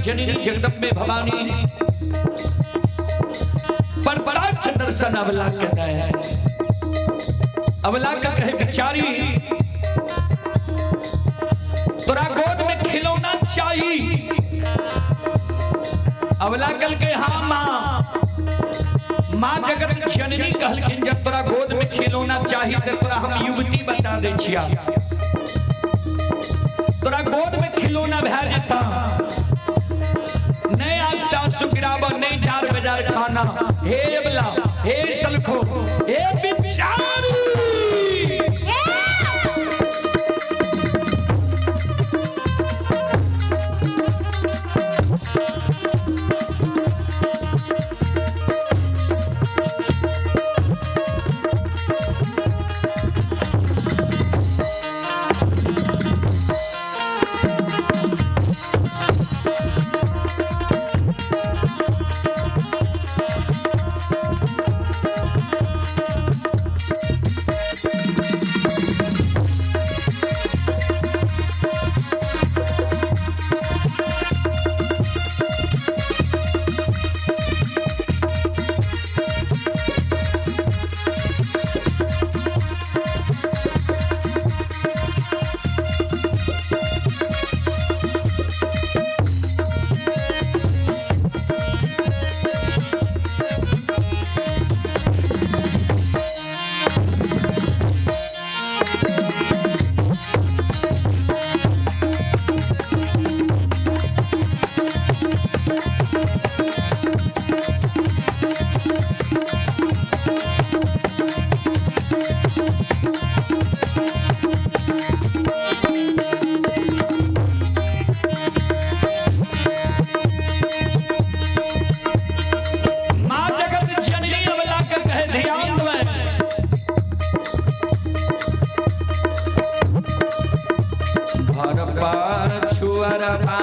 जननी जगदम्बे भवानी पर पराक्ष दर्शन अबला के दे। अबला के कहे, बिचारी, तोरा गोद में खिलौना चाहिए? अबला कल के, हाँ माँ। माँ जगत जननी कहलखिन, जब तोरा गोद में खिलौना चाहिए तो तोरा हम युवती बता दे छिया। तोरा गोद में खिलौना भै जेता, नहीं आग सासु गिराब, नहीं जार बाजार खाना। हे अबला, हे सलखो, हे बिचारी। माँ जगत जननी अबला के कहे, ध्यान देवे, भर पर छुअरबा।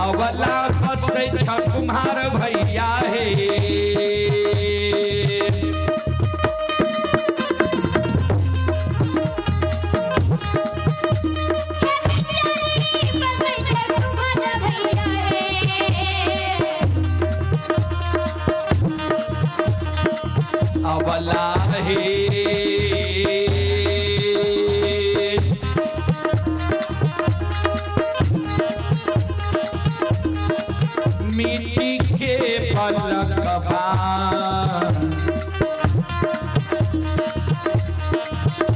अबला बसै छ कुम्हार भैया हे। अबला हे, मिट्टी के पलकबा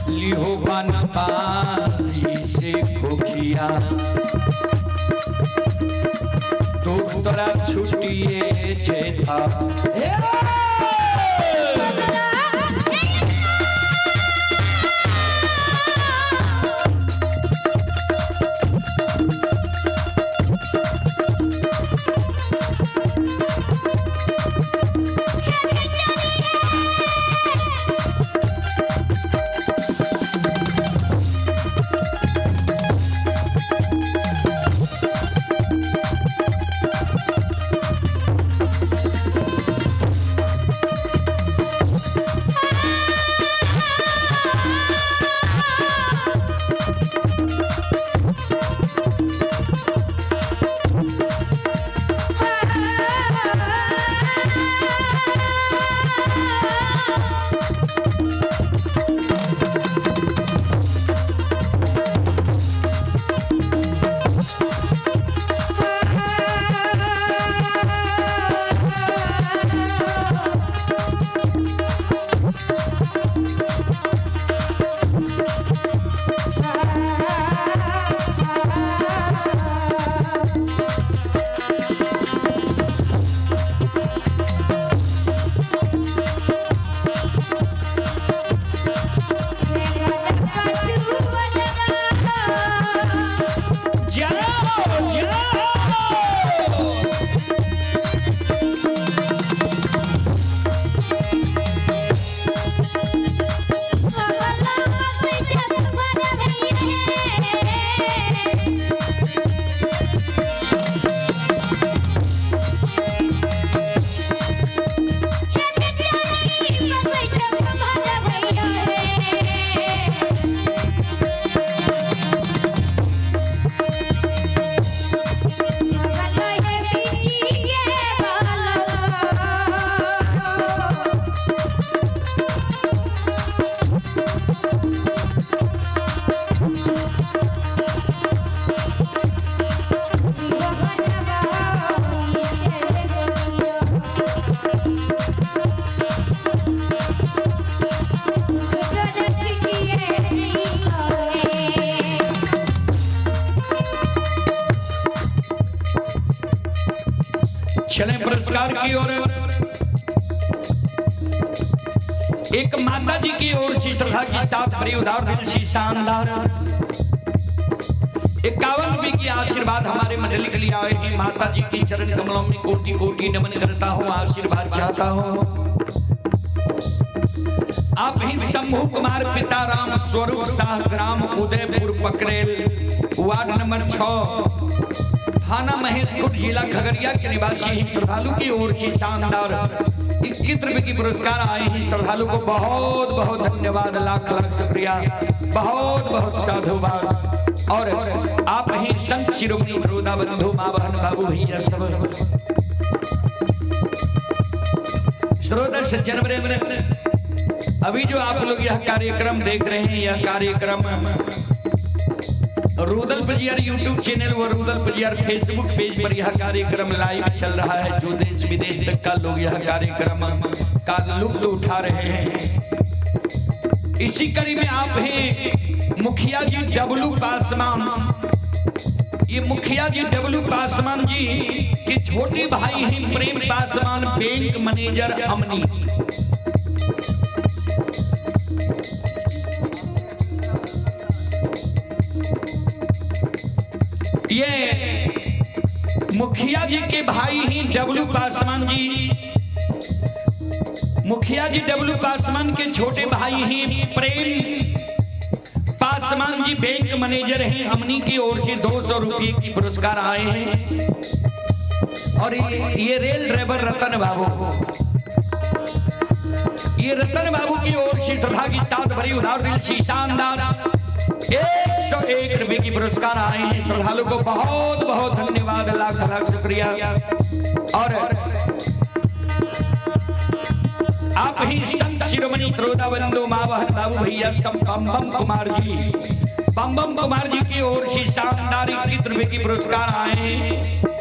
लिहो बनबासी से खोखिया, दुख तोरा छुटिए जेता। हे! चले पुरस्कार की ओर। एक माता जी की ओर से श्रद्धा की साथ भरी उदार दिल से शानदार 51 रुपए की आशीर्वाद हमारे मंडली के लिए आए हैं। माता जी के चरण कमलों में कोटि कोटि नमन करता हूँ, आशीर्वाद चाहता हूँ। आप ही शंभू कुमार पिता राम स्वरूप शाह, ग्राम उदयपुर पकरेल, वार्ड नंबर 6, थाना महेशखुंट, जिला खगड़िया के निवासी हैं। श्रद्धालु की ओर से शानदार 21 रुपए की पुरस्कार आए हैं। श्रद्धालु को बहुत बहुत धन्यवाद, लाख लाख शुक्रिया, बहुत बहुत साधुवाद। और आप ही संत शिरोमणि श्रोता बंधु, माँ बहन बाबू भैया सब श्रोता सज्जन प्रेम, अभी जो आप लोग यह कार्यक्रम देख रहे हैं, यह कार्यक्रम रुदल पजियार यूट्यूब चैनल और रुदल पजियार फेसबुक पेज पर यह कार्यक्रम लाइव चल रहा है। जो देश विदेश तक का लोग यह कार्यक्रम का लुत्फ उठा रहे हैं। इसी कड़ी में आप हैं मुखिया जी डब्लू पासवान। ये मुखिया जी डब्लू पासवान जी के छोटे भाई हैं प्रेम पासवान, बैंक मैनेजर अमनी। ये मुखिया जी के भाई ही डब्लू पासवान जी, मुखिया जी डब्लू पासवान के छोटे भाई ही प्रेम पासवान जी, बैंक मैनेजर हैं। अमनी की ओर से 200 रुपये की पुरस्कार आए हैं। और ये रेल ड्राइवर रतन बाबू, ये रतन बाबू की ओर से श्रद्धा की ताद भरी उदार दिल से शानदार 101 रुपए की पुरस्कार आए हैं। श्रद्धालु को बहुत बहुत धन्यवाद, लाख लाख शुक्रिया। और आप ही संत शिरोमणि श्रोता बंधु माँ बहन बाबू भैया सब बम बम कुमार जी, बम बम कुमार जी की ओर से शानदार 21 रुपए की पुरस्कार आए हैं।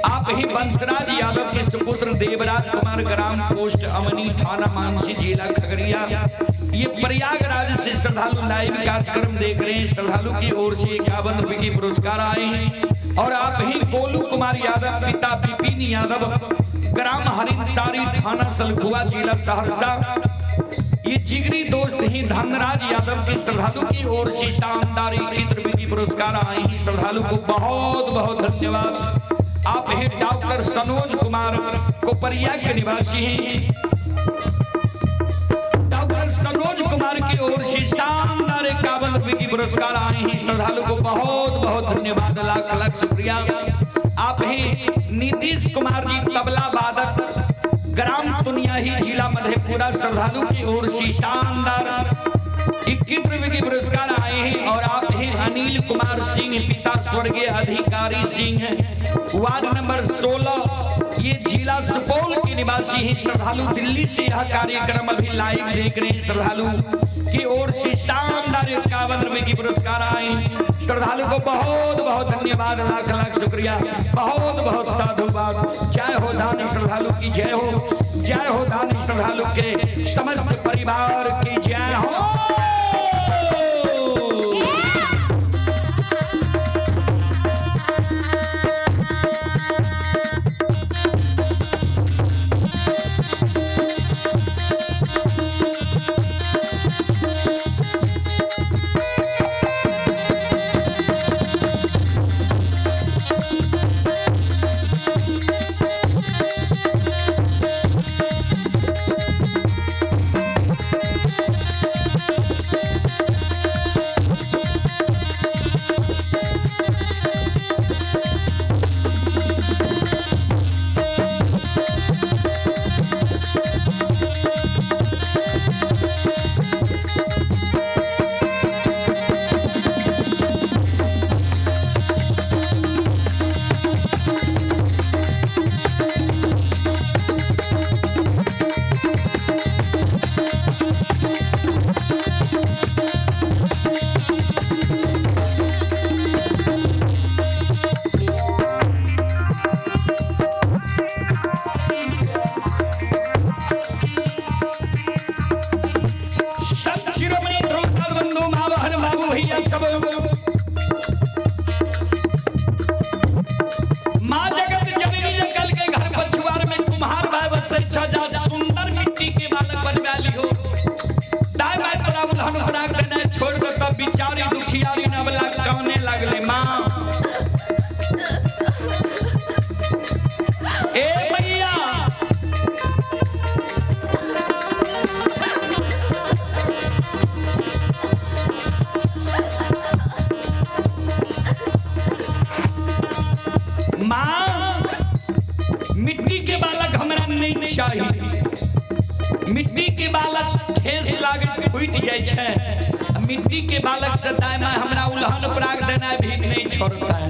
आप ही बंसराज यादव के सुपुत्र देवराज कुमार, ग्राम पोस्ट अमनी, थाना मानसी, जिला खगड़िया। ये प्रयागराज से श्रद्धालु लाइव कार्यक्रम देख रहे हैं। श्रद्धालु की ओर से 51 रुपए की पुरस्कार आए हैं। और आप ही गोलू कुमार यादव, पिता विपिन यादव, ग्राम हरिसारी, थाना सलखुआ, जिला सहरसा। ये जिगरी दोस्त ही धनराज यादव के श्रद्धालु की ओर से शानदार 21 रुपए की पुरस्कार आए हैं। श्रद्धालु को बहुत बहुत धन्यवाद। आप हैं डॉक्टर सनोज कुमार, कोपरिया के निवासी हैं। डॉक्टर सनोज कुमार की ओर से शानदार 51 रुपए की पुरस्कार आए हैं। श्रद्धालु को बहुत बहुत धन्यवाद, लाख लाख शुक्रिया। आप हैं नीतीश कुमार जी, तबला वादक, ग्राम तुनियाही, जिला मधेपुरा। श्रद्धालु की ओर से शानदार 21 रुपए के पुरस्कार आए हैं। और आप हैं अनिल कुमार सिंह, पिता स्वर्गीय अधिकारी सिंह, वार्ड नंबर 16, ये जिला सुपौल के निवासी हैं। श्रद्धालु दिल्ली से यह कार्यक्रम अभी लाइव देख रहे हैं। श्रद्धालु की ओर से शानदार 51 रुपए की पुरस्कार आए। श्रद्धालु को बहुत बहुत धन्यवाद, लाख लाख शुक्रिया, बहुत बहुत साधुवाद। जय हो दानी श्रद्धालु की जय हो, जय हो दानी श्रद्धालु के समस्त परिवार की जय हो। लगले, माँ ए मैया, माँ मिट्टी के बालक हमरा नहीं चाहिए। मिट्टी के बालक ठेस लागत फूटि जाइ छै। मिट्टी के बालक से दाय माय हमरा उलहन पराग देनाइ भी नहीं छोड़ता है।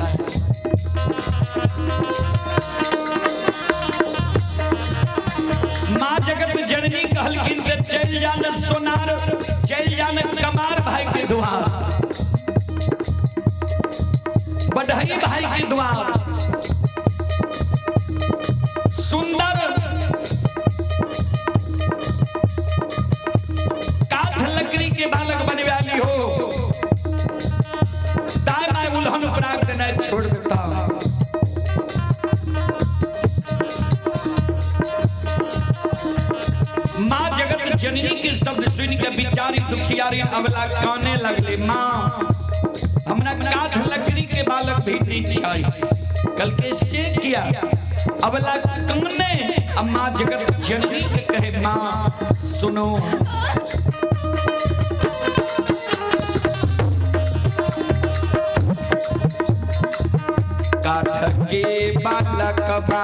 माँ जगत जननी कहलखिन जे चलि जान सोनार, चलि जान कमार भाई के द्वार, बढ़ई भाई के द्वार, सुंदर काठ लकड़ी के बालक बनवाली हो, दाय my उल्हन पराग देना छोड़ देता। माँ जगत जननी के शब्द सुन के बिचारी दुखियारी अबला काने लगले, माँ हमरा काठ लकड़ी के बालक भी नहीं चाहिए। कल के से किया अबला काने, अब माँ जगत जननी के कहे, माँ सुनो, काठ के बालक बा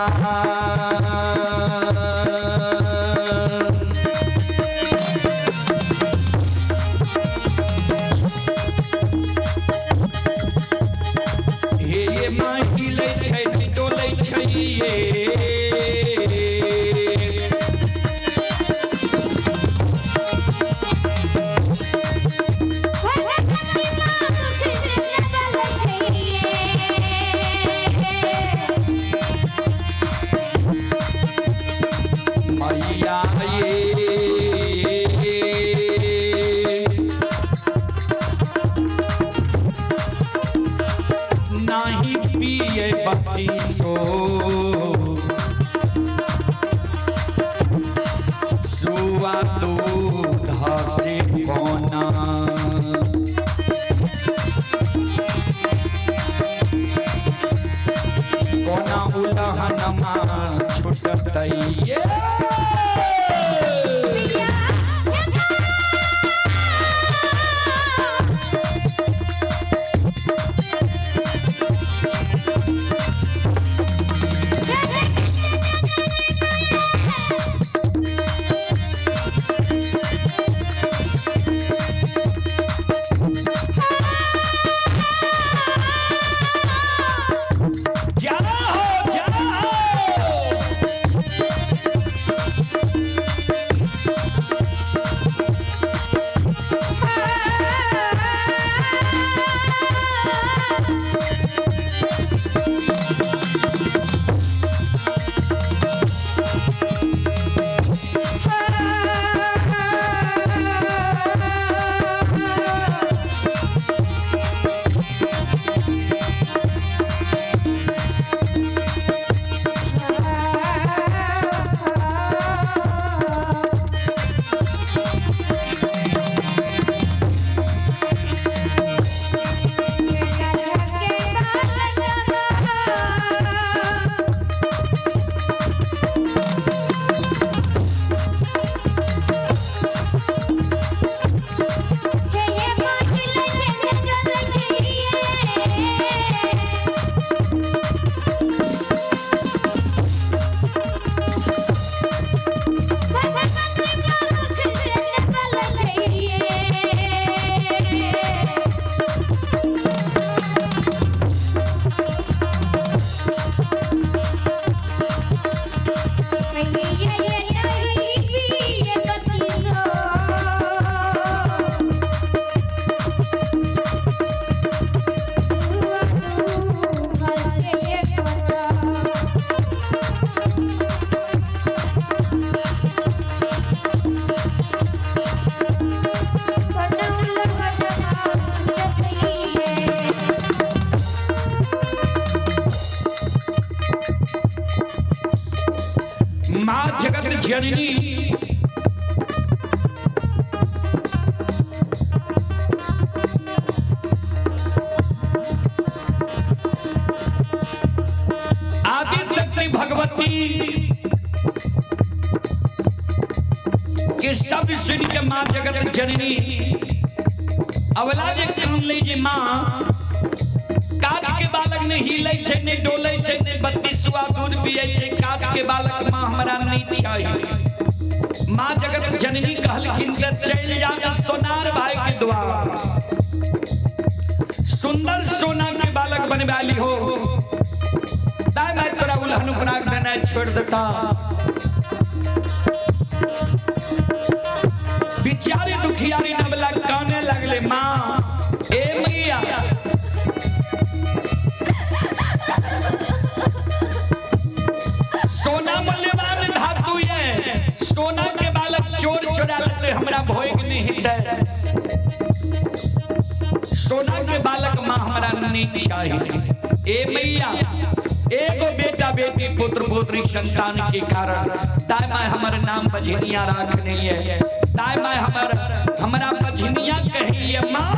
हे ये माँ हिलै छै डोलै छै ये। मैया ये नाही पिए बत्ती सो सुआ दूध से कोना। कोना उलहन माँ छुटतै ये। जाओ जाओ। माँ जगत जननी भगवती के शब्द सुन के माँ जगत जननी अवला जे कान ले जे माँ काट के बालक नहीं हिलै छै, नहीं डोलै छै, नहीं बत्तीसुआ दूध पियै छै, काट के बालक माँ हमरा नहीं चाहिए। माँ जगत जननी कहलखिन त चलि जा सोनार भाई के द्वार, सुंदर सोना के बालक बनवा ली हो, दाई माई तोरा उल्हन उपराग देनाइ छोड़ देता। बिचारी दुखियारी नवला काने लगले, माँ ए मैया सोना मूल्यवान धातु ये, सोना के बालक चोर चोरा लेते हमरा भोग नहीं हेतै, सोना के बालक माँ हमरा नहीं चाहिए। ए मैया एगो बेटा बेटी पुत्र पुत्री संतान के कारण दाई माय हमर नाम बझनिया राख नहीं है, दाई माय हमर हमरा बझनिया कहिए माँ।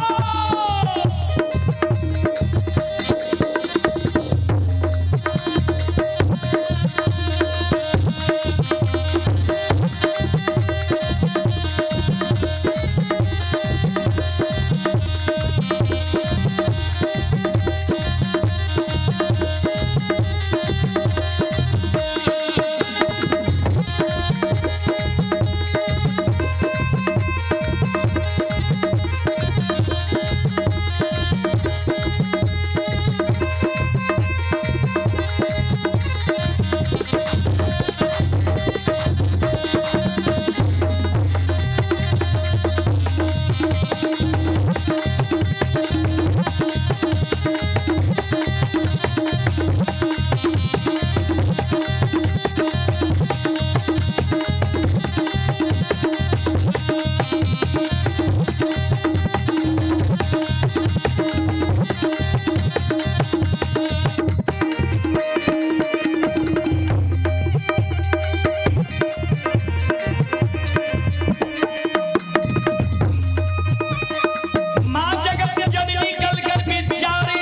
माँ जगत जननी कल कर बिचारी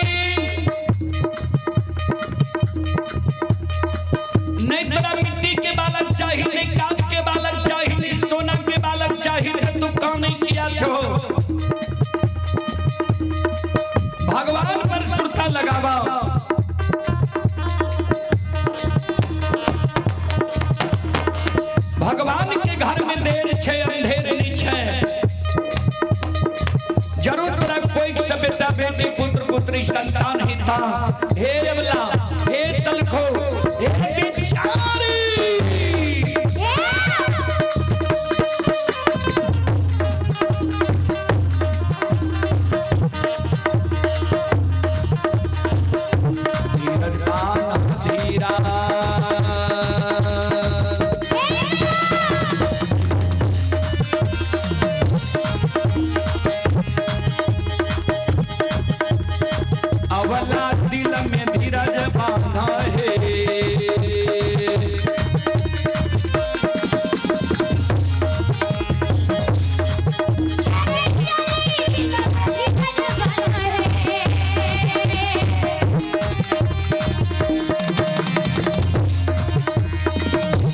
नहीं तोरा मिट्टी के बालक चाहिए, नहीं काट के बालक चाहिए, नहीं सोना के बालक चाहिए, तो तू काम नहीं किया छो। भगवान पर सुरता लगावा। भगवान के घर में देर छे अंधेर नहीं छे, जरूर तोरा कोई से बेटा बेटी पुत्र पुत्री संतान ही था। हे अवला, हे तलखो, हे बिचारी, धीरज बांध धीरा। अवला दिल में धीरज बांधा है,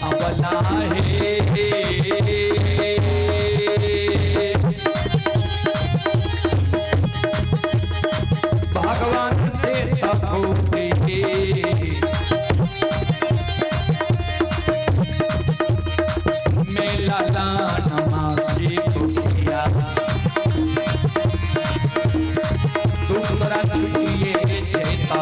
अवला है भगवान से तपोते मेला लान मासी कुटिया तू तोरा छुटिए छेता।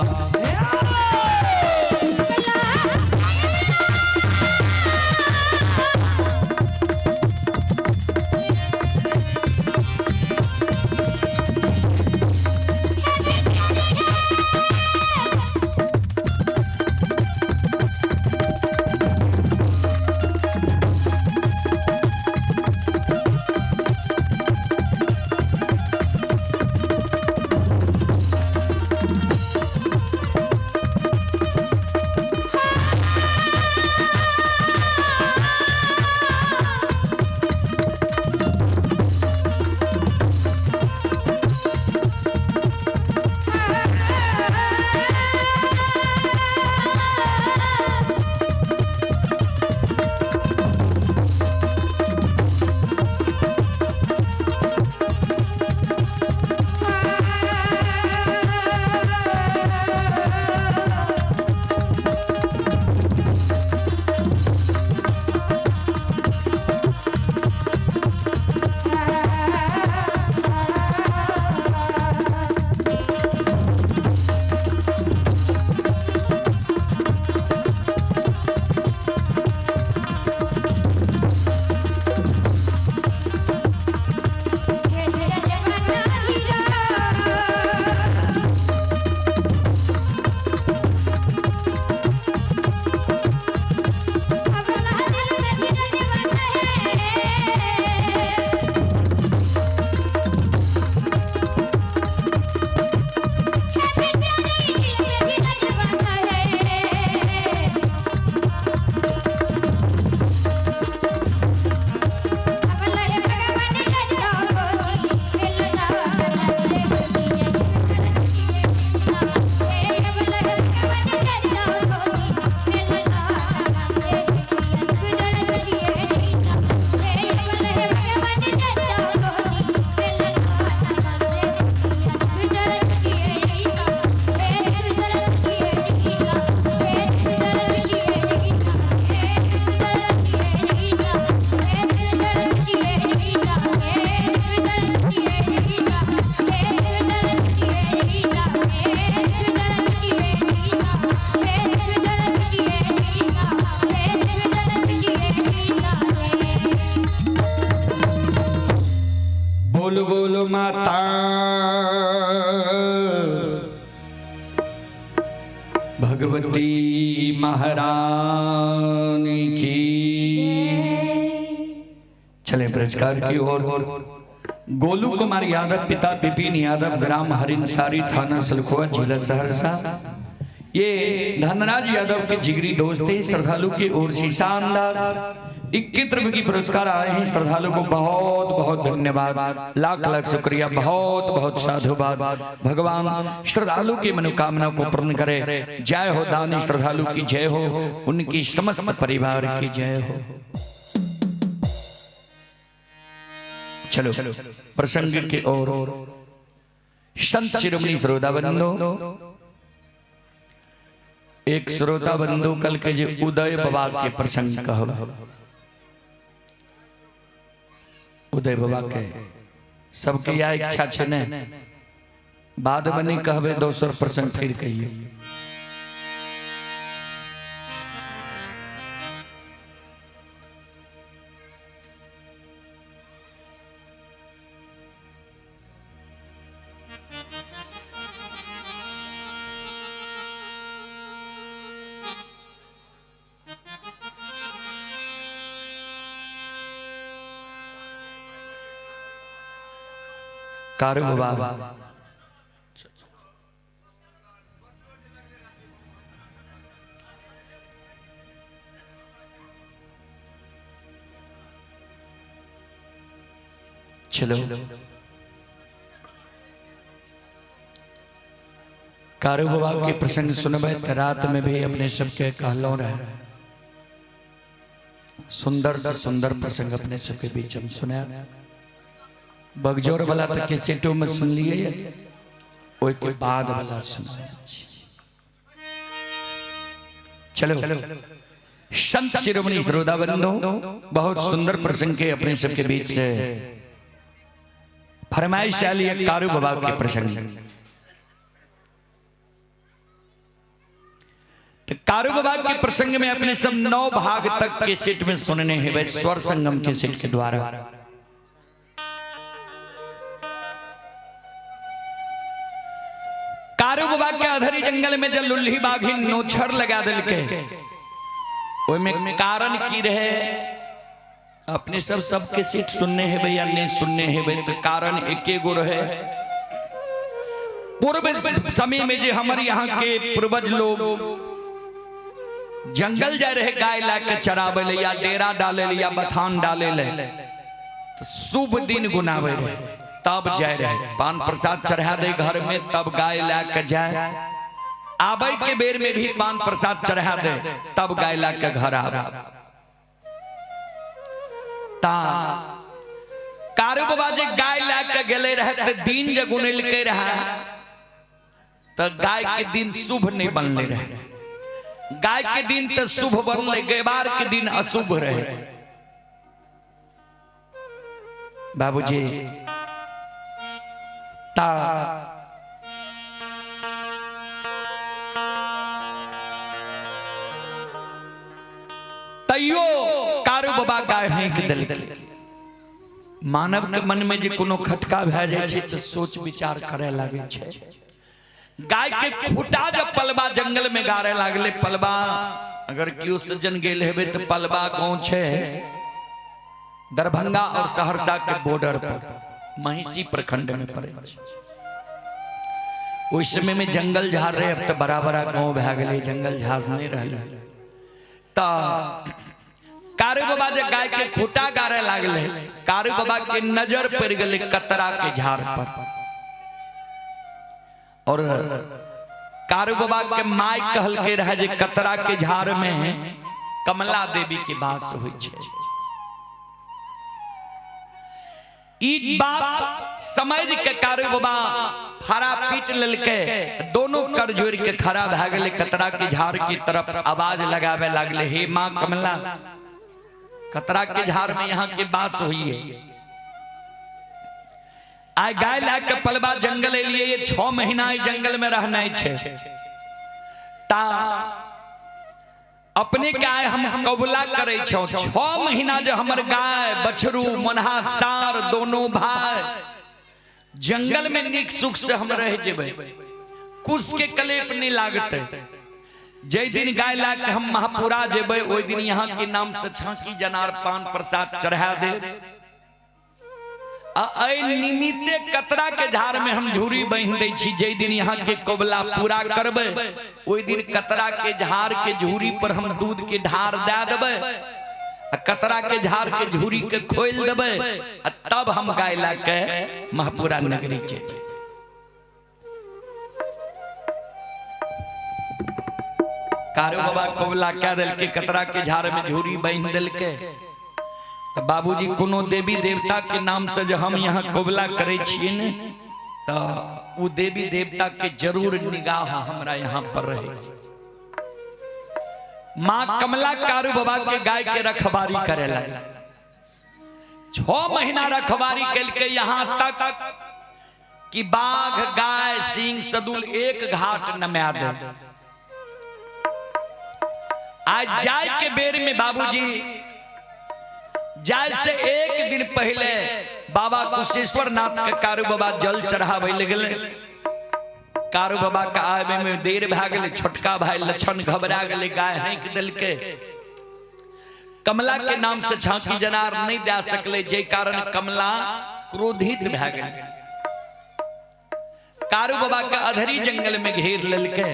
बोल माता भगवती महारानी की। चले पुरस्कार की ओर। गोलू कुमार यादव, पिता विपिन यादव, ग्राम हरिनसारी, थाना सलखुआ, जिला सहरसा। ये धनराज यादव के जिगरी दोस्त थे। श्रद्धालु की ओर से शानदार 21 रुपए की पुरस्कार आए हैं। श्रद्धालु को बहुत बहुत धन्यवाद, लाख लाख शुक्रिया, बहुत बहुत साधुवाद। भगवान श्रद्धालु की मनोकामना को पूर्ण करे। जय हो दानी श्रद्धालु की जय हो, उनकी समस्त परिवार की जय हो। चलो प्रसंग के ओर। संत शिरोमणि श्रोता बंधु, एक श्रोता बंधु कल के जे उदय बाबा के प्रसंग कहब। उदय बाबा के सबके यह इच्छा छे ने, बाद में नहीं कहबे, दोसर प्रसंग फिर कहिए। कारू बाबा चलो कारू बाबा के प्रसंग सुनबे त रात में भी अपने सबके कहलो रहे। सुंदर से सुंदर प्रसंग अपने सबके बीच हम सुना। बगजोर वाला तो कैसेटो में सुन लिए, ओई के बाद वाला सुना। चलो संत शिरोमणि श्रोता बंधु, बहुत सुंदर प्रसंग के अपने सबके बीच से फरमाइश आली है कारू बाबा के प्रसंग। तो कारू बाबा के प्रसंग में अपने सब 9 भाग तक के सेट में सुनने हैं भाई, स्वर संगम के सेट के द्वारा। कारू बाबा के अधरी जंगल में जब लुल्ही बाघी नोछर लगा दिल के, ओय में कारण की रहे अपने सब सबके सीट सुनने हैं भैया, नहीं सुनने हैं भाई, तो कारण एके गो रहे। पूर्व समय में जे हमारे यहाँ के पूर्वज लोग जंगल जा रहे गाय ला के चरावे ले या डेरा डाले ले या बथान डाले ले, तो शुभ दिन गुनावे रहे तब जाए रहे। पान प्रसाद चढ़ा दे घर में तब गाय ला के जाए, आबे के बेर में भी पान प्रसाद चढ़ा दे तब गाय ला के घर आवे। ता कारू बाबा जे गाय ला के गेले रहे त दिन जे गुनेल के रहा त गाय के दिन शुभ नहीं बनले रहे। गाय के दिन तो शुभ बनले, गैबार के दिन अशुभ रहे। बाबूजी ता तैयो कारू बाबा गाय हेंक देलकै। मानव के मन में जे कोनो खटका भए जाइ छै तऽ सोच विचार करे लागे छै। गाय के खूटा जब पलवा जंगल में गाड़े लागले, पलवा अगर केओ सज्जन गेल हेबे तऽ पलवा गांव छै दरभंगा और सहरसा के बॉर्डर पर, महिषी प्रखंड में पड़े छै। ओहि समय में जंगल झाड़ रहे, अब तऽ बड़ा बड़ा गांव भए गेलै, जंगल झाड़ नहीं रहलै। तऽ कारू बाबा जे गाय के खूटा गाड़े लागले, कारू बाबा के नजर पड़ गेलै कतरा के झाड़ पर। और कारू बाबा के माय कहलके रहे जे कतरा के झाड़ में कमला देवी के वास होइ छै। ई बात समझ के कारू बाबा फड़ा पीट लेलके, दोनों कर जोड़ के खड़ा भए गेलै कतरा के झाड़ की तरफ। आवाज लगावे लागले, हे माँ कमला, कतरा के झाड़ में यहाँ के वास हुई है। आइ गाय ला के पलवा जंगल एलिए, ये 6 महीना ई जंगल में रहना छै। ता अपने गाय हम कबूला करे छौ, 6 महीना जो हमर गाय बछरू मनहा सार दोनों भाई जंगल में नीक सुख से हम रह जेबै, कुश के कलेप नहीं लागते। जै दिन गाय ला के हम महापुरा जेबै ओहि दिन यहाँ के नाम से छाकी जनार पान प्रसाद चढ़ा दे। आ निमित्ते कतरा के झाड़ में हम झूरी बांधि दै छी। जै दिन यहाँ के कबला पूरा करबै ओहि दिन कतरा के झाड़ के झूरी पर हम दूध के ढार दे देबै आ कतरा के झाड़ के झूरी के खोलि देबै आ तब हम गाय ला के महपुरा नगरी जेबै। कारू बाबा कबला कह देलकै, कतरा के झाड़ में झूरी बांधि देलकै। तो बाबूजी कोनो देवी देवता के नाम से जो हम यहाँ कबला करे छियै ने तो वो देवी देवता के जरूर निगाह हमरा यहाँ पर रहे। माँ कमला कारू बाबा के गाय के रखवारी करेला, 6 महीना रखवारी कलके, यहाँ तक कि बाघ गाय सिंह सदुल एक घाट नमा दे। आज जाय के बेर में बाबूजी जाय से एक दिन पहले बाबा कुशेश्वर नाथ के कारू बाबा जल चढ़ावे लगले। कारू बाबा के आवे में देर भए गेलै, छोटका भाई लक्षण घबरा गेलै, गाय हैंक देलकै। कमला के नाम से झांकी जनार नहीं दे सकले, जे कारण कमला क्रोधित भए गेलै। कारू बाबा के अधरी जंगल में घेर लेलकै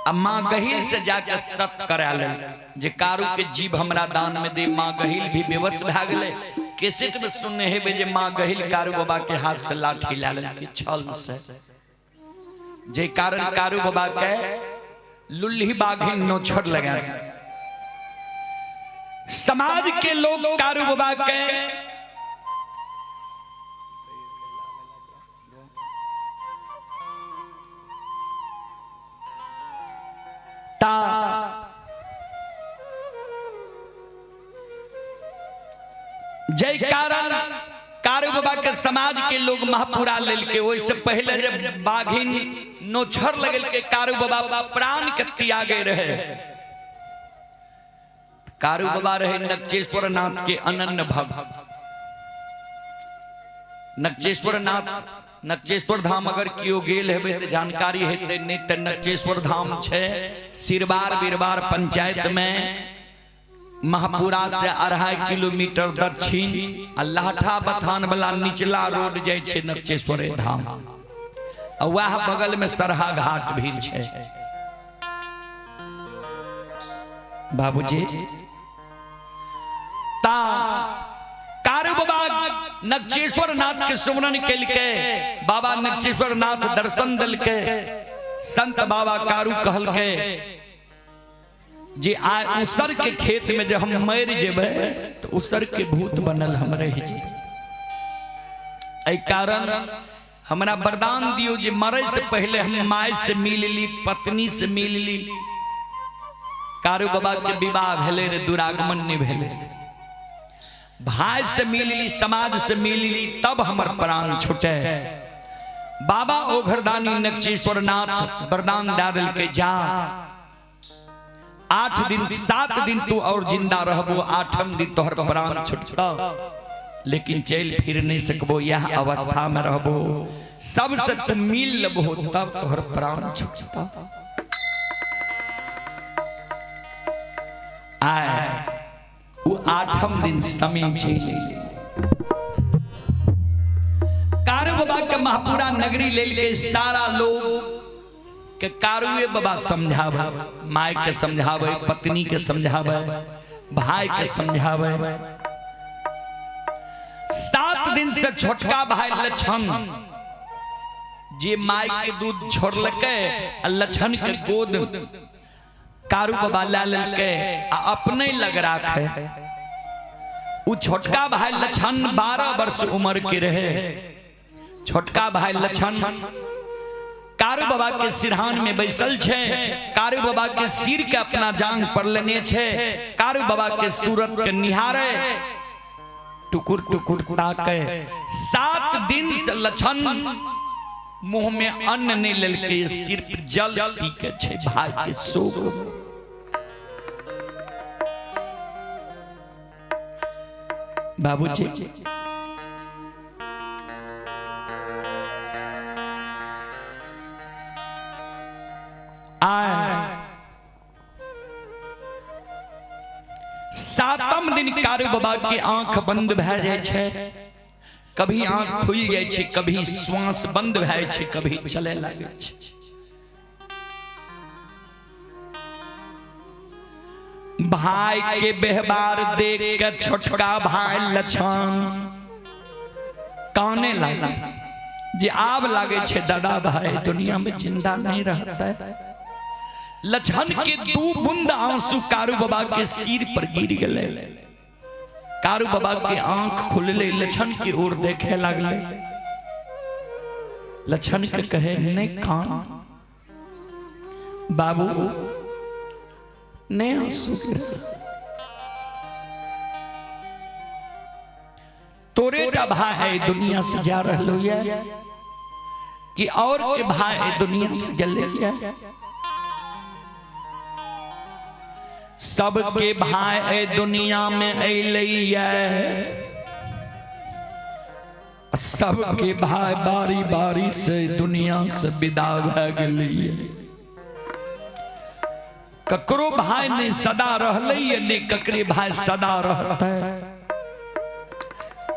आ माँ गहिल से जाके सत करा लेलकै जे कारू के जीव हमरा दान में दे। माँ गहिल भी बेवश भए गेलै। कैसेट में सुनने हेबै जे माँ गहिल कारू बाबा के हाथ से लाठी ला लेलकै छल से, जे कारण कारू बाबा के लुल्ही बाघिन नोछड़ लगा। समाज के लोग कारू बाबा के ता जय कारण कारू बाबा के समाज के लोग महापुरा लेलके। ओहिसे पहले जब बाघिन नोछर लगेलके कारू बाबा प्राण के त्यागे रहे। कारू बाबा रहे नक्चेश्वर नाथ के अनन्य भक्त। नक्चेश्वर नाथ नक्चेश्वर धाम अगर कियो गेल हेबै तऽ जानकारी हेतै, नहीं तऽ नक्चेश्वर धाम छै सिरबार बिरबार पंचायत में महापुरा से 2.5 किलोमीटर दक्षिण आ लाठा बथान वाला निचला रोड जाइ छै नक्चेश्वरे धाम, आ वएह बगल में सरहा घाट भी छै। बाबूजी ता कारू बाबा नक्चेश्वर नाथ के सुमरन केलकै, बाबा नक्चेश्वर नाथ दर्शन देलकै। संत बाबा कारू कहलकै जे आ उसर के खेत में जब हम मर जेबै तो उसर के भूत बनल हम रह जेबै। एहि कारण हमरा वरदान दियौ जे मरे से पहले हम my से मिल ली, पत्नी से मिल ली। कारू बाबा के विवाह भेलै रे, दुरागमन नहीं भेलै। भाई से मिल ली, समाज से मिल ली, तब हमर प्राण छूटे। बाबा ओघरदानी नक्चेश्वर नाथ वरदान दे देलकै, जा 8 दिन 7 दिन तू और जिंदा रहबो, 8म दिन तोहर प्राण छुटतो, लेकिन चल फिर नहीं सकबो, यह अवस्था में रहबो, सबसे तू मिल लेबो तब तोहर प्राण छुटतो। आए वो 8म दिन समय चलि एलै। कारू बाबा के महापुरा नगरी लेलकै। सारा लोग के कारूए बाबा समझावे, my के समझावे, पत्नी के समझावे, भाई के समझावे। 7 दिन से छोटका भाई लक्षण जे my के दूध छोड़लकै आ लक्षण के गोद कारू बाबा ला लेलकै आ अपने लग राखे। उ छोटका भाई लक्षण 12 वर्ष उम्र के रहे। छोटका भाई लक्षण कारू बाबा के सिरहान में बैसल छै, कारू बाबा के सिर के अपना जांग पर लेने छै, कारू बाबा के सूरत के निहारे टुकुर टुकुर ताके। 7 दिन से लक्षण मुंह में अन्न नहीं लेलकै, सिर्फ जल पी के छै भाई के शोक। बाबूजी कारू बाबा के आंख बंद भए जाइ छै, कभी आंख खुलि जाइ छै, कभी श्वास बंद भए जाइ छै, कभी चले लागै छै। भाई के व्यवहार देख के छोटका भाई लक्षण काने लगा जे आब लागे छे दादा भाई दुनिया में जिंदा नहीं रहता है। लक्षण के 2 बूंद आंसू कारू बाबा के सिर पर गिर गए। कारू बाबा के आंख खुलले, लक्षण की ओर देखे लागले। लक्षण के कहे नहीं कान बाबू, नहीं आंसू गिरा, तोरे टा भाई है दुनिया से जा रहलो ये कि और के भाई है दुनिया से गले ये। सबके भाई है दुनिया में अइले ये, सबके भाई बारी बारी से दुनिया से विदा भए गेलै। ककरो भाई ने सदा रहलै ये, ने ककरे भाई सदा रहता है।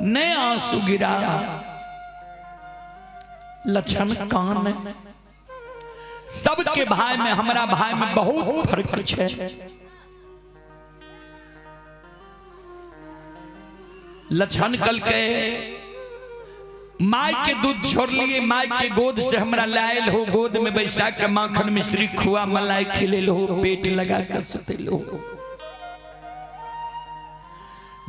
ने आंसू गिरा लक्षण कान। सबके भाई में हमरा भाई में बहुत फर्क छे। लक्षण कल के my के दूध छोड़ लिए, my के गोद से हमरा लायल हो, गोद में बैसा के माखन मिश्री खुआ मलाई खिले हो, पेट लगा कर सुतेल हो।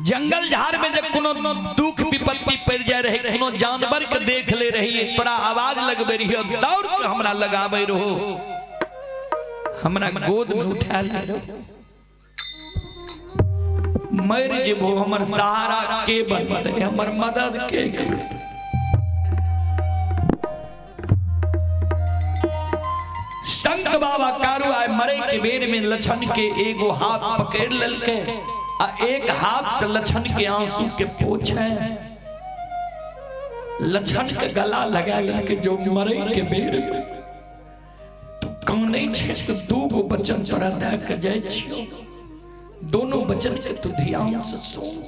जंगल झाड़ में जब कोनो दुख विपत्ति पड़ जाए रहे, कोनो जानवर के देख ले रही, तोरा आवाज लगबे रही, दौड़ के हमरा लगाबे रहो, हमरा गोद में उठा ले रहो। मर जेबो हमर सहारा के बनते, हमर मदद के करते। संत बाबा कारू आए मरे के बेर में लक्षण के एगो हाथ पकड़ ललके आ एक हाथ से लक्षण के आंसू के पोछे, लक्षण के गला लगा ललके जो मरे के बेर में तू कानै छे तो 2 गो वचन तोरा दे के जाय छियो, दोनों वचन के तू ध्यान से सुन।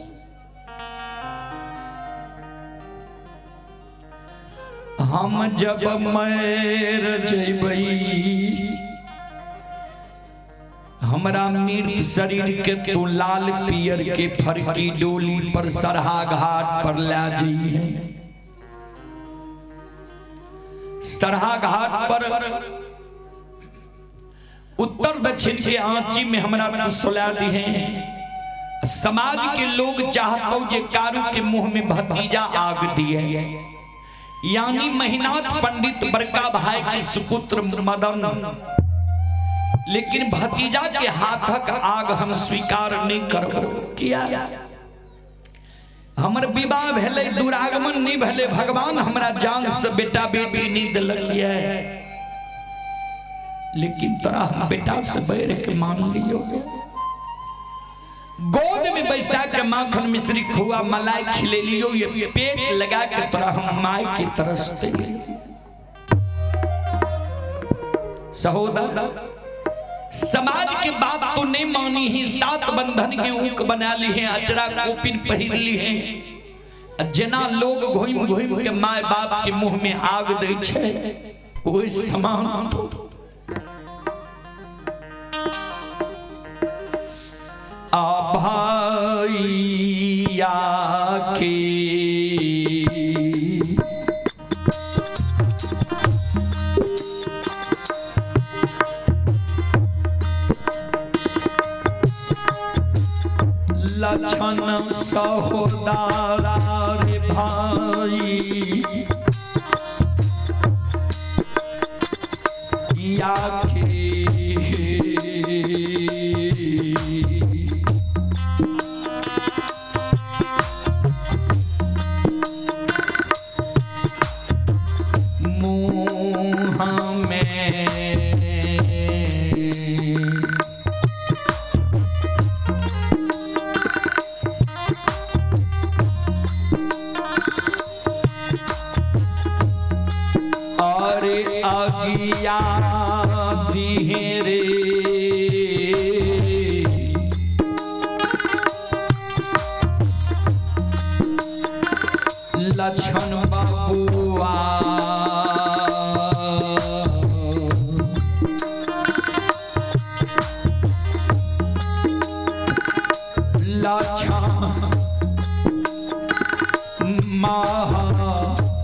हम जब मर जइबै हमरा मृत शरीर के तू लाल पियर के फरकी डोली पर सरहा घाट पर ला जइहे। सरहा घाट पर उत्तर दक्षिण के आंची में हमरा तू सुला दिहे। समाज के लोग चाहतो जे कारू के मुंह में भतीजा आग दिए, यानी महिनाथ पंडित बड़का भाई के सुपुत्र मदन, लेकिन भतीजा के हाथक आग हम स्वीकार नहीं करबो। किया हमर विवाह भेलै, दुरागमन नहीं भेलै, भगवान हमरा जान से बेटा बेटी नहीं दिलक ये, लेकिन तोरा हम बेटा से बढ़ के मान लियो। गोद में बैसा के माखन मिश्री खुआ मलाई खिले लियो, ये पेट लगा के तोरा हम my के तरसते। सहोदर समाज के बात तो नहीं मानी ही, 7 बंधन के ऊक बना ली है, अचरा कोपिन पहिर ली है। जना लोग घूम घूम के my बाप के मुंह में आग दे छे, ओहि समान तो भाइया के लक्षण सहोदरा रे भाई या के मुँह में और अगिया लक्षण बाबुआ लक्षण महापूरा।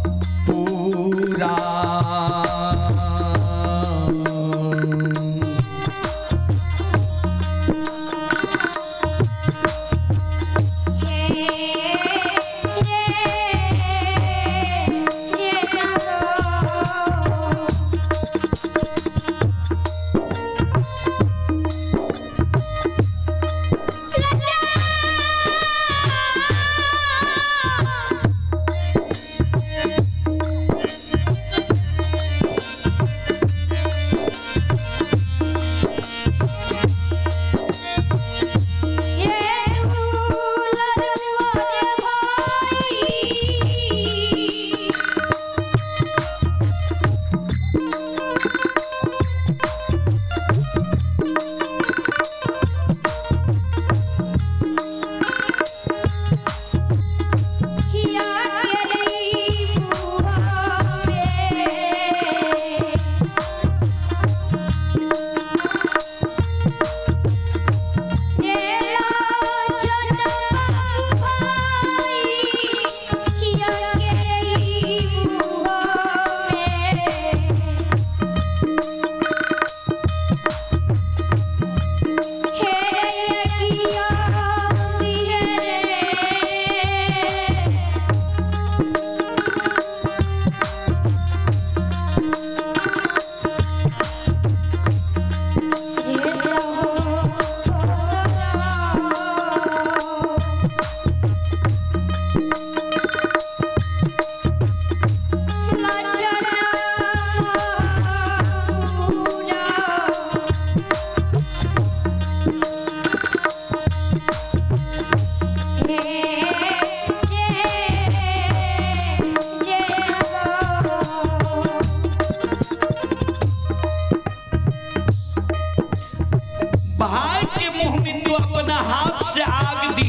भाई के मुंह में तू अपना हाथ से आग दी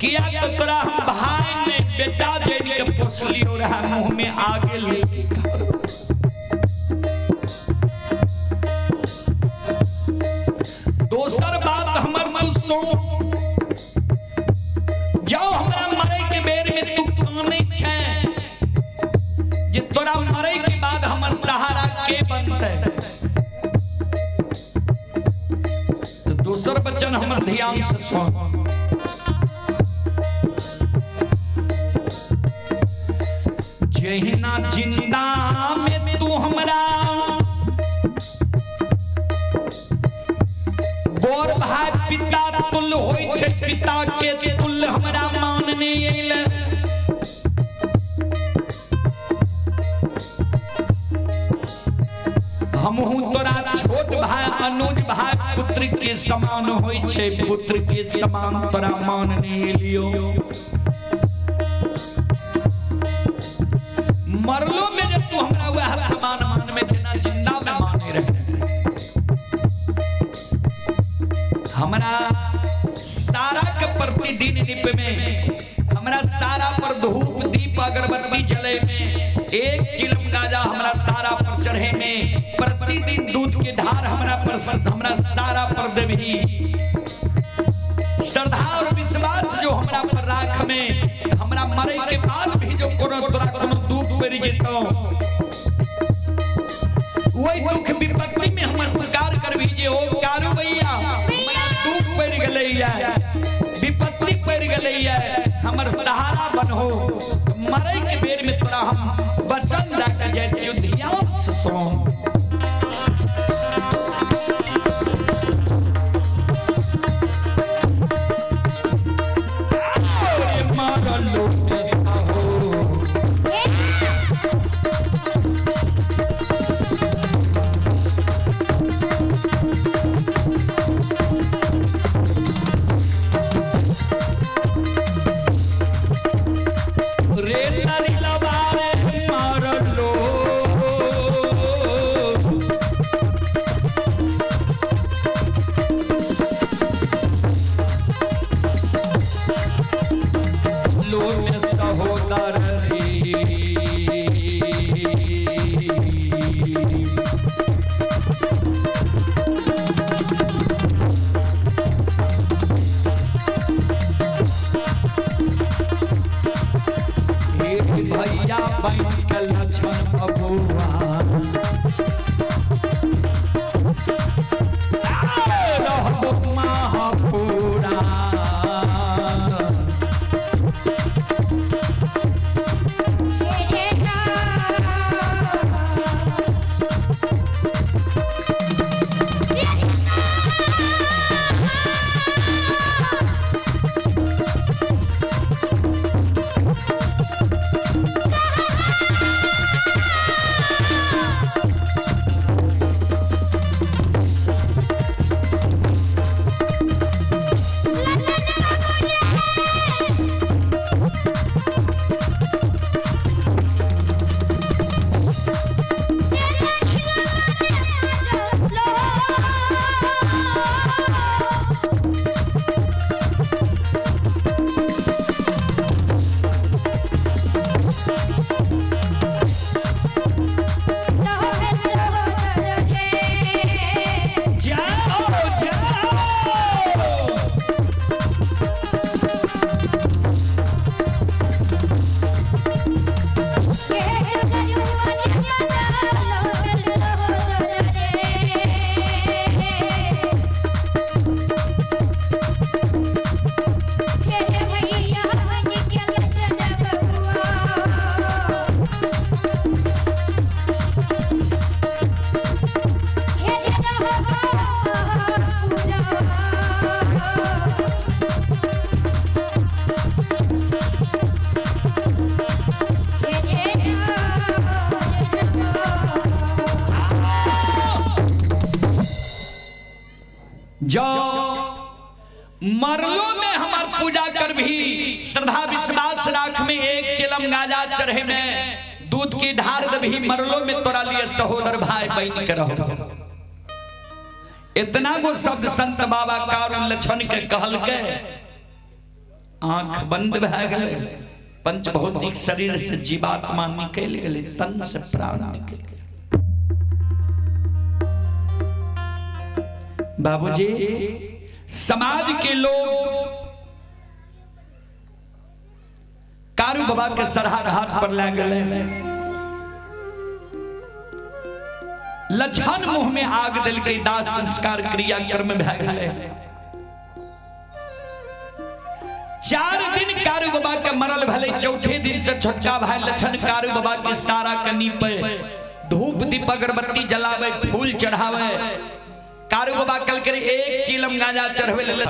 किया तो तोरा हम भाई ने बेटा जन के पोसली हो रहा मुंह में आग लेके। दोसर बात हमर तू सुन, जाओ हमरा मरे के बेर में तू काने छे जे तोरा मरे के बाद हमर सहारा के बनते। दोसर बचन हमर ध्यान से सुन, जहिना जिंदा में तू हमरा गोर भाई पिता तुल्य होय छे, पिता के तुल्य हमरा मानने अइले। हमहू तोरा छोट भाई अनुज भाई पुत्र के समान होय छे, पुत्र के समान तोरा मानने लियो। मरलो में जब तू हमरा वह समान मान में जेना जिंदा में माने रहे। हमरा सारा के प्रतिदिन निप में, हमरा सारा पर धूप दीप अगरबत्ती जले में, एक चिलम गाजा हमरा सारा पर चढ़े में, प्रतिदिन दूध के धार हमरा पर हमरा सारा पर देवी। श्रद्धा और विश्वास जो हमरा पर राख में, हमरा मरे के बाद भी जो कोनो तोरा कोनो दुख पड़ जेतो वही दुख विपत्ति में हमर पुकार करबी जे ओ कारू भैया हमरा दुख पड़ गेलैया, विपत्ति पड़ गेलैया, हमर सहारा बनहो। मरे के बेर में तोरा हम वचन दऽ के जाइ छियौ, ध्यान से सुन। रे नरी लबारे मारलो। बन के लक्ष्मण बबुआ रहबो महापुरा। जाओ जाओ। जो मरलो में हमार पूजा कर भी श्रद्धा विश्वास राख में एक चिलम गाजा चढ़े में दूध की धार दभी मरलो में तोरा लिए सहोदर भाई बहन के रहो। इतना गो शब्द संत बाबा कारू लक्ष्मण के कहल के आंख बंद भए गेलै, पंच भौतिक शरीर से जीवात्मा निकल गेलै, तन से प्राण निकल गेलै। बाबूजी समाज के लोग कारू बाबा के सरहा घाट पर ले गए, लछन मुंह में आग दिल के दाह संस्कार क्रिया कर्म भए गेलै। 4 दिन कारू बाबा के मरल भले, चौथे दिन से छोटका भाई लछन कारू बाबा के सारा कनी पे धूप दीप अगरबत्ती जलावे, फूल चढ़ावे। कारू बाबा कल करे एक चिलम गांजा चढ़वे ले।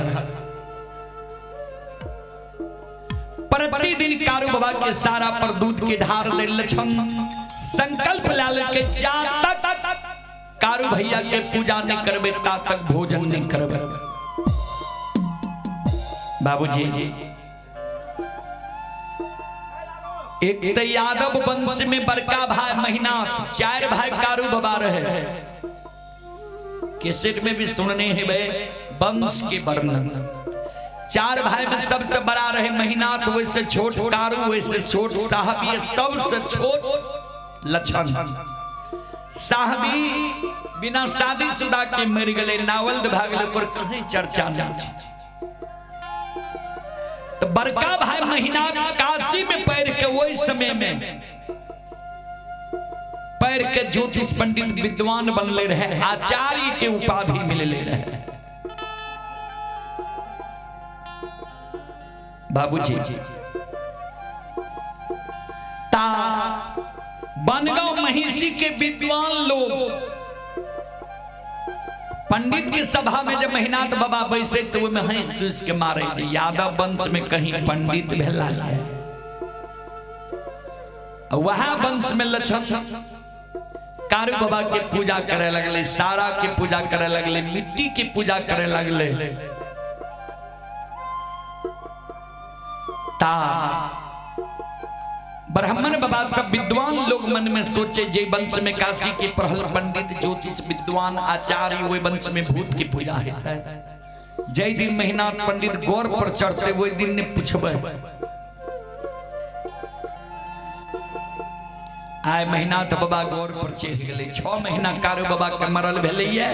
प्रतिदिन कारू बाबा के सारा पर दूध के ढार दे लछन संकल्प लाल के जा तक कारू भैया के पूजा नहीं करबे ता तक भोजन नहीं करबे। बाबूजी एक तो यादव वंश में बड़का भाई महीना 4 भाई कारू बाबा रहे, कैसेट में भी सुनने हैं बे वंश के वर्णन। 4 भाई में सबसे बड़ा रहे महीनाथ, वैसे छोट कारू, वैसे छोट साहबी, सबसे छोट लछन। साहबी बिना शादी शुदा के मर गए, नावल्द भागले पर कहीं चर्चा नहीं। तो बड़का भाई महीनाथ काशी में पैर के वही समय में पैर के ज्योतिष पंडित विद्वान बनले रहे, आचार्य के उपाधि मिलले रहे। बाबूजी ता बनगांव महिषी के विद्वान लोग पंडित की सभा में जब महिनाथ बाबा बैसे तो वो में हंस दुस के मारे जे यादव वंश में कहीं पंडित भेला है। वह वंश में लक्षण कारू बाबा के पूजा करे लगले, सारा के पूजा करे लगले, मिट्टी की पूजा करे लगले। ता ब्राह्मण बाबा सब विद्वान लोग मन में सोचे जे वंश में काशी के पढ़ल पंडित ज्योतिष विद्वान आचार्य वही वंश में भूत की पूजा होता है। जय दिन महीना पंडित गौर पर चढ़ते वही दिन ने पूछबे आय महीना तो बाबा गौर पर चढ़ गए। 6 महीना कारू बाबा के मरल भेलैया।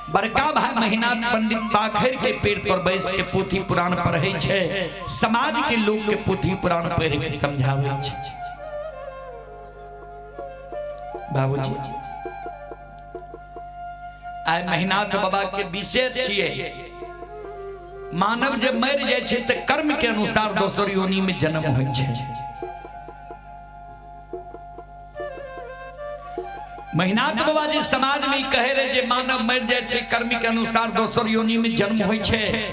बड़का भाई महीना पंडित पाखर के पेड़ पर बैस के पोथी पुराण पढ़े छे, समाज के लोग के पोथी पुराण पढ़ के समझावे छे। बाबूजी आइ महिनाथ बाबा के विषय छियै, मानव जे मरि जाइ छै तऽ कर्म के अनुसार दोसर योनि में जन्म होइ छै। महिनाथ बाबा जे समाज में कहे रहे जे मानव मरि जाइ छै कर्म के अनुसार दोसर योनि में जन्म होइ छै,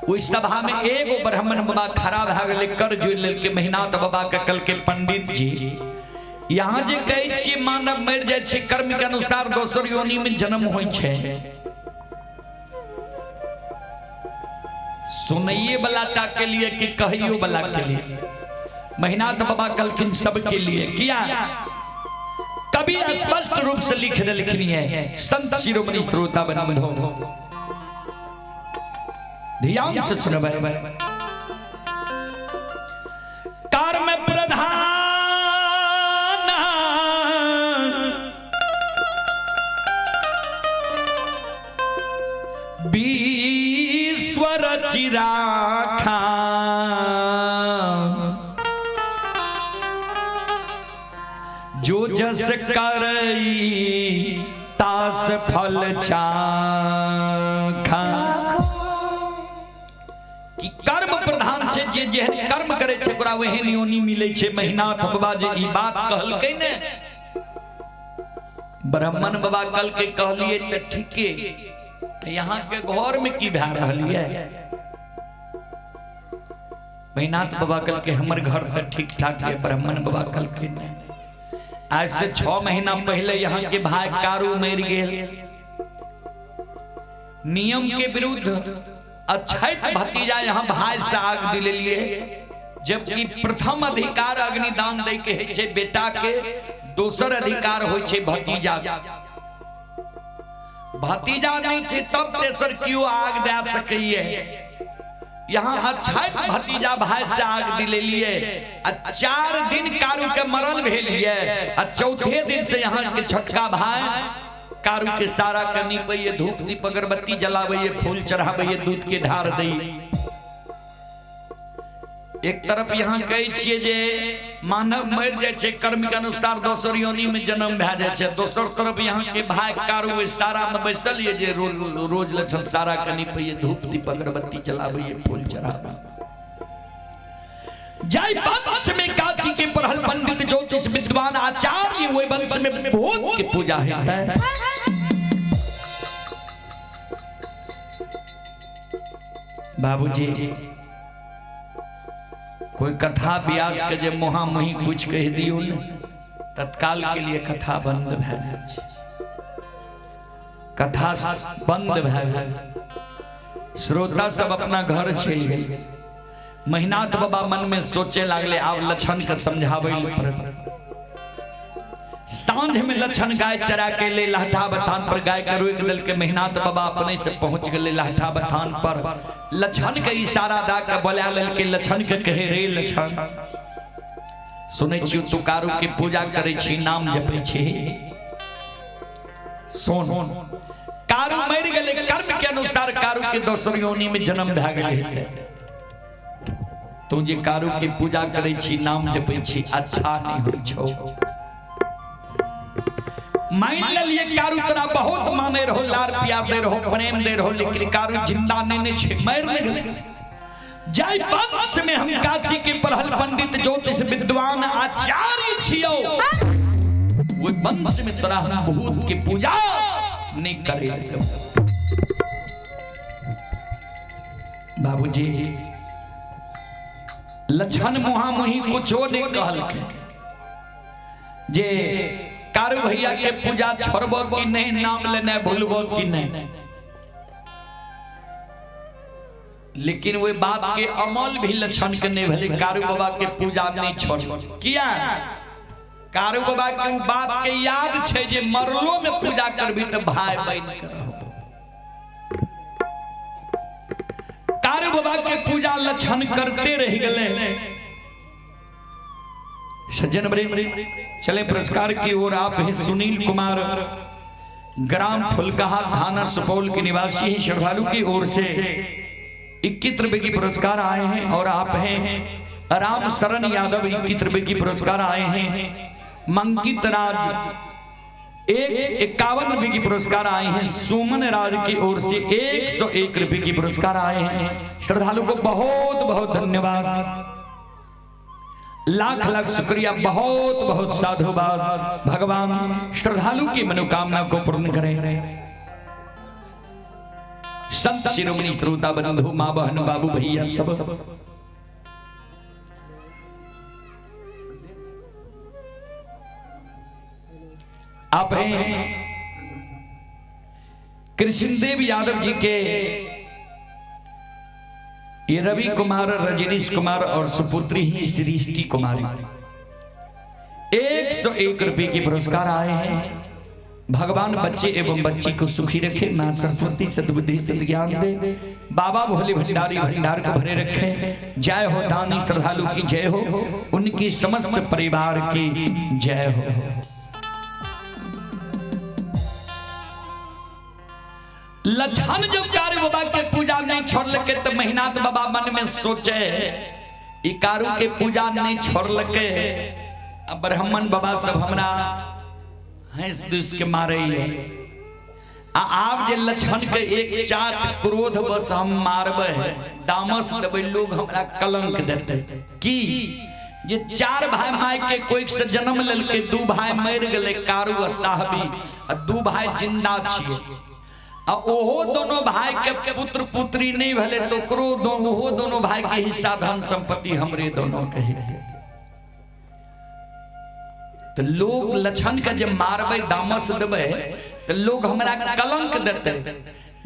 ओहि सभा में एगो ब्राह्मण बाबा खड़ा भए गेलै, कर जोड़ि लेलकै महिनाथ बाबा के, कहलकै पंडित जी यहाँ जे कहै छियै मानव मरि जाइ छै कर्म के अनुसार दोसर योनि में जन्म होइ छै, सुनैये वाला टा के लिए कि कहियो वाला के लिए? महिनाथ बाबा कहलखिन सबके लिए। किया? कवि स्पष्ट रूप से लिख देलखिन है। संत शिरोमणि श्रोता बंधो ध्यान से सुनबै। कर्म प्रधान विश्व रचिराखा, जो जस करई तास फल चाखा। कि कर्म प्रधान छै, जे जेहन कर्म करे छै ओकरा ओहन योनि मिलै छै। महिनाथ बाबा जे ई बात कहलकै ने, ब्राह्मण बाबा कहलकै कहलिए तऽ ठीके, यहाँ के घर में की भए रहल ये? महिनाथ बाबा कहलकै हमर घर तऽ ठीक ठाक है। ब्राह्मण बाबा कहलकै नहि, आज से 6 महीना पहले यहाँ के भाई कारू मरि गेल, नियम के विरुद्ध अछैत भतीजा यहाँ भाई से आग दिलेलिए, जबकि प्रथम अधिकार अग्निदान दै के होइ छै बेटा के, दोसर अधिकार होइ छै भतीजा के। भतीजा नहीं छै तब तेसर केओ आग दए सकैए। यहाँ अछैत भतीजा भाई से आग दिलेलिए आ 4 दिन कारू के मरल भेलिए आ चौथे दिन से यहाँ के छोटका भाई कारू के सारा के नीपैये, धूप दीप अगरबत्ती जलाबैये, फूल चढ़ाबैये, दूध के ढार दैये। एक तरफ यहाँ कहै छियै जे मानव मरि जाइ छै कर्म के अनुसार दोसर योनि में जन्म भए जाइ छै, दोसर तरफ यहाँ के भाई कारू ओहि सारा में बैसल ये जे रोज लक्षण सारा के नीपैये, धूप दीप अगरबत्ती जलाबैये, फूल चढ़ाबैये। जय वंश में काशी के पढ़ल पंडित ज्योतिष विद्वान आचार्य, ओहि वंश में भूत के पूजा होता है। बाबूजी कोई कथा व्यास के जे मुहा मुही कुछ कह दियो ने, तत्काल के लिए कथा बंद भए जाइ छै, कथा बंद भए गेल, श्रोता सब अपना घर चलि गेल। महिनाथ बाबा मन में सोचे लागले आब लक्षण के समझाबै लए पड़त। साँझ में लक्षण गाय चरा के ले लहठा बथान पर गाय के रोक देलकै। महिनाथ बाबा अपने से पहुंच गेले लहठा बथान पर, लक्षण के इशारा दा के बोला लेलकै। लक्षण के कहे रे लक्षण, सुनै छियौ तू कारू के पूजा करै छी, नाम जपै छी, सुन कारू मरि गेलै, कर्म के अनुसार कारू के दोसर योनि में जन्म भए गेलै हेतै। तू जे कारू के पूजा करै छी, नाम जपै छी, अच्छा नहीं होइ छौ। मान लेलिए कारू तोरा बहुत माने रहो, लार प्यार दे रहो, प्रेम दे रहो, लेकिन कारू जिंदा नहीं ने छे, मर नहीं गेलै। जय वंश में हम काची के पढ़ल पंडित ज्योतिष विद्वान आचार्य छियौ, ओहि वंश में तोरा हम भूत के पूजा नहीं करे देबौ। बाबूजी लक्षण मुहा मुही कुछो नहीं कहलकै जे कारू भैया के पूजा छोड़बो कि नहीं, नाम लेने भूलबो कि नहीं, लेकिन वे बात के अमल भी लक्षण के नहीं भेलै। कारू बाबा के पूजा नहीं छोड़ किया, कारू बाबा के उ बात के याद छै जे मरलो में पूजा करबी तो भाई बन के रहबो। कारू बाबा के पूजा लक्षण करते रह गए। सज्जन वृंद चले पुरस्कार की ओर। आप हैं सुनील कुमार, ग्राम फुलकहा, थाना सुपौल के निवासी हैं। श्रद्धालु की ओर से 21 रुपए की पुरस्कार आए हैं। और आप हैं राम शरण यादव, 21 रुपए की पुरस्कार आए हैं। मंकित राज एक 51 रुपए की पुरस्कार आए हैं। सुमन राज की ओर से 101 रुपए की पुरस्कार आए हैं। श्रद्धालु को बहुत बहुत धन्यवाद, लाख लाख शुक्रिया, बहुत बहुत साधुवाद। भगवान श्रद्धालु की मनोकामना को पूर्ण करें। संत शिरोमणि श्रोता बंधु, माँ बहन, बाबू भैया सब, आप हैं कृष्णदेव यादव जी के ये रवि कुमार, रजनीश कुमार और सुपुत्री ही सृष्टि कुमारी, 101 रुपए के पुरस्कार आए हैं। भगवान बच्चे एवं बच्ची को सुखी रखे, मां सरस्वती सद्बुद्धि सद्ज्ञान दे, बाबा भोले भंडारी भंडार को भरे रखे। जय हो दानी श्रद्धालु की जय हो, उनकी समस्त परिवार की जय हो। लछन जो कारू बाबा के पूजा नहीं छोड़लके तो महिनाथ बाबा मन में सोचे, ई कारू के पूजा नहीं छोड़लके, अब ब्राह्मण बाबा सब हमरा हंस दुस के मारे है। आ आब जे लछन के एक चाट क्रोध बस हम मारबे, दामस देबै, लोग हमरा कलंक देते की जे 4 भाई my के कोई से जन्म लेलके, 2 भाई मर गेलै कारू आ साहबी, आ 2 भाई जिंदा छियै, आ ओहो दोनों भाई के पुत्र पुत्री नहीं भले तो ओकरो ओहो दोनों भाई के हिस्सा धन संपत्ति हमरे दोनों के हेतै। तो लोग लछन के जे मारबै दामस देबै तो लोग हमरा कलंक देते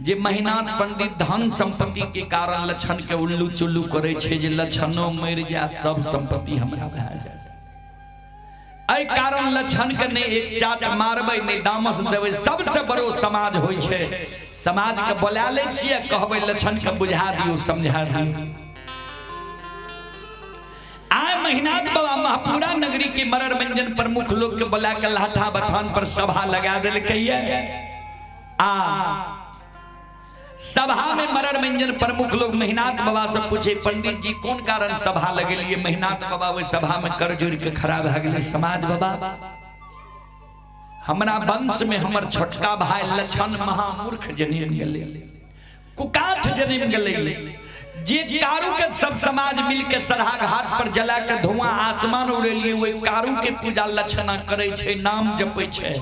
जे महिनाथ पंडित धन संपत्ति के कारण लछन के उल्लू चुल्लू करे छे, जे लछनो मर जाए सब संपत्ति हमरा भए जाए। एहि कारण लछन के नहीं एक चाट मारबै नहीं दामस देबै। सबसे बड़ो समाज होइ छे, समाज के बोला लै छियै, कहबै लछन के बुझा दियौ समझा दियौ। आय महिनाथ बाबा महपुरा नगरी के मरर मंजन प्रमुख लोग के बोला के लाठा बथान पर सभा लगा देलकै। आ सभा में मरर मंजन प्रमुख लोग महिनाथ बाबा से पूछे, पंडित जी कौन कारण सभा लगेलिए? महिनाथ बाबा वही सभा में कर जोड़ के खड़ा भए गेलै। समाज बाबा, हमरा वंश में हमर छोटका भाई लछन महामूर्ख जन्म गेलै, कुकाठ जन्म गेलै, जे कारू के सब समाज मिल के सरहा घाट पर जला के धुआं आसमान उड़ेलिए, वही कारू के पूजा लछना करे छे, नाम जपै छे,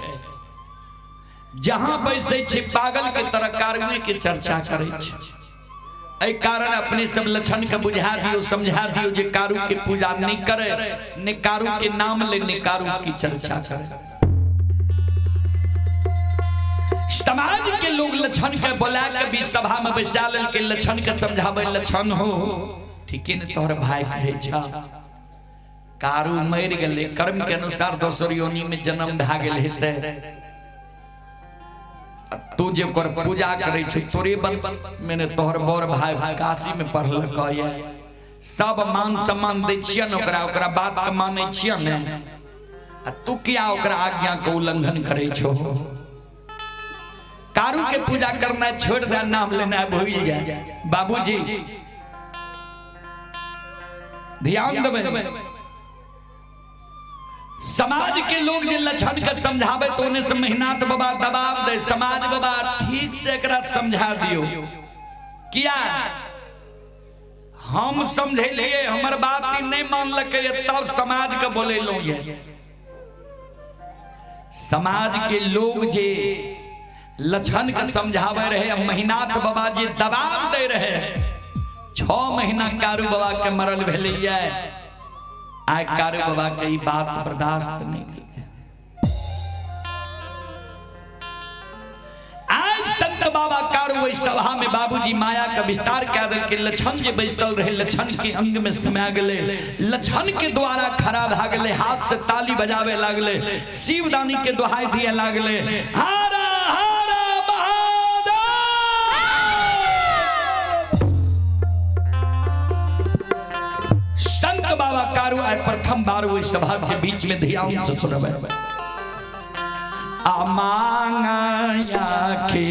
जहां बैसै छे पागल के तरह कारुए के चर्चा करे छे। एहि कारण अपने सब लछन के बुझा दियो समझा दियो जे कारू के पूजा नहीं करे, ने कारू के नाम ले, ने कारू की चर्चा करे। समाज के लोग लछन के बोला के भी सभा में बैसा लेल के लछन के समझावे, लछन हो ठीके ने तोहर भाई कहे छा, कारू मरि गेलै, कर्म के अनुसार दोसर योनि में जन्म भए गेल हेतै, तू जे ओकर पूजा करे छै तोरे वंश में तोहर बड़ भाई काशी में पढ़लक ये, सब मान सम्मान दै छियै ने ओकरा, ओकरा बात के मानै छियै ने, आ तू किया ओकरा आज्ञा के उल्लंघन करे छो? कारू के पूजा करना छोड़ दे, नाम लेना भूल जाए। बाबूजी ध्यान देबै, समाज के लोग जे लछन के समझावे तो उन्हें से महिनाथ बाबा दबाव दे, समाज बाबा ठीक से एकरा समझा दियो, किया हम समझेलिए हमर बात ही नहीं मानलकै तब समाज के बोलेलहुं। ये समाज के लोग जे लछन के समझावे रहे, महिनाथ बाबा जे दबाव दे रहे, 6 महीना कारू बाबा के मरल भेलैया, आय कारू बाबा के ई बात बर्दाश्त नहीं भेलै। आज संत बाबा कारू ओहि सभा में बाबूजी माया का विस्तार कए देलकै। लछन जे बैसल रहे लछन के अंग में समा गेलै, लछन के द्वारा खड़ा भए गेलै, हाथ से ताली बजावे लागलै, शिवदानी के दुहाई दिए लागलै, हर हर महादेव। संत बाबा कारू आय प्रथम बार ओहि सभा के बीच में ध्यान से सुनबै। आ मांगा के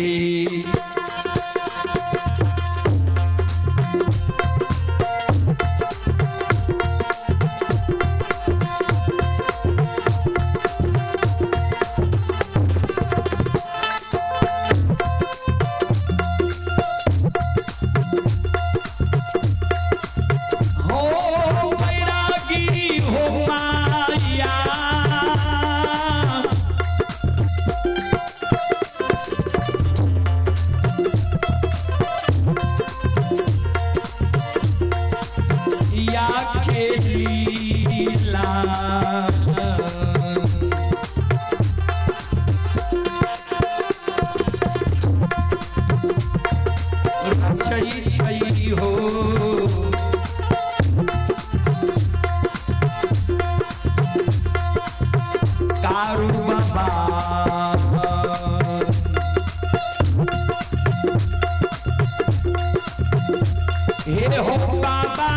बाबा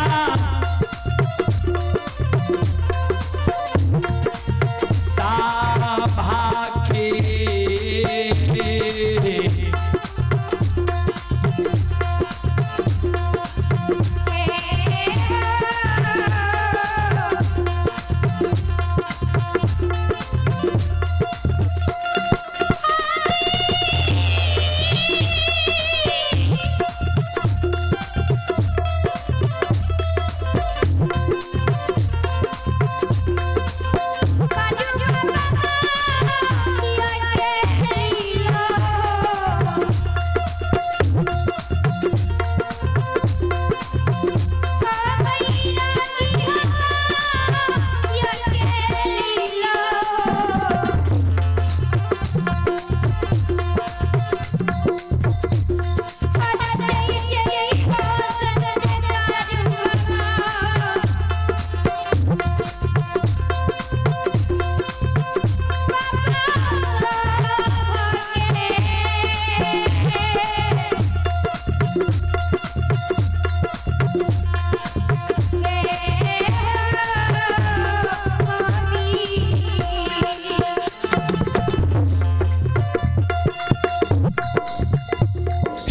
साभा के।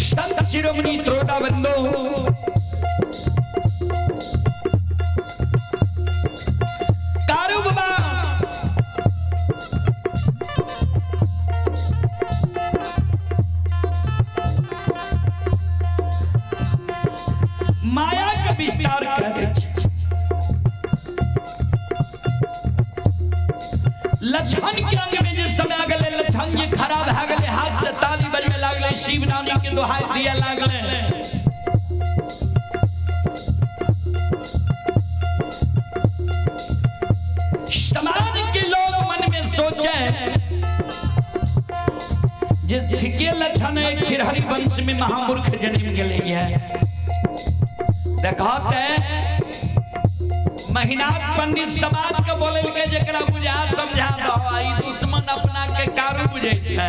संत शिरोमणि श्रोता बंधु, कारू बाबा माया के विस्तार कर दै छै। लक्षण के अंग में जे समय गेलै, लक्षण जे खड़ा भए गेलै, हाथ से ताली बजबे लागलै, शिव रानी के दोहाई दिए लागलै। समाज के लोग मन में सोचे जे ठीके लक्षण है, खिरहरी वंश में महामूर्ख जन्म गेलै है। देखते महिनाथ पंडित समाज के बोले के जकरा बुझा समझा दो, ई दुश्मन अपना के कारू बुझै छै,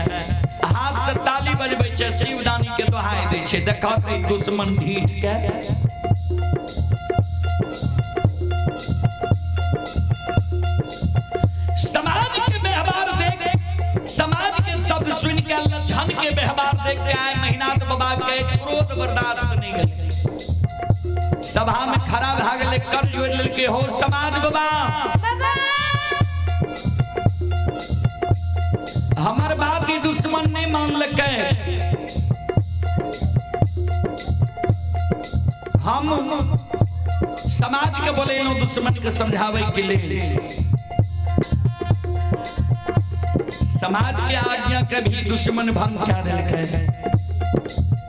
हाथ से ताली बजबै छै, शिवदानी के दोहाई दै छै। देखते दुश्मन ढीठ के समाज के व्यवहार देख, समाज के शब्द सुन के लक्षण के व्यवहार देख के आए महिनाथ बाबा के क्रोध बर्दाश्त नहीं गेलै। सभा में खड़ा भए गेलै, कर जोड़ लेलकै, हो समाज बाबा हमर बात ई दुश्मन नहीं मानलकै, हम समाज के बोलेलहुँ दुश्मन के समझाबै के लेल। समाज के आज्ञा के भी दुश्मन भंग कए देलकै।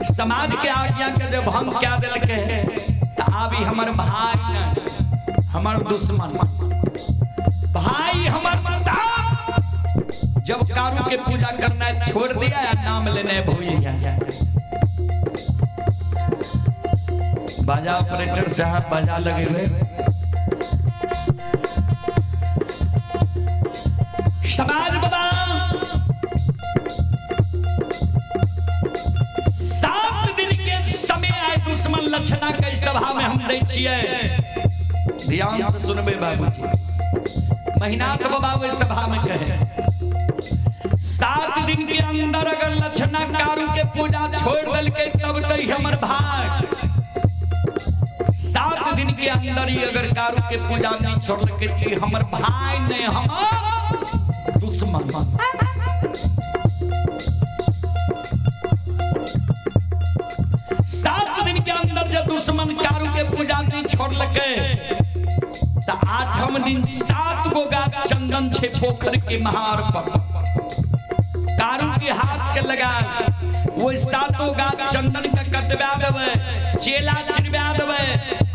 समाज के आज्ञा के जब भंग कए देलकै त आब ई हमर भाई नहीं, हमर दुश्मन भाई, हमर बाप। जब कारू के पूजा करना छोड़ दिया या नाम लेने भूल गया। बाजा ऑपरेटर साहब बाजा लगे हुए। समाज बाबा 7 दिन के समय आए दुश्मन लक्षणा के सभा में हम दै छियै। ध्यान से सुनबे बाबूजी। महिनाथ बाबा ओहि सभा में कहे 7 दिन के अंदर अगर लक्षणा कारू के पूजा छोड़ देलकै तब तक हमर भाई। 7 दिन के अंदर ही अगर कारू के पूजा नहीं छोड़लकै त हमर भाई नहीं, हमर दुश्मन। 7 दिन के अंदर जब दुश्मन कारू के पूजा नहीं छोड़लकै त 8वां दिन 7 गो गाछ चंदन छे पोखर के महार पर कारू के हाथ के लगा वो 7 गाछ चंदन के कटवा देवे, चेला चिरवा देवे,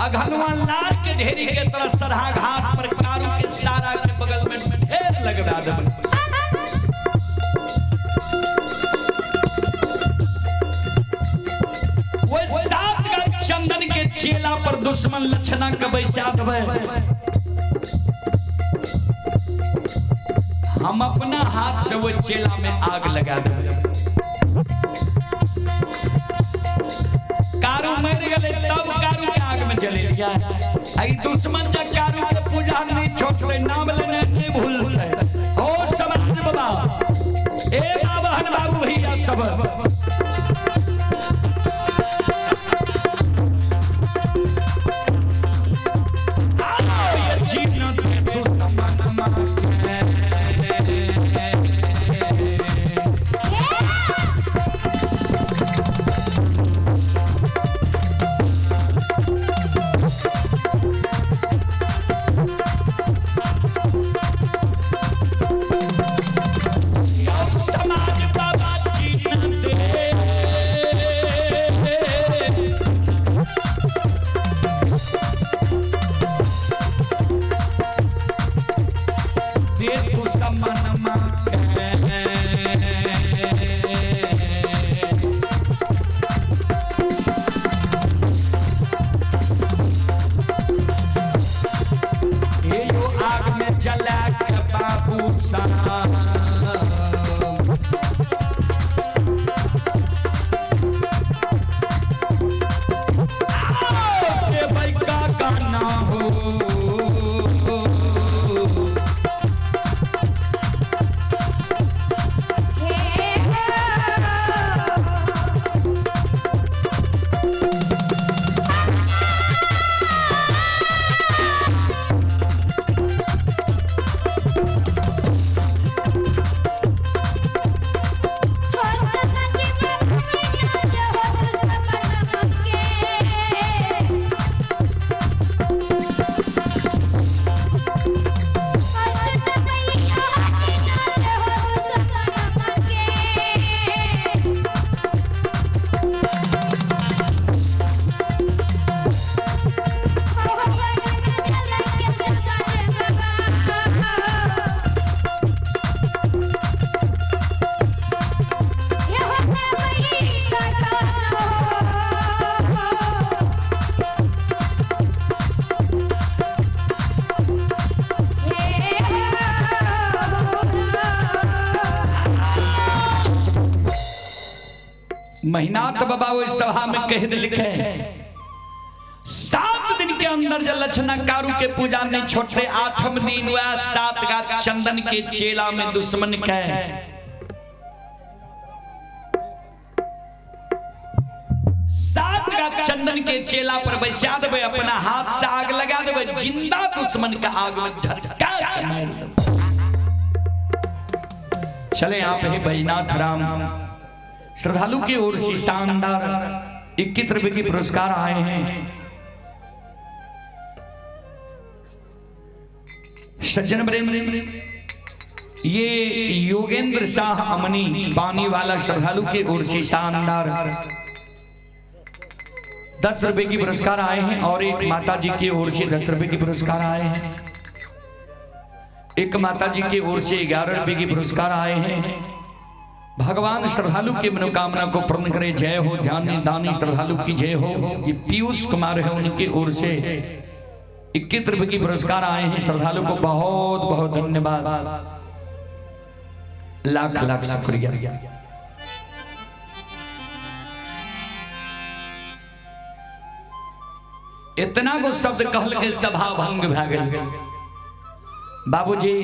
अघनवा लार के ढेरी के तरह सरहा घाट पर कारू के सारा के बगल में ढेर लगवा देवे। वो 7 गाछ चंदन के चेला पर दुश्मन लक्षणा के बैसा देवे। हम अपना हाथ से वो चेला में आग लगा देवे। कारू मर गए तब कारू के आग में जले। भैया आई दुश्मन जकारू के पूजा नहीं छोड़ते, नाम लेने नहीं भूलते। ओ समाज बाबा, ए बाबा बाबू भैया सब महीनाथ बाबा वो सभा में कह लिखे 7 दिन के अंदर जब लक्षणा कारू के पूजा नहीं छोड़ते, 8म दिन वह 7 का चंदन के चेला में दुश्मन के 7 का चंदन के चेला पर बैसा देवे, अपना हाथ से आग लगा देवे, जिंदा दुश्मन का आग में झटका के मार देवे। चले आप ही बैजनाथ राम श्रद्धालु की ओर से शानदार 21 रुपए की पुरस्कार आए हैं। सज्जन प्रेम, ये योगेंद्र शाह अमनी पानी वाला श्रद्धालु की ओर से शानदार 10 रुपए की पुरस्कार आए हैं। और एक माता जी की ओर से 10 रुपए की पुरस्कार आए हैं। एक माता जी की ओर से 11 रुपए की पुरस्कार आए हैं। भगवान श्रद्धालु की मनोकामना को पूर्ण करे। जय हो जानी दानी श्रद्धालु की जय हो। ये पीयूष कुमार है, उनकी ओर से 21 रुपए की पुरस्कार आए हैं। श्रद्धालु को बहुत बहुत धन्यवाद, लाख लाख शुक्रिया। इतना गो शब्द कहल के सभा भंग भए गेल। बाबूजी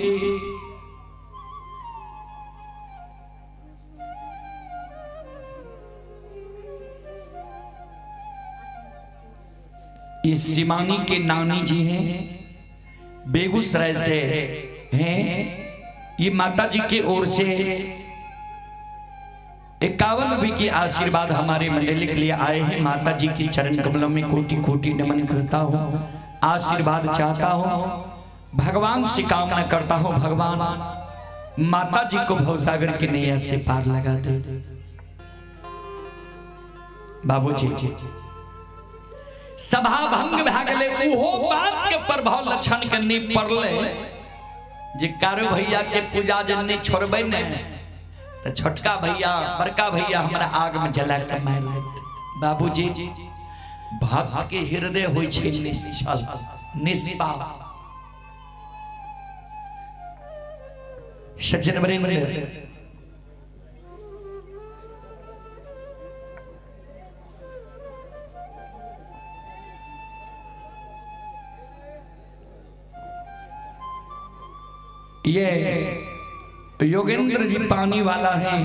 ये सिमानी के नानी जी हैं, बेगूसराय से हैं। ये माता जी के ओर से 51 रुपए की आशीर्वाद हमारे मंडली के लिए आए हैं। माता जी की चरण कमलों में कोटि कोटि नमन करता हूँ, आशीर्वाद चाहता हूँ, भगवान से कामना करता हूँ, भगवान माता जी को भवसागर की नैया से पार लगा दे। बाबूजी सभा भंग भए गेलै, ओहो बात के प्रभाव लक्षण के नहीं पड़ले जे कारू भैया के पूजा जे नहीं छोड़बै ने तो छोटका भैया बड़का भैया हमरा आग में जला के मारि देते। बाबूजी भक्त के हृदय होइ छै निश्चल निष्पाप। सज्जन वृंद, ये योगेंद्र जी पानी वाला है,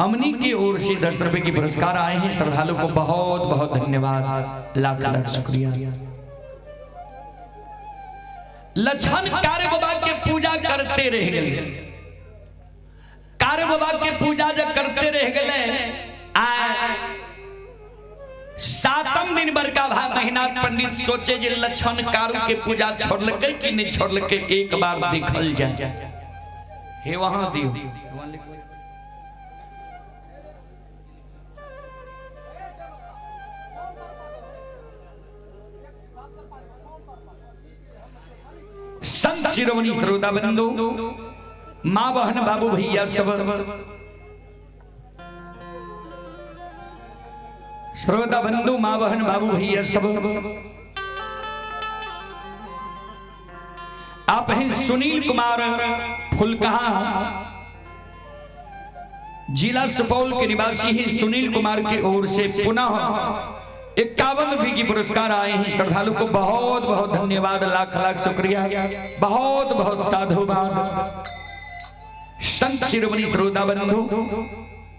अमनी की ओर से 10 रुपए की पुरस्कार आए हैं। श्रद्धालु को बहुत बहुत धन्यवाद, लाख लाख शुक्रिया। लछन कार्य बाबा के पूजा करते रह गए। कार्य बाबा के पूजा जब करते रह गए, आ सातम दिन बड़का भाई महिनाथ पंडित सोचे जे लछन कारू के पूजा छोड़लकै कि नहीं छोड़लकै, एक बार देखल जाए। हे वहां दियो। संत शिरोमणि श्रोता बंधु, माँ बहन बाबू भैया सब श्रोता बंधु, माँ बहन बाबू भैया सब, आप हैं सुनील कुमार फुलकहा, जिला सुपौल के निवासी हैं। सुनील कुमार की ओर से पुनः 51 रुपये की पुरस्कार आए हैं। श्रद्धालु को बहुत बहुत धन्यवाद, लाख लाख शुक्रिया, बहुत बहुत साधुवाद। संत शिरोमणि श्रोता बंधु,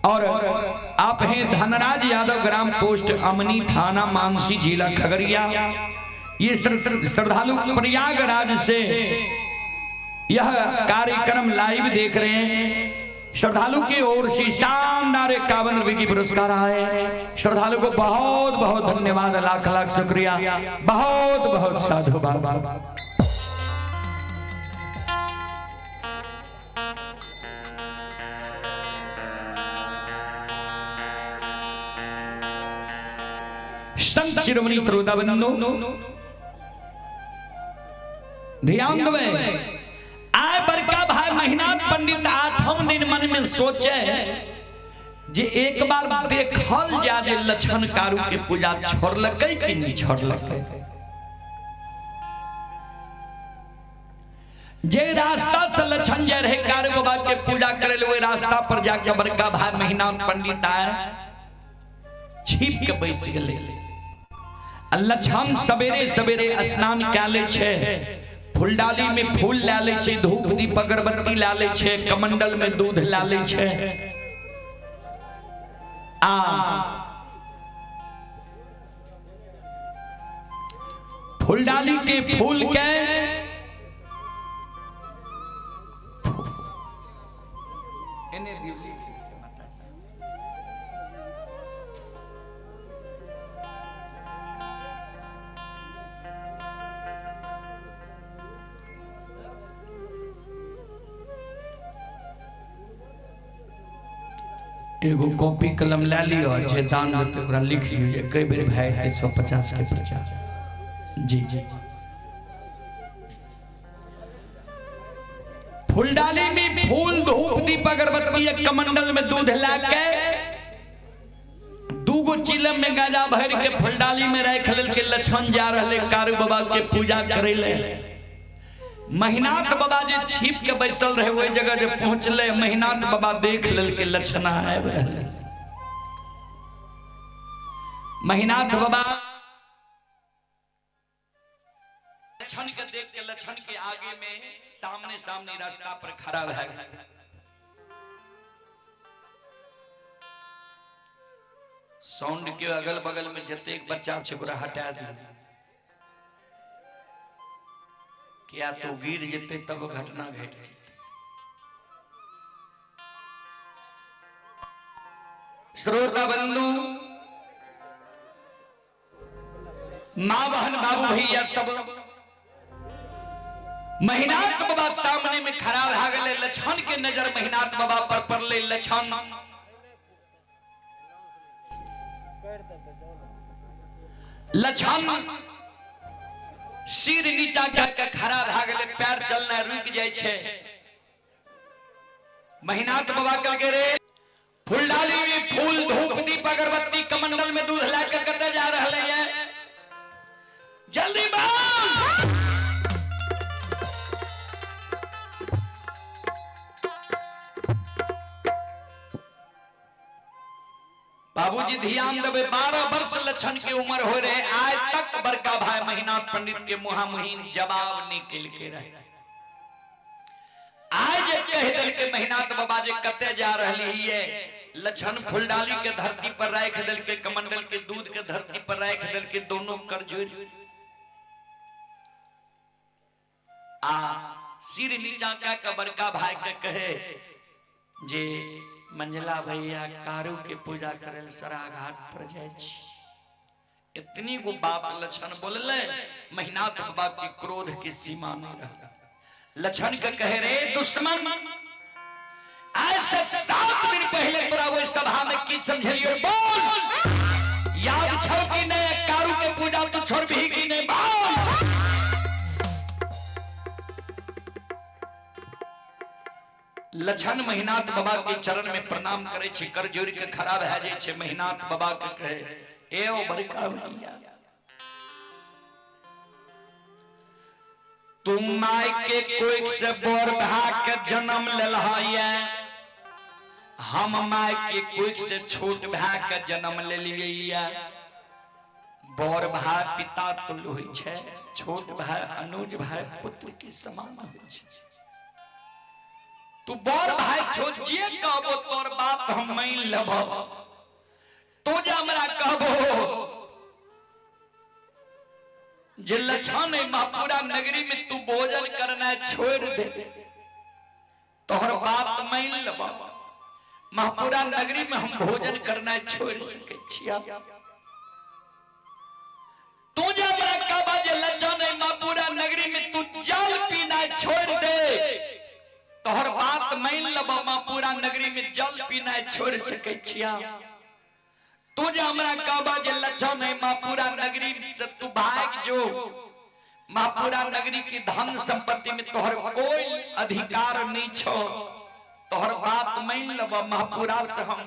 और आप हैं धनराज यादव, ग्राम पोस्ट अमनी, थाना मानसी, जिला खगड़िया। ये श्रद्धालु प्रयागराज से यह कार्यक्रम लाइव देख रहे हैं। श्रद्धालु की ओर से शानदार 51 रुपए की पुरस्कार आए। श्रद्धालु को बहुत बहुत धन्यवाद, लाख लाख शुक्रिया, बहुत बहुत साधुवाद। संत शिरोमणि श्रोता बंधु, ध्यान देवे। आय बड़का भाई महिनाथ पंडित आठम दिन मन में सोचे जे एक बार देखल जा जे लछन कारू के पूजा छोड़लकै कि नहीं छोड़लकै। जे रास्ता से लछन जा रहे कारू बाबा के पूजा करे ले, वही रास्ता पर जाके बड़का भाई महिनाथ पंडित आए छिप के बैस गेलै। लछन सवेरे सवेरे स्नान कए लै छै, फुलडाली में फूल ला लै छै, धूप दीप अगरबत्ती ला लै छै, कमंडल में दूध ला लै छै, आ फुलडाली के फूल के एने दियो लिख के माता। एगो कॉपी कलम ला लियो, जे दान देते ओकरा लिख लियो जे कई बेर भए जेतै 150 के प्रचार। जी जी। फुलडाली में फूल धूप दीप अगरबत्ती एक कमंडल में दूध ला के दूगो चिलम में गाजा भर के फुलडाली में राख लेलकै। लछन जा रहले कारू बाबा के पूजा करे ले। महिनाथ बाबा जे छिप के बैसल रहे ओहि जगह जे पहुंचले, महिनाथ बाबा देख लेलकै लछना आबि रहले। महिनाथ बाबा लछन के देख के लछन के आगे में सामने सामने रास्ता पर खड़ा भए गेल। साउंड के अगल बगल में जतेक बच्चा छै ओकरा हटा दियौ, किया तो गिर जेतै तब घटना घटि जेतै। श्रोता बंधु, माँ बहन बाबू भैया सब, महिनाथ बाबा सामने में खड़ा भए गेलै। लछन के नजर महिनाथ बाबा पर पड़लै। लछन लछन सिर नीचा जाके खड़ा भए गेलै, पैर चलना रुकि जाइ छै। महिनाथ बाबा कहलकै रे फुलडाली में फूल धूप दीप अगरबत्ती कमंडल में दूध ला के कतऽ जा रहलै ये, जल्दी बोल। बाबूजी ध्यान देवे, 12 वर्ष लछन के उम्र हो रहे, आज तक बड़का भाई महिनाथ पंडित के मुहा मुहीन जवाब निकल के रहे। कह दिल के महिनाथ बाबा जे कते जा रहली ये लछन फुलडाली के धरती पर राख दिल के, कमंडल के दूध के धरती पर राख दिल के, दोनों कर जोड़ आ सिर नीचा का के बड़का भाई के कहे जे मंझला भैया कारू के पूजा करे सराघाट पर जाय छी। इतनी गो बात लछन बोलले, महिनाथ बाबा के क्रोध की सीमा नहीं रहा। लछन के कहे रे दुश्मन, आज से 7 दिन पहले तोरा वो सभा में की समझलियो बोल, याद छौ कि नहीं? कारू के पूजा तू छोड़बही कि नहीं बोल। लछन महिनाथ बाबा के चरण में प्रणाम करे छे, कर जोड़ के खड़ा भए जाय छे। महिनाथ बाबा के कहे ए ओ बड़का भैया, तू my के कोख से बोर भा के जन्म लेलहा ये, हम my के कोख से छोट भा के जन्म लेलिए ये। बोर भाई पिता तुल्य होइ छे, छोट भाई अनुज भाई पुत्र के समान होइ छे। तू बोर भाई छो, जे कहबो तोर बात हम मान लेबो। तू जे हमरा कहबो जे लछन महापुरा नगरी में तू भोजन करना छोड़ दे, तोहर बात मान लेबो। महापुरा नगरी में हम भोजन करना छोड़ सके छिया। तू जे हमरा कहबा जे लछन महापुरा नगरी में तू जल पीना छोड़ दे, तोहर बात मान लेबो। महापुरा नगरी में जल पीना छोड़ सके छिया। तू जे हमरा कहबा जे लछन महापुरा नगरी से तू भाग जो, महापुरा नगरी की धन संपत्ति में तोहर कोई अधिकार नहीं छो, तोहर बात मान लेबो। महापुरा से हम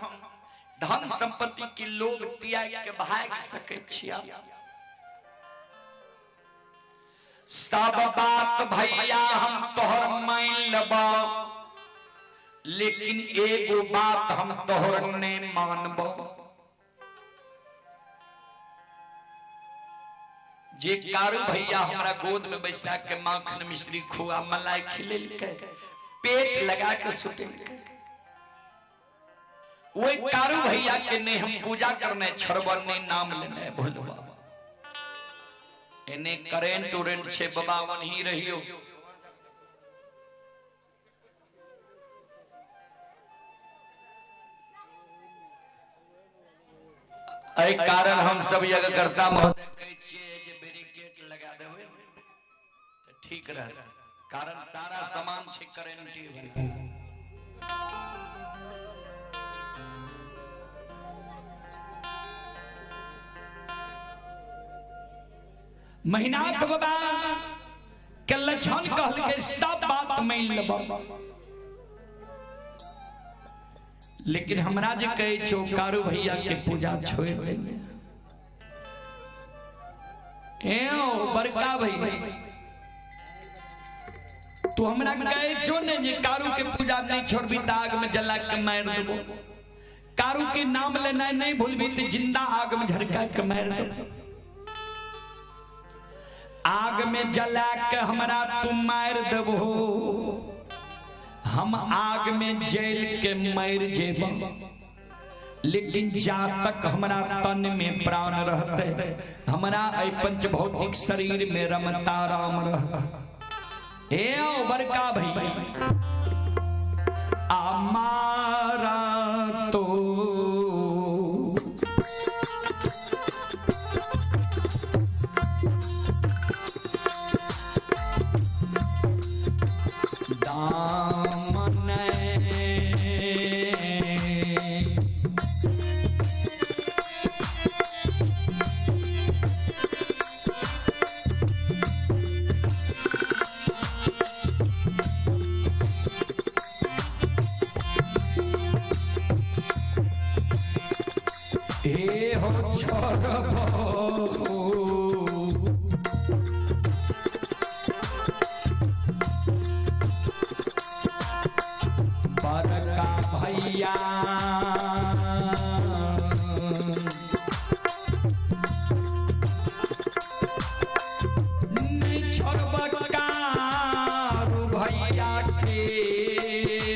धन संपत्ति की लोभ त्याग के भाग सके छिया। सब बात भैया हम तोहर मान लेबो, लेकिन एगो बात हम तोहर नहीं मानबो। जे कारू भैया हमरा गोद में बैसा के माखन मिश्री खोआ मलाई खिलेलकै, पेट लगा के सुतेलकै, वही कारू भैया के नहीं हम पूजा करने छोड़ब, नहीं नाम लेने भूलबा। एने करेंट उरेंट छे बाबा वहीं रहियो। एहि कारण हम सब यज्ञकर्ता महोदय कहै छियै जे बैरिकेड लगा देबै तऽ ठीक रहत, कारण सारा सामान छै करेंटी वाला। महिनाथ बाबा के लछन कहलकै सब बात मान लेबो, लेकिन हमरा जे कहै छौ कारू भैया के पूजा छोड़ दे। ए बड़का भैया, तू हमरा कहै छौ ने जे कारू के पूजा नहीं छोड़बी त आग में जला के मार देबो, कारू के नाम लेना नहीं भूलबी त जिंदा आग में झरका के मार देबो। आग में जला के हमरा तू मार देबो, हम आग में जल के मर जेब, लेकिन जा तक हमरा तन में प्राण रहते, हमरा एहि पंचभौतिक शरीर में रमता राम रहता। ए ओ बड़का भैया, हमारा तो दामन हे हो छोड़बो बड़का भैया, नहीं छोड़ब कारू भैया के।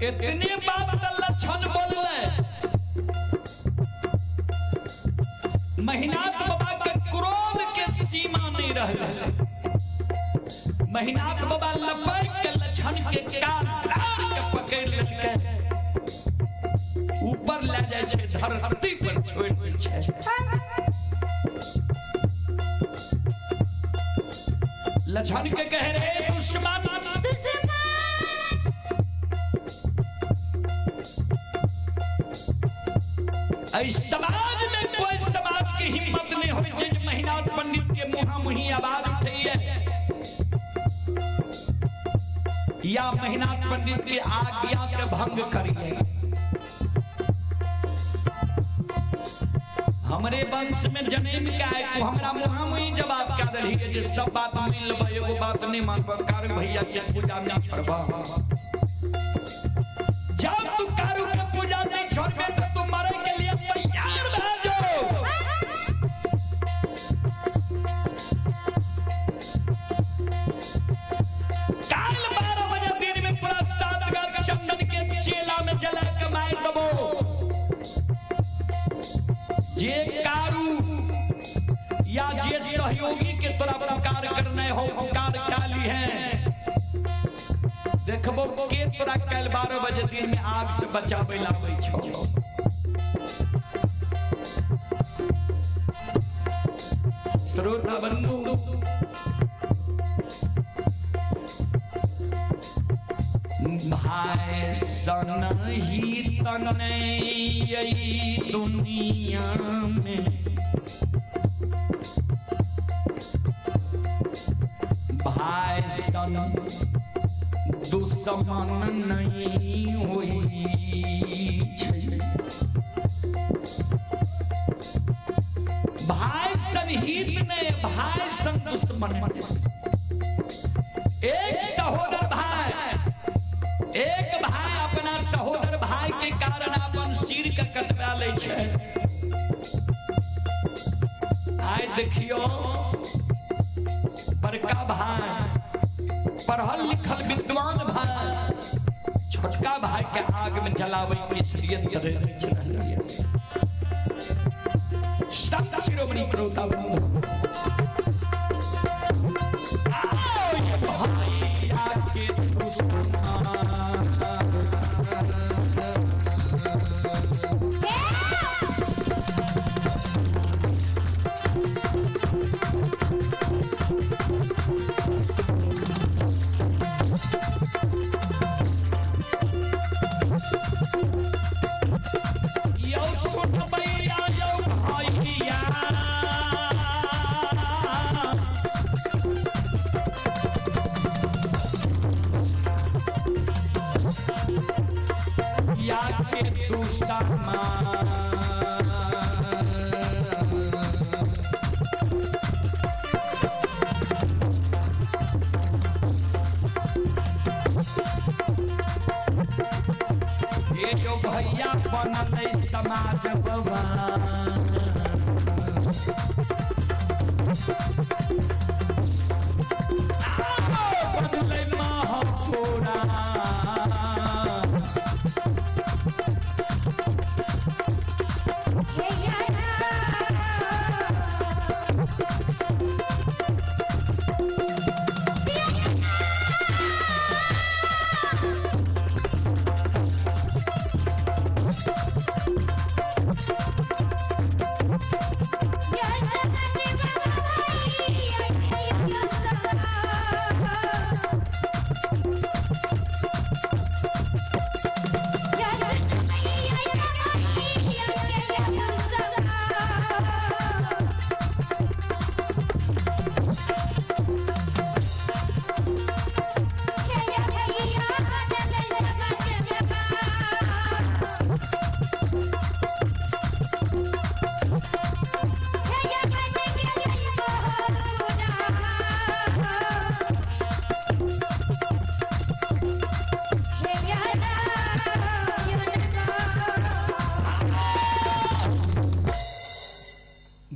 इतने बात त लक्षण बोलले। महिनाथ बाबा के क्रोध के सीमा नहीं रहले। महिनाथ बाबा लपट के लक्षण के कान लार के पकड़ लेलकै, ऊपर ले जाइ छै, धरती पर छोड़ि दै छै। लक्षण के कह रहे दुश्मन, एहि समाज में कोई समाज के हिम्मत नहीं होई छै जे महिनाथ पंडित के मुहा मुही आवाज उठैये या महिनाथ पंडित के आज्ञा के भंग करिए। हमरे वंश में जन्म के आए तू हमरा मुहा मुही जवाब क्या दलही जे सब बात मान लेबै, एगो बात नहीं मानब, कारू भैया के पूजा नहीं छोड़ब। जब तू कारू के पूजा नहीं छोड़बे तो तू मरे के लिए तैयार भए जो। काल 12 बजे दिन में पूरा 7 गार चंदन के चेला में जला के मार देबो। जे कारू या जे सहयोगी के तोरा पुकार करने हो, पुकार काली है, देखबो के तोरा काल 12 बजे दिन में आग से बचावे लावे छो। श्रोता बंधु, भाई सन ही तने यही दुनिया में, भाई सन दुश्मन नहीं होई छै। भाई सन हित ने भाई सन दुश्मन। एक सहोदर भाई, एक भाई अपना सहोदर भाई के कारण अपन सिर के कटवा लै छै। आइ देखियो बड़का भाई पढ़ल लिखल विद्वान भाई छोटका भाई के आग में जलावे के षड्यंत्र रच रहल। संत शिरोमणि श्रोता बंधु, आओ ये भाई आके दुश्मन। यौ सुनबैया यौ भैया, या के दुश्मन। ये यो भैया बनल समाज बबा, बनलै महापुरा।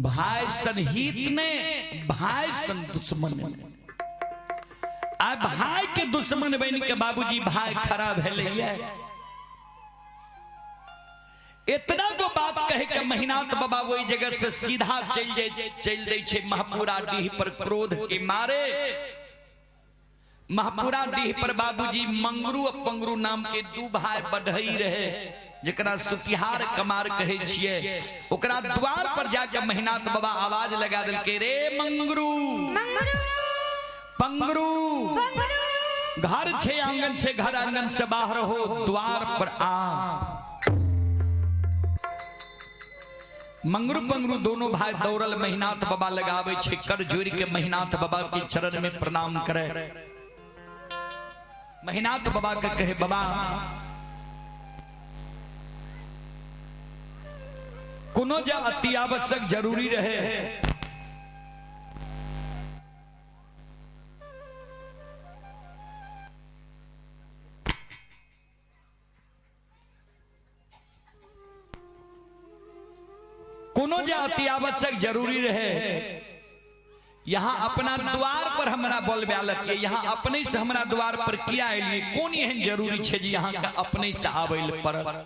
भाई सन हित ने भाई सन दुश्मन ने। आ भाई के दुश्मन बन के बाबूजी भाई खड़ा भेलै। इतना गो बात कहे के महिनाथ बाबा वही जगह से सीधा चल जाए, चल दै छै महपुरा डीह पर क्रोध के मारे। महपुरा डीह पर बाबूजी मंगरू और पंगरू नाम के दू भाई बढ़ई रहे, जकरा सुतिहार कमार कहे छिए। ओकरा द्वार पर जाके महिनाथ बाबा आवाज लगा देलकै, रे मंगरू पंगरू, घर छे आंगन छे, घर आंगन से बाहर हो, द्वार पर आ। मंगरू पंगरू दोनों भाई दौड़ल महिनाथ बाबा लगावे छे, कर जोड़ के महिनाथ बाबा के चरण में प्रणाम करे। महिनाथ बाबा के कहे, बाबा कोनो जे अति आवश्यक जरूरी रहे कोनो जे अति आवश्यक जरूरी रहे, यहाँ अपना द्वार पर हमरा बोलबे लतियै, यहाँ अपने से हमरा द्वार पर किया एलियै, कोन एहन जरूरी छै जे यहाँ के अपने से आबै लए पड़ल।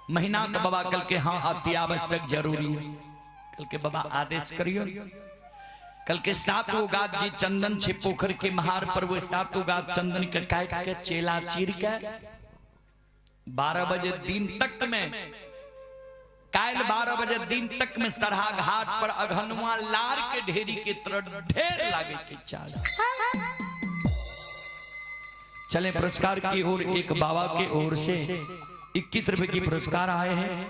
महिनाथ बाबा कहलकै हाँ अति आवश्यक जरूरी है। कहलकै बाबा आदेश करियो। कहलकै सातो गाछ जे चंदन छै पोखर के महार पर, वो सातो गाछ चंदन के काटि के चेला चीर के 12 बजे दिन तक में, काल्हि 12 बजे दिन तक में सरहा घाट पर अघनुआ लार के ढेरी के तरह ढेर लागे के चाल। चले पुरस्कार की ओर। एक बाबा के ओर से 21 रुपए की पुरस्कार आए हैं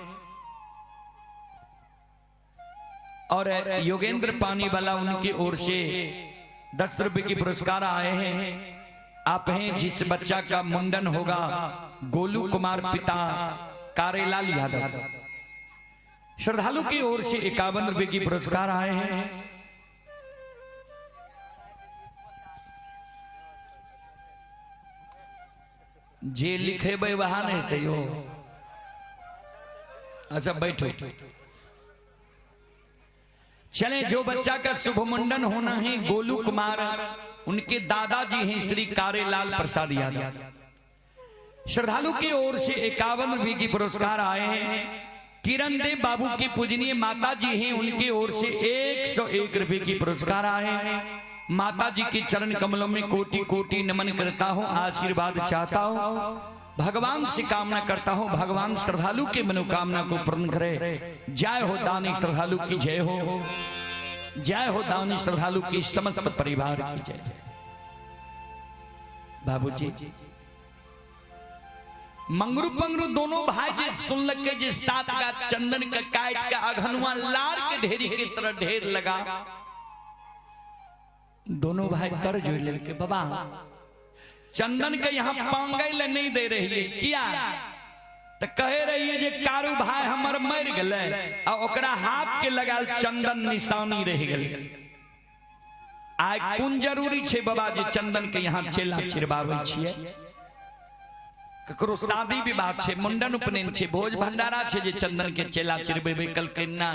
और योगेंद्र पानी वाला उनकी ओर से 10 रुपए की पुरस्कार आए हैं। आप हैं जिस बच्चा का मुंडन होगा, गोलू कुमार पिता कारेलाल यादव। श्रद्धालु की ओर से 51 रुपए की पुरस्कार आए हैं। जे लिखेबै वहाँ नहीं हेतै यो। अच्छा बैठो। चले, जो बच्चा का शुभ मुंडन होना है गोलू कुमार, उनके दादाजी हैं श्री कारेलाल प्रसाद यादव। श्रद्धालु की ओर से 51 रुपए की पुरस्कार आए हैं। किरण देव बाबू की पूजनीय माता जी हैं, उनकी ओर से 101 रुपए की पुरस्कार आए हैं। माता जी के चरण कमलों में कोटि कोटि नमन करता हूं, आशीर्वाद चाहता हूं, भगवान से कामना करता हूं, भगवान श्रद्धालु के मनोकामना को पूर्ण करे। जय हो दानी श्रद्धालु की जय हो, जय हो दानी श्रद्धालु की समस्त परिवार की जय। बाबूजी मंगरू पंगरू दोनों भाई जे सुनलक के जे सात का चंदन के काट के अघनुआ लार के ढेरी के तरह ढेर लगा, दोनों भाई कर जोड़ लेके, बाबा चंदन के यहाँ पांगै ले नहीं दे रही है किया? तो कहे रही है जे कारू भाई हमर मर गेलै आ ओकरा हाथ के लगाल चंदन निशानी रह गेलै। आइ कोन जरूरी छै बाबा जे चंदन के यहाँ चेला चिरबाबै छियै? ककरो शादी विवाह छै, मुंडन उपनयन छै, भोज भंडारा छै जे चंदन के चेला चिरबेबै? कहलकै ना,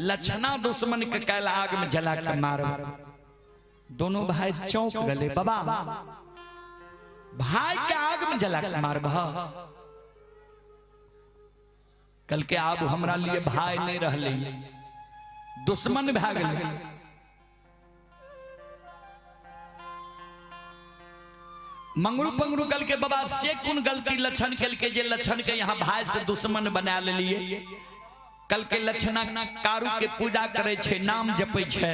लक्षणा दुश्मन के काल्हि आग में जला के मारब। दोनों भाई चौंक गए, बाबा भाई के आग में जला के मारब? कल के आब हमरा लिए भाई नहीं रहले, दुश्मन भए गेलै। मंगरू पंगरू कल के बाबा से कोन गलती लक्षण कल के जे लक्षण के यहाँ भाई से दुश्मन बना लेलिए? कल के लक्षणा कारू के पूजा करे छे, नाम जपै छे,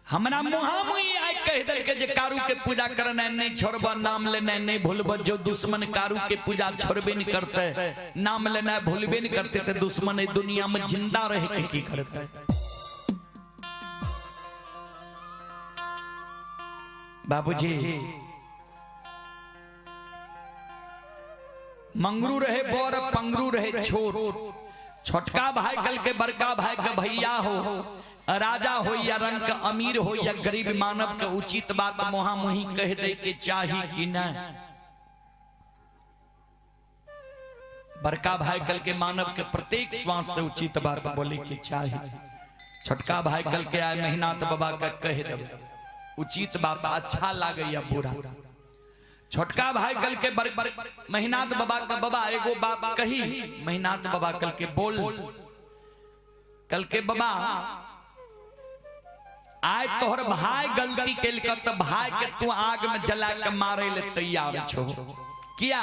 हमरा मुहामुही आइ कहि देलकै जे कारू के पूजा करनाइ नहि छोड़ब, नाम लेनाइ नहि भूलब। जो दुश्मन कारू के पूजा छोड़बे नहि करतै, नाम लेनाइ भूलबे नहि करतै, तऽ दुश्मन एहि दुनिया में जिंदा रह के की करतै? बाबूजी मंगरू रहे बड़, पंगरू रहे छोट। छोटका भाई कल के बड़का भाई के, भैया हो, राजा हो या रंग के अमीर हो या गरीब, मानव के उचित बात मुहा मुही कह दे के चाही कि नहीं? बड़का भाई कल के मानव के प्रत्येक श्वास से उचित बात बोले के चाही। छोटका भाई कल के आए महीना तो बाबा का कह दे उचित बात, अच्छा लागे या बुरा। छोटका भाई कल के महिनाथ बाबा के बाबा एगो बात कही। महिनाथ बाबा कल के बोल, कल के बाबा आय तोहर भाई गलती केलक त भाई के तू आग में जला के मारे ले तैयार छो। किया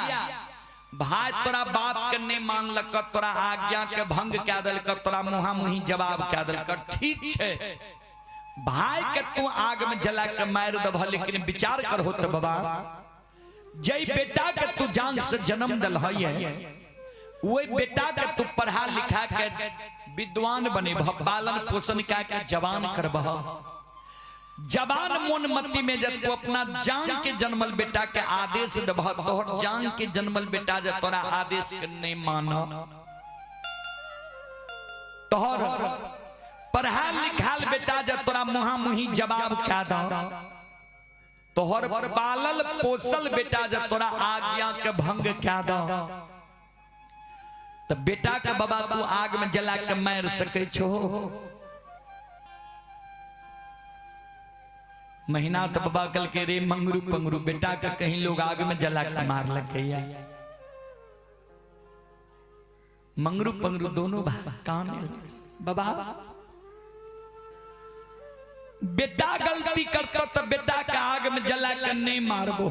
भाई तोरा बाप के नहीं मानलक, तोरा आज्ञा के भंग कए देलक, तोरा मुहा मुही जवाब कए देलक। ठीक छै, भाई के तू आग में जला के मार देबह, लेकिन विचार करहो त बाबा, जै बेटा के तू जान से जन्म दिल है, वही बेटा के तू पढ़ा लिखा के विद्वान बनेबह, पालन पोषण कए के जवान करबह। जवान मोन मति में जब तू अपना जान के जन्मल बेटा के आदेश देबह, तोहर जान के जन्मल बेटा जब तोरा आदेश के नहीं मान, तोहर पढ़ाल लिखाल बेटा जब तोरा मुहा मुही जवाब कह द, तोहर पालल पोसल बेटा जब तोरा आज्ञा के भंग कह द, तो बेटा के बाबा तू आग में जला के मार सके छो। महीना तो बाबा कल के रे मंगरू पंगरू, बेटा के कहीं लोग आग में जला के मार लगे। मंगरू पंगरू दोनों भाई कान बाबा, बेटा गलती करता तो बेटा के आग में जला के नहीं मारबो।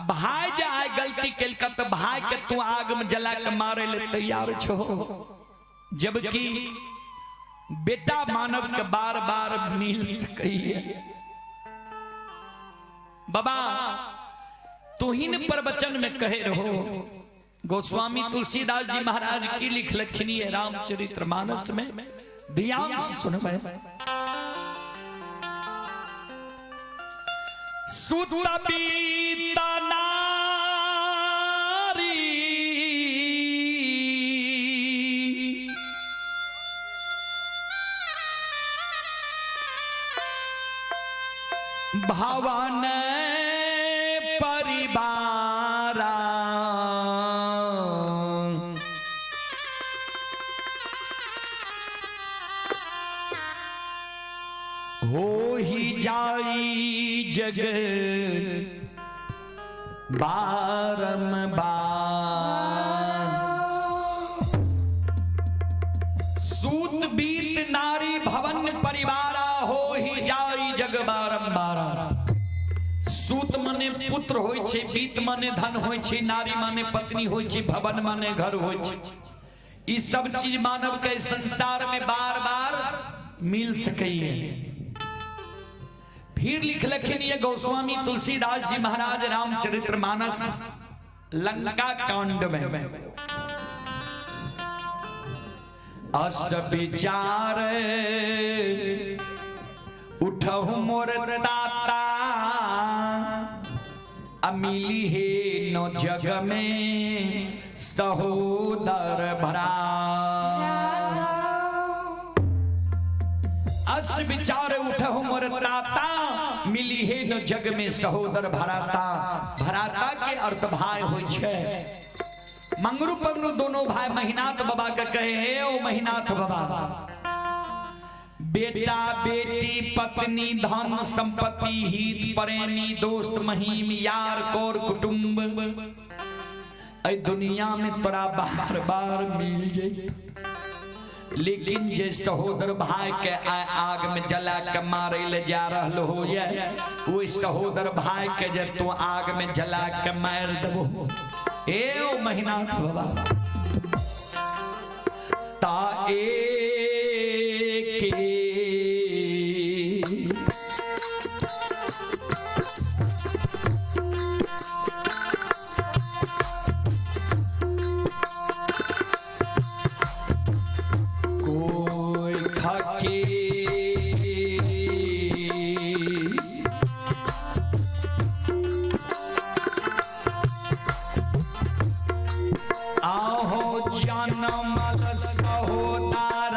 भाई जे आय गलती केलक तो भाई के तू आग में जला के मारे ले तैयार छो, जबकि बेटा मानव के बार बार मिल सकैये। बाबा तुहिन प्रवचन में कहे रहो, गोस्वामी तुलसीदास जी महाराज की लिख लखनी है रामचरित्र मानस में, ध्यान से सुनबे। सुत बीत नारी भवन परिवारा, हो ही जाई जग बारंबार। सूत बीत नारी भवन परिवारा, हो ही जाई जग बारंबार। सूत मने पुत्र होय छे, बीत मने धन होय छे, नारी माने पत्नी होय छे, भवन माने घर होय छे। ई सब चीज मानव के संसार में बार बार मिल सकैये। फिर लिख लखिन ये गोस्वामी तुलसीदास जी महाराज रामचरित्र मानस लंका कांड में, अस विचार उठहु मोर ताता, अमिली हे नो जग में सहोदर भरा। अस विचार उठहु मोर ताता, मिली हे न जग में सहोदर भराता। भराता के अर्थ भाई होय छे। मंगरू पंगरू दोनों भाई महिनाथ बाबा के कहे, हे ओ महिनाथ बाबा, बेटा बेटी पत्नी धन संपत्ति हित प्रेमी दोस्त महीम यार कोर कुटुंब, ऐ दुनिया में तोरा बार बार मिल जाए, लेकिन जे सहोदर भाई के आग में जला के मारे ले जा रहल हो ये, वही सहोदर भाई के जे तू आग में जला के मार देबो, ए ओ महिनाथ बाबा, ता ए के कोई खाके आहो जनमल सहोदरा।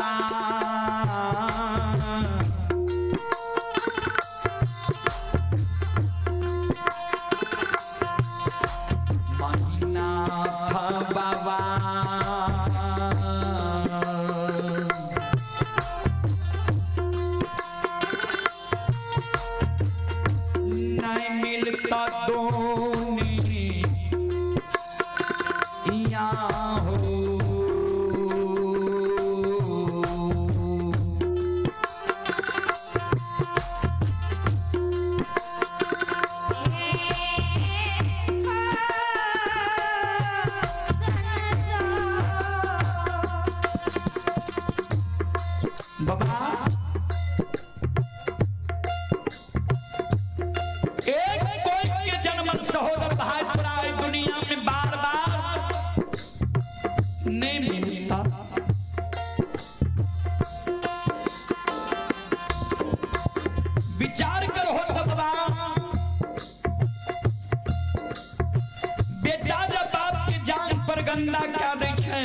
गंदा क्या दै छै,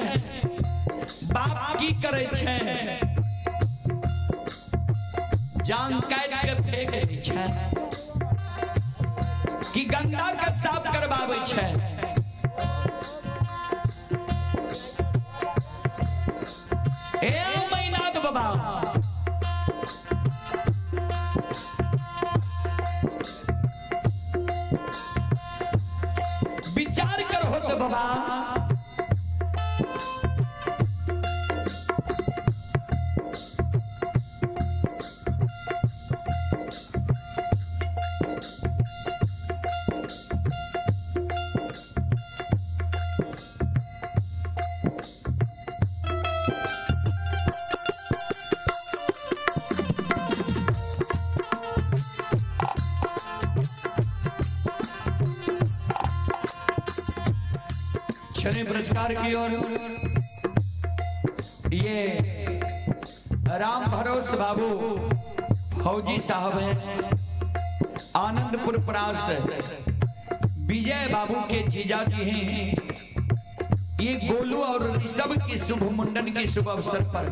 बाप की करै छै? जान काटि के फेंक दै छै कि गंदा के साफ करवाबै छै? हे मैनाथ बाबा, विचार कर होत बाबा, चलिए पुरस्कार की ओर। ये राम भरोस बाबू फौजी साहब हैं, आनंदपुर प्रास विजय बाबू के जीजा जी हैं। ये गोलू और ऋषभ की शुभ मुंडन के शुभ अवसर पर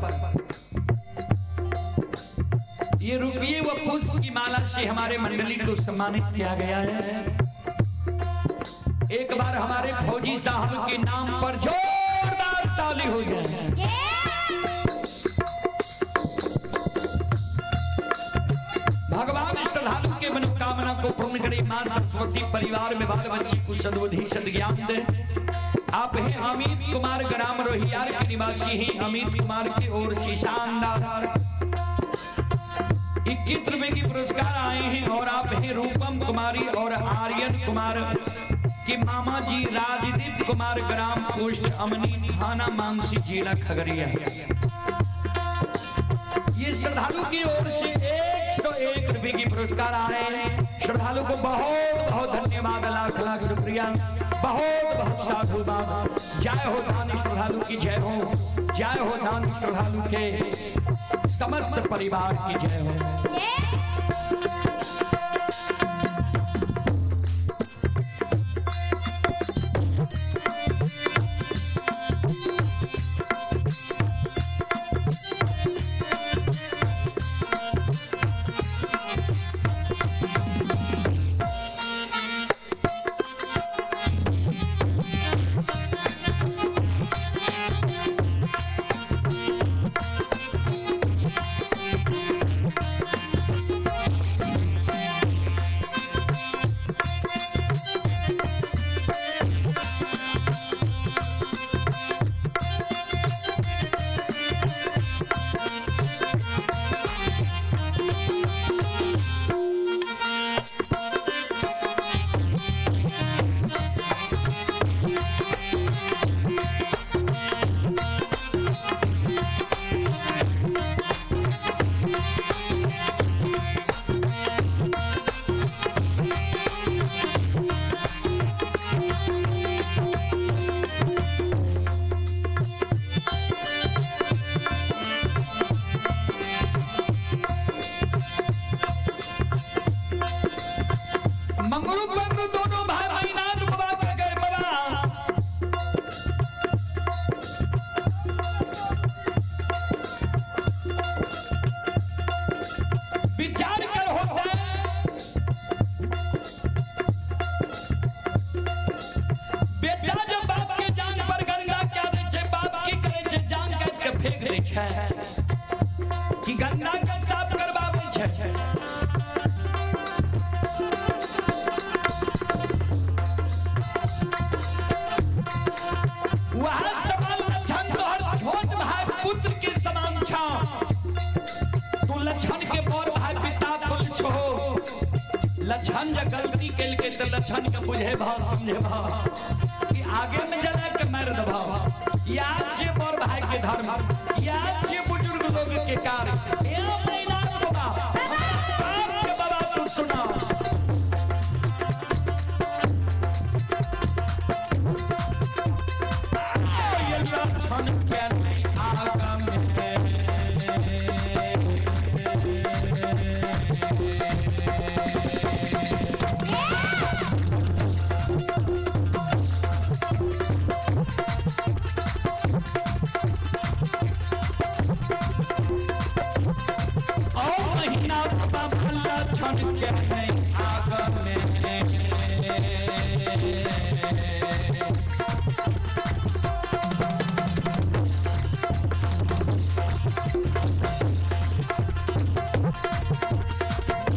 ये रुपये व पुष्प की माला से हमारे मंडली को सम्मानित किया गया है। एक बार हमारे फौजी साहब के नाम पर जोरदार ताली हो जाए। भगवान श्रद्धालु के मनोकामना को पूर्ण करे। मां सरस्वती परिवार में बाल बच्चे को सद्बुद्धि सद्ज्ञान दे। आप हैं अमित कुमार, ग्राम रोहियार के निवासी हैं। अमित कुमार की ओर से शानदार 21 रुपए की पुरस्कार आए हैं। और आप हैं रूपम कुमारी और आर्यन कुमार के मामा जी राजदीप कुमार, ग्राम पोस्ट अमनी, थाना मानसी, जिला खगड़िया। ये श्रद्धालु की ओर से 101 रुपए की पुरस्कार आए हैं। श्रद्धालु को बहुत बहुत धन्यवाद, लाख लाख शुक्रिया, बहुत बहुत साधुवाद। जय हो दान श्रद्धालु की जय हो, जय हो दान श्रद्धालु के समस्त परिवार की जय हो। मंगरू बंधु दोनों भाई मैनाथ बाबा के गए। बाबा विचार कर होता है, बेटा जब बाप के जान पर गंगा क्या दे छे, बाप की करे छे? जान काट के फेंक दे छे कि गंगा के साफ करवावे छे? वह समान लक्षण तोहर छोट भाई पुत्र के समान छा। तू लक्षण के बड़ भाई पिता तुल छो। लक्षण जब गलती केलके तो लक्षण के बुझे भाव समझे भाव कि आगे में जला के मार दभाव। याद छे बड़ भाई के धर्म, याद छे बुजुर्ग लोग के कार्य। ए मैनाथ बाबा, बाप के बाबा तू सुना। लक्षण के आगम है। लछन के नहीं आग में।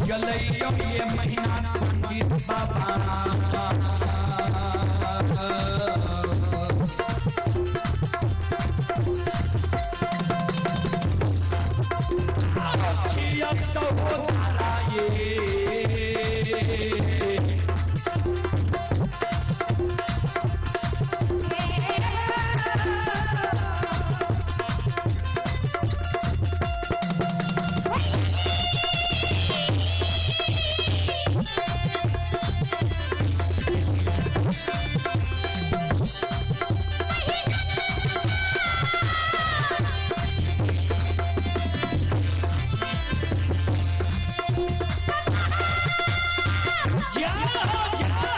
जलैयो ये महीना पंडित बाबा। छिया तो हो तारा ये। जाओ जाओ।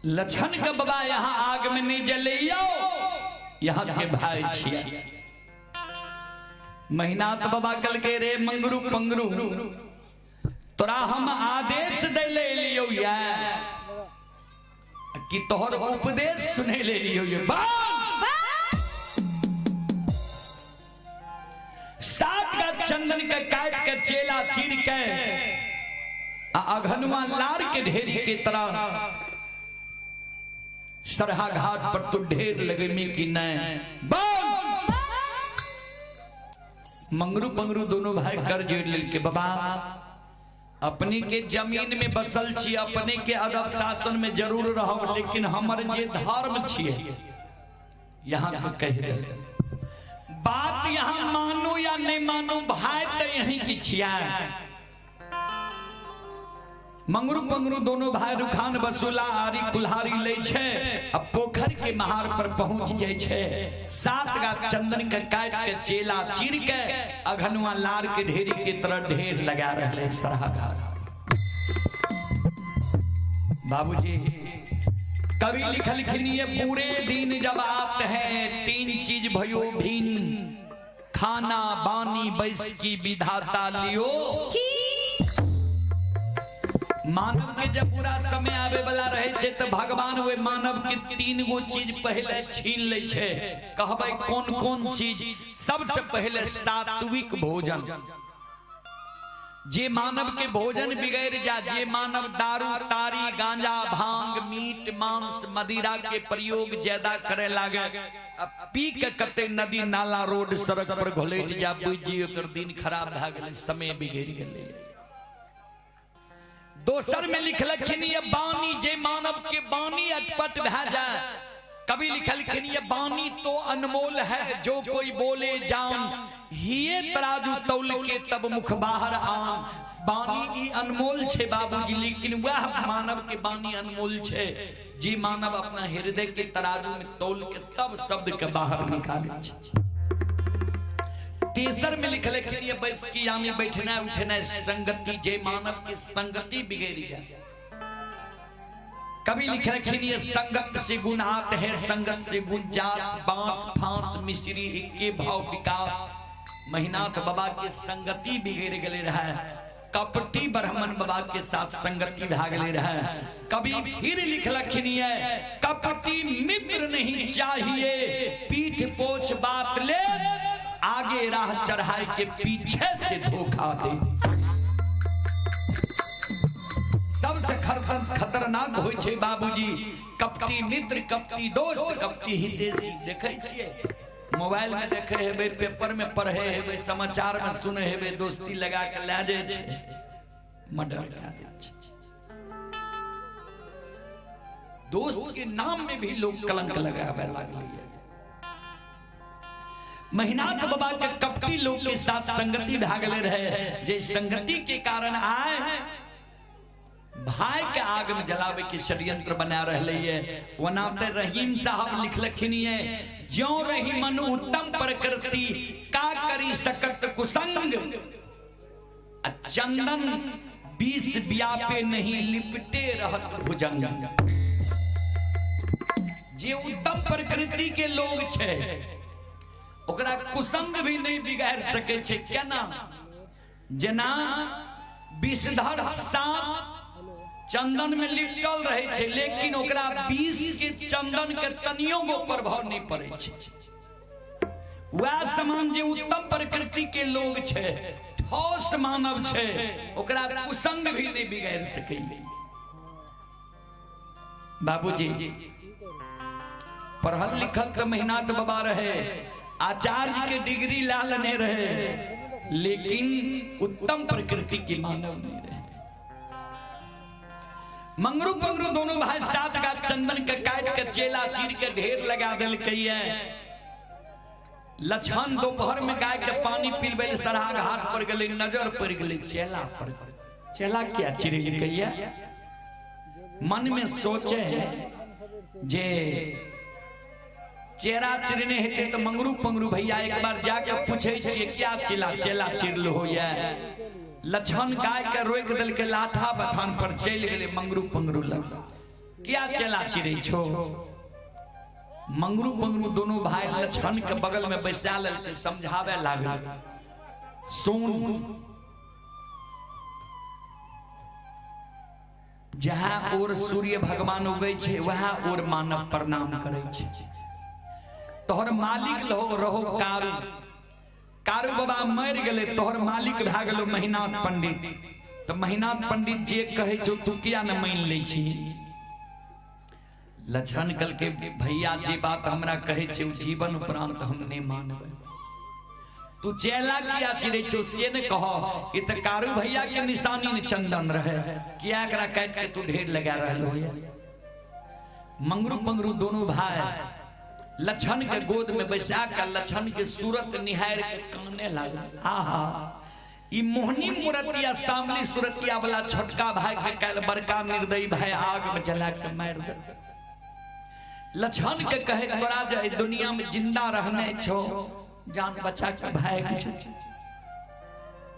लछन के बाबा यहाँ आग में नहीं जलियो, यहाँ के भाई छिया। महीना तो बाबा कल के रे मंगरू पंगरू तोरा हम आदेश दे ले लियो या कि तोहर उपदेश सुने ले लियो ये बात। सात का चंदन के काट के चेला चीर के अघनुआ लार के ढेरी के तरह सरहा घाट पर तू ढेर लगमी की नहीं। मंगरू पंगरू दोनों भाई कर जोड़ लेल के बाबा अपने के जमीन में बसल छी, अपने के अदब शासन में जरूर रहो, लेकिन हमर जे धर्म छिए यहाँ के कह दे बात यहाँ मानू या नहीं मानू भाई तो यहीं की छिया। मंगरू पंगरू दोनों भाई रुखान बसुला आरी कुल्हारी ले छे, अब पोखर के महार पर पहुंच जाए छे। सात गा चंदन के काट के चेला चीर के अघनुआ लार के ढेरी के तरह ढेर लगा रहे सरहा घाट। बाबूजी कवि लिखलखिन ये पूरे दिन जब आते हैं तीन चीज भयो भीन, खाना बानी बैस की विधाता लियो। मानव के जब बुरा समय आवे वाला रहे छै तऽ भगवान ओहि मानव के तीन गो चीज पहले छीन लै छै। कहबै कोन कोन चीज? सबसे पहले सात्विक भोजन। जे मानव के भोजन बिगड़ जा, जे मानव दारू तारी गांजा भांग मीट मांस मदिरा के प्रयोग ज्यादा करे लागे, अब पी के कते नदी नाला रोड सड़क पर घोलैट जा, बुझि ओकर दिन खराब भए गेलै, समय बिगड़ गेलै। दोसर में लिखलखिन ये बानी, जे मानव के बानी अटपट भए जाए। कवि लिखलखिन ये बानी तो अनमोल है, जो कोई बोले जान, हिये तराजू तौल के तब मुख बाहर आन। बानी ई अनमोल छे बाबूजी, लेकिन वह मानव के बानी अनमोल छे जे मानव अपना हृदय के तराजू में तौल के तब शब्द के बाहर निकाले छे। तेसर में लिखलखिन ये बैसकी यानी बैठना उठना संगति, जे मानव के संगति बिगड़ जाए। कभी लिखलखिन ये संगत से गुण आत है, संगत से गुण जात, बांस फांस मिश्री इक्के भाव बिका। महिनाथ बाबा के संगति बिगड़ गए रहे, कपटी ब्राह्मण बाबा के साथ संगति भा गए रहे। कभी फिर लिखलखिन ये कपटी मित्र नहीं चाहिए, पीठ पोछ बात ले, आगे राह चढ़ाए के पीछे से धोखा दे। सबसे खतरनाक होइ छै बाबूजी कपटी मित्र, कपटी दोस्त, कपटी हितेशी। देखै छियै मोबाइल में देखे हेबै, पेपर में पढ़े हेबै, समाचार में सुने हेबै, दोस्ती लगा के लए जाइ छै, मर्डर कए दै छै। दोस्त के नाम में भी लोग कलंक लगावे लागलै। महिनाथ बाबा के कपटी लोग के साथ संगति भए गेलै रहे, जे संगति के कारण आए भाई के आग में जलावे के षड्यंत्र बना रहे है। ओना ते रहीम साहब लिखलखिन ये ज्यों रही मन उत्तम प्रकृति, का करी सकत कुसंग, चंदन बीस ब्यापे नहीं लिपटे रहत भुजंग। जे उत्तम प्रकृति के लोग छे ओकरा कुसंग भी नहीं बिगाड़ सके छे। केना? जेना विषधर सांप चंदन में लिपटल रहे छे, लेकिन ओकरा विष के चंदन के तनियो गो प्रभाव नहीं पड़े छे। वह समान जे उत्तम प्रकृति के लोग छे, ठोस मानव छे, ओकरा कुसंग भी नहीं बिगाड़ सके। बाबूजी पढ़ल लिखल तो मेहनत बाबा रहे, आचार्य के डिग्री ला लेने रहे, लेकिन उत्तम प्रकृति के मानव नहीं रहे। मंगरू पंगरू दोनों भाई सात का चंदन के काट के चेला चीर के ढेर लगा दिलकै। लक्षण दोपहर में गाय के पानी पिलबै सरहा घाट पर गेलै, नजर पड़ गेलै चेला पर। चेला क्या चिरलकै? मन में सोचे जे चेरा चिरने हेतै तऽ मंगरू पंगरू भैया एक बार जाके पूछै छियै क्या चिला चेला चिरल होइए। लक्षण गाय के रोकि देलकै, लाठा बथान पर चलि गेलै मंगरू पंगरू लग। क्या चेला चिरै छो? मंगरू पंगरू दोनों भाई लक्षण के बगल में बैसा लेलकै, समझावे लागल। सुन, जहाँ और सूर्य भगवान उगै छै वहाँ और मानव प्रणाम करै छै। तोहर मालिक लहो रहो कारू, कारू बाबा मरि गेलै, तोहर मालिक भए गेलो महिनाथ पंडित। तऽ महिनाथ पंडित जे कहै छौ तू किया ने मानि लै छी? लक्षण कहलकै भैया जे बात हमरा कहै छै ओ जीवन उपरांत हम नहि मानबै। तू चेला किया चिड़ै छौ से ने कह, ई तऽ कारू भैया के निशानी ने चंदन रहे, किया एकरा काटि के तू ढेर लगा रहल हो? मंगरू पंगरू दोनों भाई लक्षण के गोद में बैसा के लक्षण के सूरत निहार के काने लागल। आहा, ई मोहनी मूर्तिया सामली सूरतिया वाला छोटका भाई के काल्हि बड़का निर्दयी भाई आग में जला के मारि देत। लक्षण के कहे तोरा जे दुनिया में जिंदा रहने छो, जान बचा के भाग जो।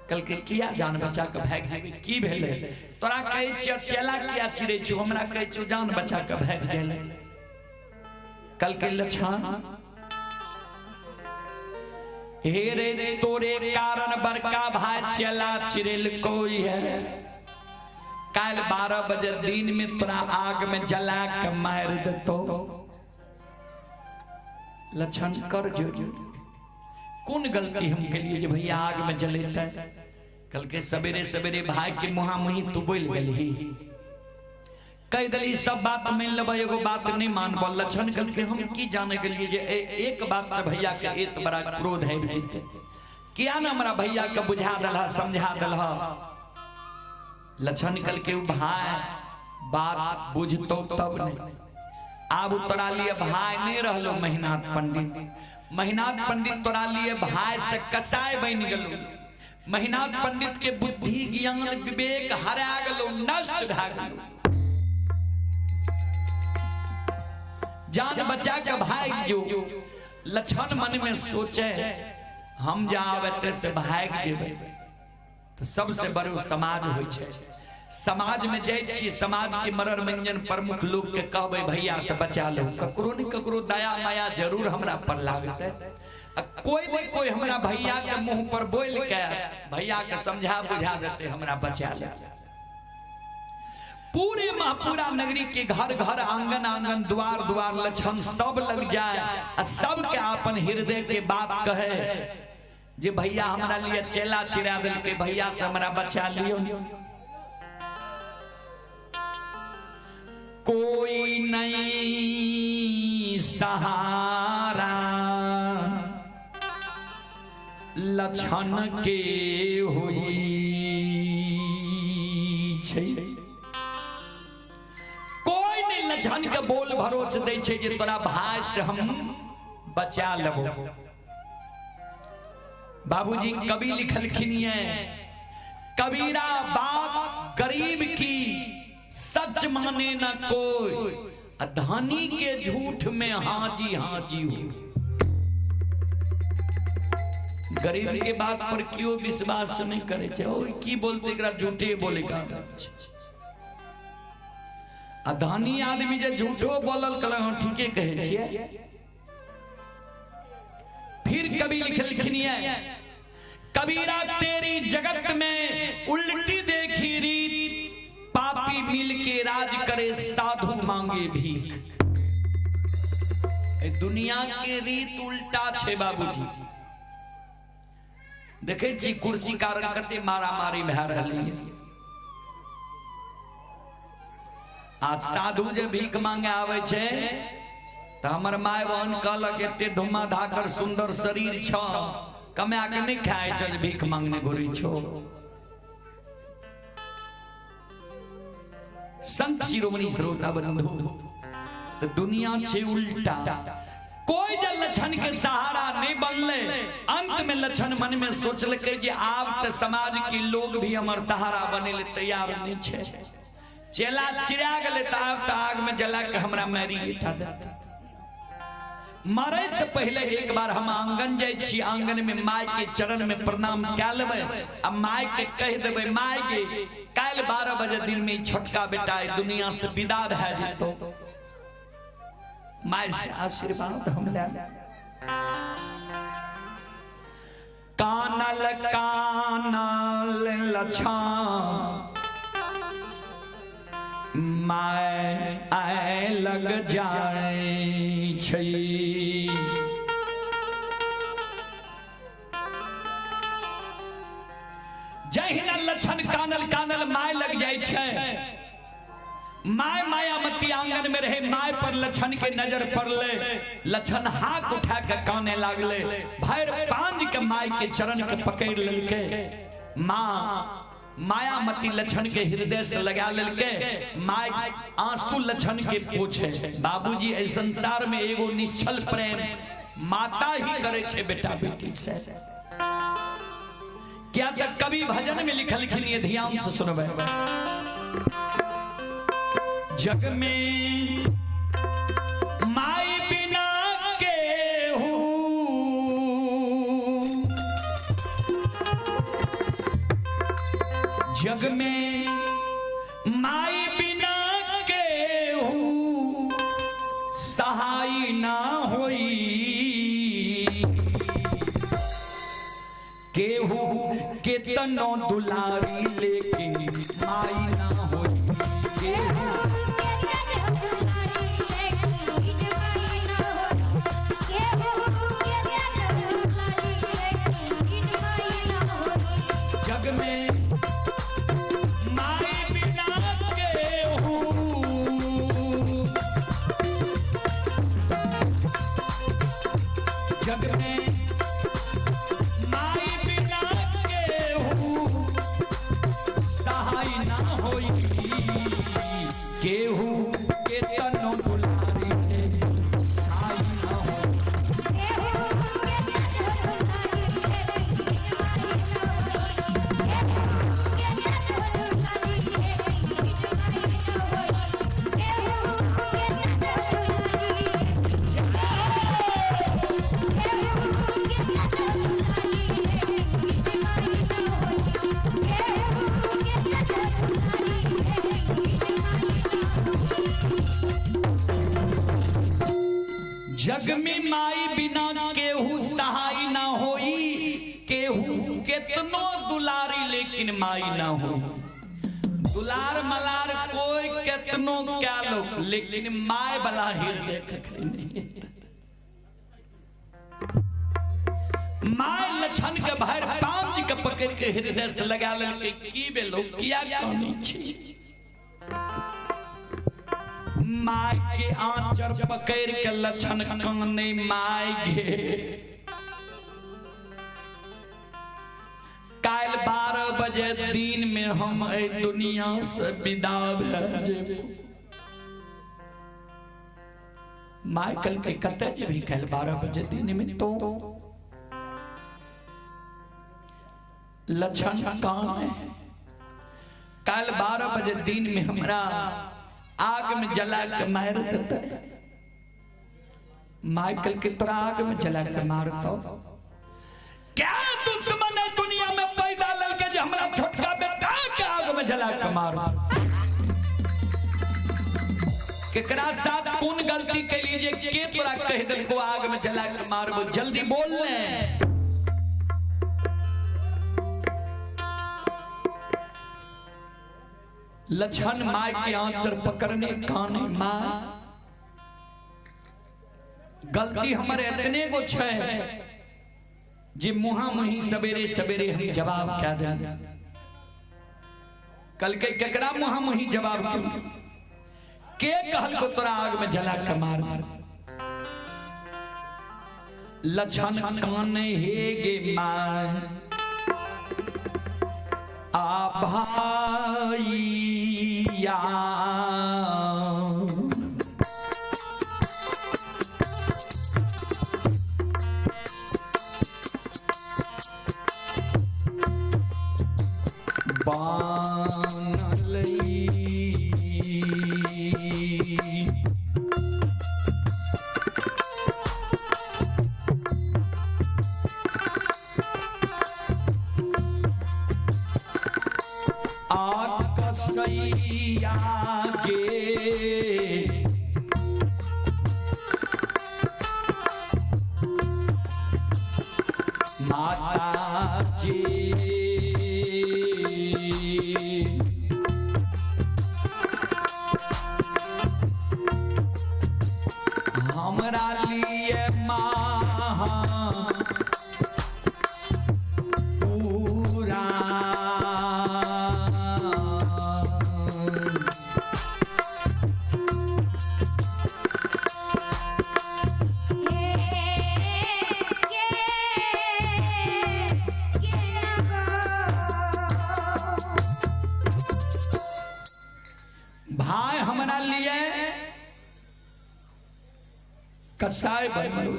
कल के किया जान बचा के भाग जेबै? की भेलै तोरा? कहै छियै चेला किया चिड़ै छौ, हमरा कहै छौ जान बचा के भाग जाय। कल के लक्षण हे रे तोरे कारण बड़का भाई चेला चिड़ेल कोई है, काल्हि 12 बजे दिन में तोरा आग में जला के मारि देतो। लक्षण कर जो कोन गलती हम के लिए जे भैया आग में जलेते? कल के सवेरे सवेरे भाई के मुहा मुही तू बोल गेलही, कह दली सब बात मान लेबै, एगो बात नहीं मानब। लक्षण कल के हम की जाने के लिए जे एक बात से भैया के एत बड़ा क्रोध है जीते, किया ना हमरा भैया के बुझा दलहा समझा दलहा। लक्षण कल के भाई बात बुझतो तब नहीं। आब तोरा लिए भाई नहीं रहलो महिनाथ पंडित, महिनाथ पंडित तोरा लिए भाई से कसाई बन गेलो। महिनाथ पंडित के बुद्धि ज्ञान विवेक हरा गेलो, नष्ट भए गेलो। जान बचा के भाग जो। लक्षण मन में सोचे हम जाब एते से भाग जेबै तो सबसे बड़ो समाज होइ छै। समाज में जाइ छी, समाज के मरर मंजन प्रमुख लोग के कहबै भैया से बचा लो, ककरो ने ककरो दया माया जरूर हमरा पर लागतै। कोई ने कोई हमरा भैया के मुंह पर बोल के भैया के समझा बुझा देते, हमरा बचा ले। पूरे महापुरा नगरी के घर घर आंगन आंगन द्वार द्वार लक्षण सब लग जाए आ सबके अपन हृदय के बात कहे जे भैया हमरा लिए चेला चिरा देलकै, भैया से हमरा बचा लियो। कोई नहीं सहारा लक्षण के होई छै। कोई नहीं लक्षण के बोल भरोस दै छै जे तोरा भाई से हम बचा लेबो। बाबूजी कवि लिखलखिन ये, कबीरा बात गरीब की सच माने न कोई, धनी के झूठ में हाजी हाजी हो। गरीब के बात पर क्यों विश्वास नहीं करे छे, ओ की बोलते एकरा झूठे बोले का। आ धनी आदमी जे झूठो बोलल कल हम ठीके कहे छिए। फिर कवि लिखलखिन ये, कबीरा तेरी जगत में उल्टी देखी रीत, पापी मिल के राज करे साधु मांगे भीख। दुनिया के रीत उल्टा छे बाबूजी। देखे छी कुर्सी कारण कते मारामारी भए रहलै। आज साधु जे भीख मांगे आवे छे त हमर my बहन कहलक एते धुमा धाकर सुंदर शरीर छ, कमा के नहीं खाए छ, भीख मांगने घुरी छो। संत शिरोमणि श्रोता बंधु, तो दुनिया छे उल्टा। कोई जब लक्षण के सहारा नहीं बनले, अंत में लक्षण मन में सोचलकै जे आब त समाज के लोग भी हमर सहारा बने ले तैयार नहीं छे। चेला चिरा गेलै त आब त आग में जला के हमरा मारि देत। मरे से पहले एक बार हम आंगन जाइ छी, आंगन में my के चरण में प्रणाम कए लेबै आ my के कहि देबै, my के काल्हि 12 बजे दिन में छोटका बेटा दुनिया से विदा भए जेतौ, my से आशीर्वाद हम ले। कानल कानल लछां my आए लग जाए छै। जहिना लक्षण कानल कानल my लग जाए छै, my Mayamati आंगन में रहे, my पर लक्षण के नजर पड़ले, लक्षण हाथ उठा के काने लागले, भैर पांज के my के चरण के पकड़ लेलके। माँ मायामती लक्षण के हृदय से लगा लेलके, my आंसू लक्षण के पोछे। बाबूजी एहि संसार में एगो निश्चल प्रेम माता ही करे छे बेटा बेटी से। क्या तक कवि भजन में लिखलखिन ये ध्यान से सुनबै। जग में माई बिना केहू, जग में माई बिना केहू सहाय ना होई, केहू केतनो दुलारी लेकिन माई ना होई। जग में माई बिना केहू सहाय ना होई, केहू केतनो दुलारी लेकिन माई ना होई। दुलार मलार कोई केतनो क्या लोग, लेकिन my वाला हृदय ककरे नहीं। My Lachhan के भर पांच के पकड़ के हृदय से लगा लेलकै, की बेलो किया कानै छी? My के आंचर पकड़ के लछन काने, my गे, काल्हि 12 बजे दिन में हम एहि दुनिया से विदा भए जेबो। My कहलकै, कतऽ जेबही काल्हि 12 बजे दिन में तो? लछन कान है, काल्हि 12 बजे दिन में हमरा आग में जला के मार देतै। My कहलकै, तोरा आग में जला के मारतौ? क्या दुश्मन है दुनिया में पैदा ललके जे हमरा छोटका बेटा के आग में जला के मार? केकरा साथ कोन गलती कैली जे के तोरा कह देलको आग में जला के मारबो? जल्दी बोल ने। लछन my के आंचर पकड़ने काने, my, गलती हमर एतने गो छै जे मुहा मुही सवेरे सवेरे हम जवाब कह दे। कल के केकरा मुहा मुही जवाब के कहल को तोरा आग में जला के मार? लछन काने, हे गे my आ भाईया, बानलई आकसैया गे, माता जी, हमरा लिए माँ पूरा भाई हमरा लिए कसाई बनलो।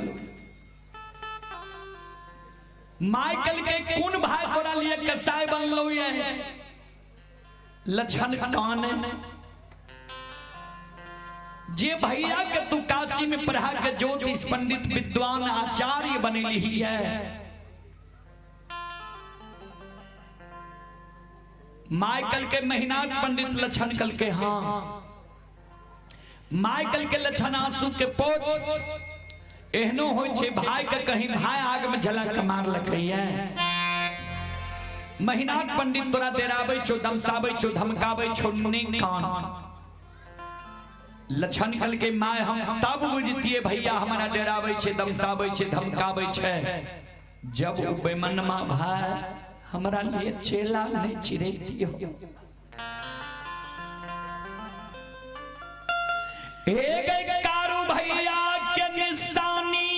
माइकल के कोन भाई तोरा लिए कसाई बनलो? ये लछन कान, जे भैया के तू काशी में पढ़ा के ज्योतिष पंडित विद्वान आचार्य बनेली है। माइकल के महीना पंडित लछन कल के हाँ। माइकल के लछन आंसू के पोछ, एहनो होइ छै भाई के कहीं भाई आग में जला के मारलकै? महीनाक पंडित तोरा डेराबै छौ, दमसाबै छौ, धमकाबै छौ। ने कान। लछन कल के my, हम तब बुझतिए भैया हमरा डेराबै छै, दमसाबै छै, धमकाबै छै, जब उ बेमनमा भाई हमरा लिए चेला नहीं चिरेती हो। हे गए कारू भैया के निशानी,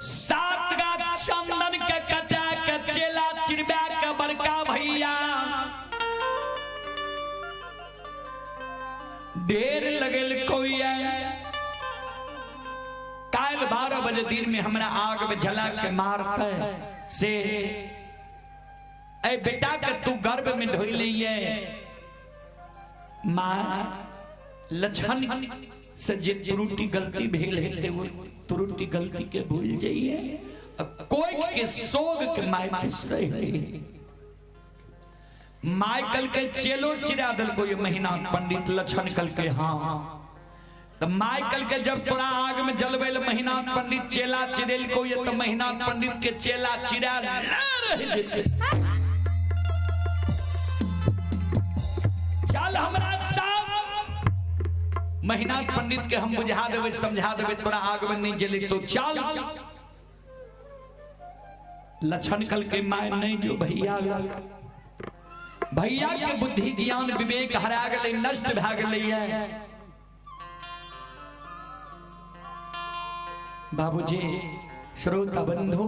सात गा चंदन के कटा के चेला चिरबा के बड़का भैया ढेर लगल कोई, काल्हि 12 बजे दिन में हमरा आग में जला के मारते, से ए बेटा के तू गर्भ में ढोई लिए। माँ, लछन से जे त्रुटि गलती भेल हेतै वो त्रुटि गलती के भूल जाइए, कोई के सोग के my तू सही। My कल के चेलो चिरा दल को ये महीना पंडित। लछन कल के हाँ। तो माइकल के जब तोरा आग में जलबै ले महिनाथ पंडित चेला चिड़ेल को ये तो महिनाथ पंडित के चेला चिड़ायल रह जेतै। चल हमरा साथ, महिनाथ पंडित के हम बुझा देबै समझा देबै, तोरा आग में नहीं जले तो चल। लक्षण कल के my नहीं जो भैया, भैया के बुद्धि ज्ञान विवेक हरा गेलै, नष्ट भए गेलै है। बाबूजी श्रोता बंधु,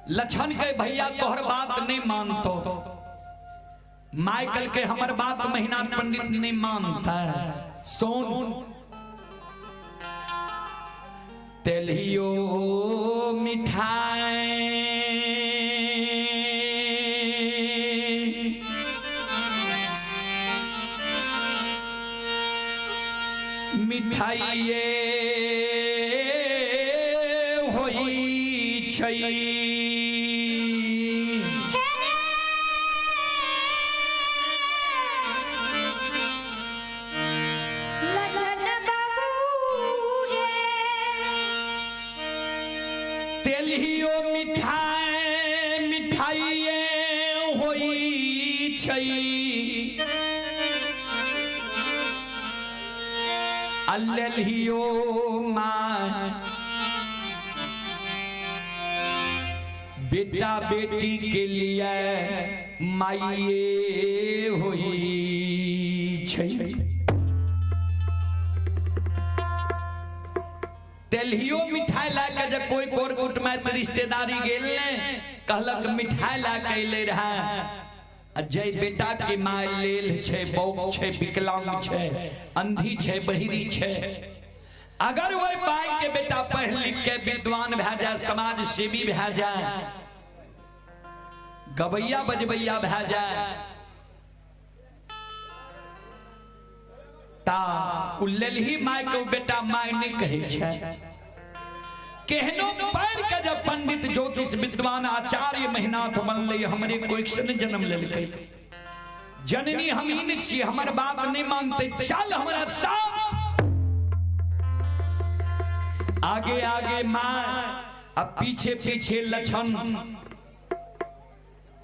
लक्षण के भैया तोहर बात नहीं मानतो, माइकल के हमर बात महिनाथ पंडित नहीं मानता है। सोन तेलियो मिठाई मिठाइये होई छै। तेलियो मिठाई मिठाइये होई छै, अल्लियो माँ बेटा बेटी के लिए माइये होई छै। तेलहियो मिठाई ला के जब कोई कोर कुटमैत रिश्तेदारी गेल ने कहलक मिठाई ला के अइले रहे, आ जय बेटा के my लेल छै, बौक छै, विकलांग छै, अंधी छै, बहिरी छै, अगर वही माय के बेटा पढ़ लिख के विद्वान भए जाए, समाज सेवी भए जाए, गवैया बजबैया भए जाए, ता उ लेलही my के बेटा my नहीं कहै छै। केहनो पढ़ के जब पंडित ज्योतिष विद्वान आचार्य महिनाथ बनलै, हमरे कोई से नहीं जन्म लेलकै, जननी हम ही नहीं छियै, हमर बात नहीं मानते, चल हमरा साथ। आगे आगे माँ अब पीछे पीछे लक्षण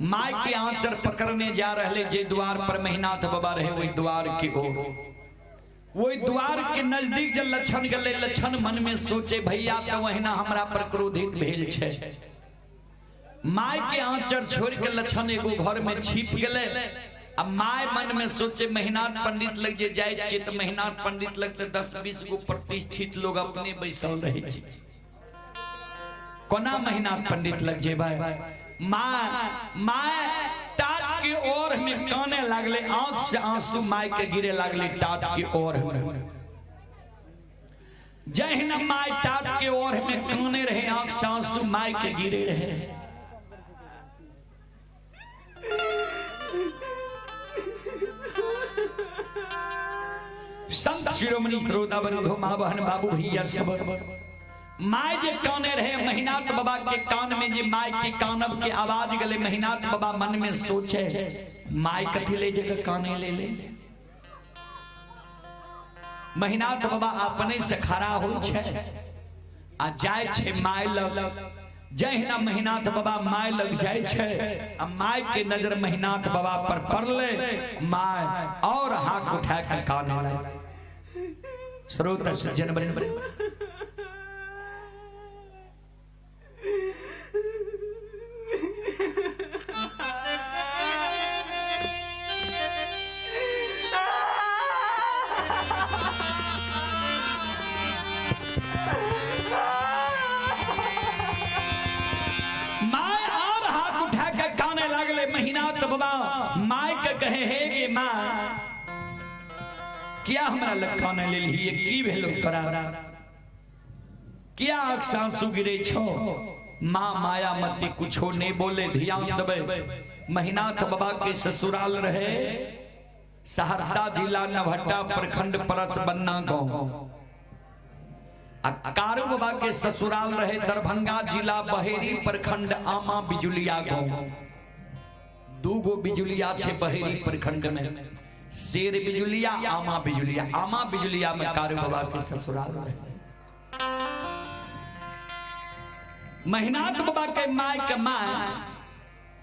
my के आंचर पकड़ने जा रहे जे द्वार पर महिनाथ बाबा रहे वही द्वार के ओर, वही द्वार के नजदीक जब लक्षण गले, लक्षण मन में सोचे भैया तो वहिना हमरा पर क्रोधित भेल छै। My के आंचर छोड़ के लक्षण एगो घर में छिप गले। अब my मन में सोचे महिनाथ पंडित लग जे जाय छियै तो महिनाथ पंडित लग तो 10-20 गो प्रतिष्ठित लोग अपने बैसल रहे छै, कोना महिनाथ पंडित लग जेबै। My my टाट के ओर में काने लागले, आंख से आंसू my के गिरे लागले टाट के ओर में। जहिना my टाट के ओर में काने रहे, आंख से आंसू my के गिरे रहे। संत शिरोमणि श्रोता बंधु माँ बहन बाबू भैया सब, my जे काने रहे महिनाथ बाबा के कान में जे my के कानब के आवाज गले, महिनाथ बाबा मन में सोचे my कथी ले जगह काने ले ले। महिनाथ बाबा अपने से खड़ा हो छे आ जाय छे my लग। जहिना महिनाथ बाबा my लग जाय छे आ my के नजर महिनाथ बाबा पर पड़ले, my और हाथ उठा के काने लग। श्रोता सज्जन बन महिनाथ बाबा my के कहे हे गे माँ, क्या हमरा लग काने लेलही, की भेलो तोरा, क्या आँख से आंसू गिरे छो। माँ मायामती कुछो नहीं बोले, ध्यान देबै। महिनाथ बाबा के ससुराल रहे सहरसा जिला नवहट्टा प्रखंड परस बन्ना गांव। आ कारू बाबा के ससुराल रहे दरभंगा जिला बहेरी प्रखंड आमा बिजुलिया गांव। दू गो बिजुलिया छे बहेरी प्रखंड में, शेर बिजुलिया आमा बिजुलिया। आमा बिजुलिया में कारू बाबा के ससुराल रहे। महिनाथ बाबा के my के my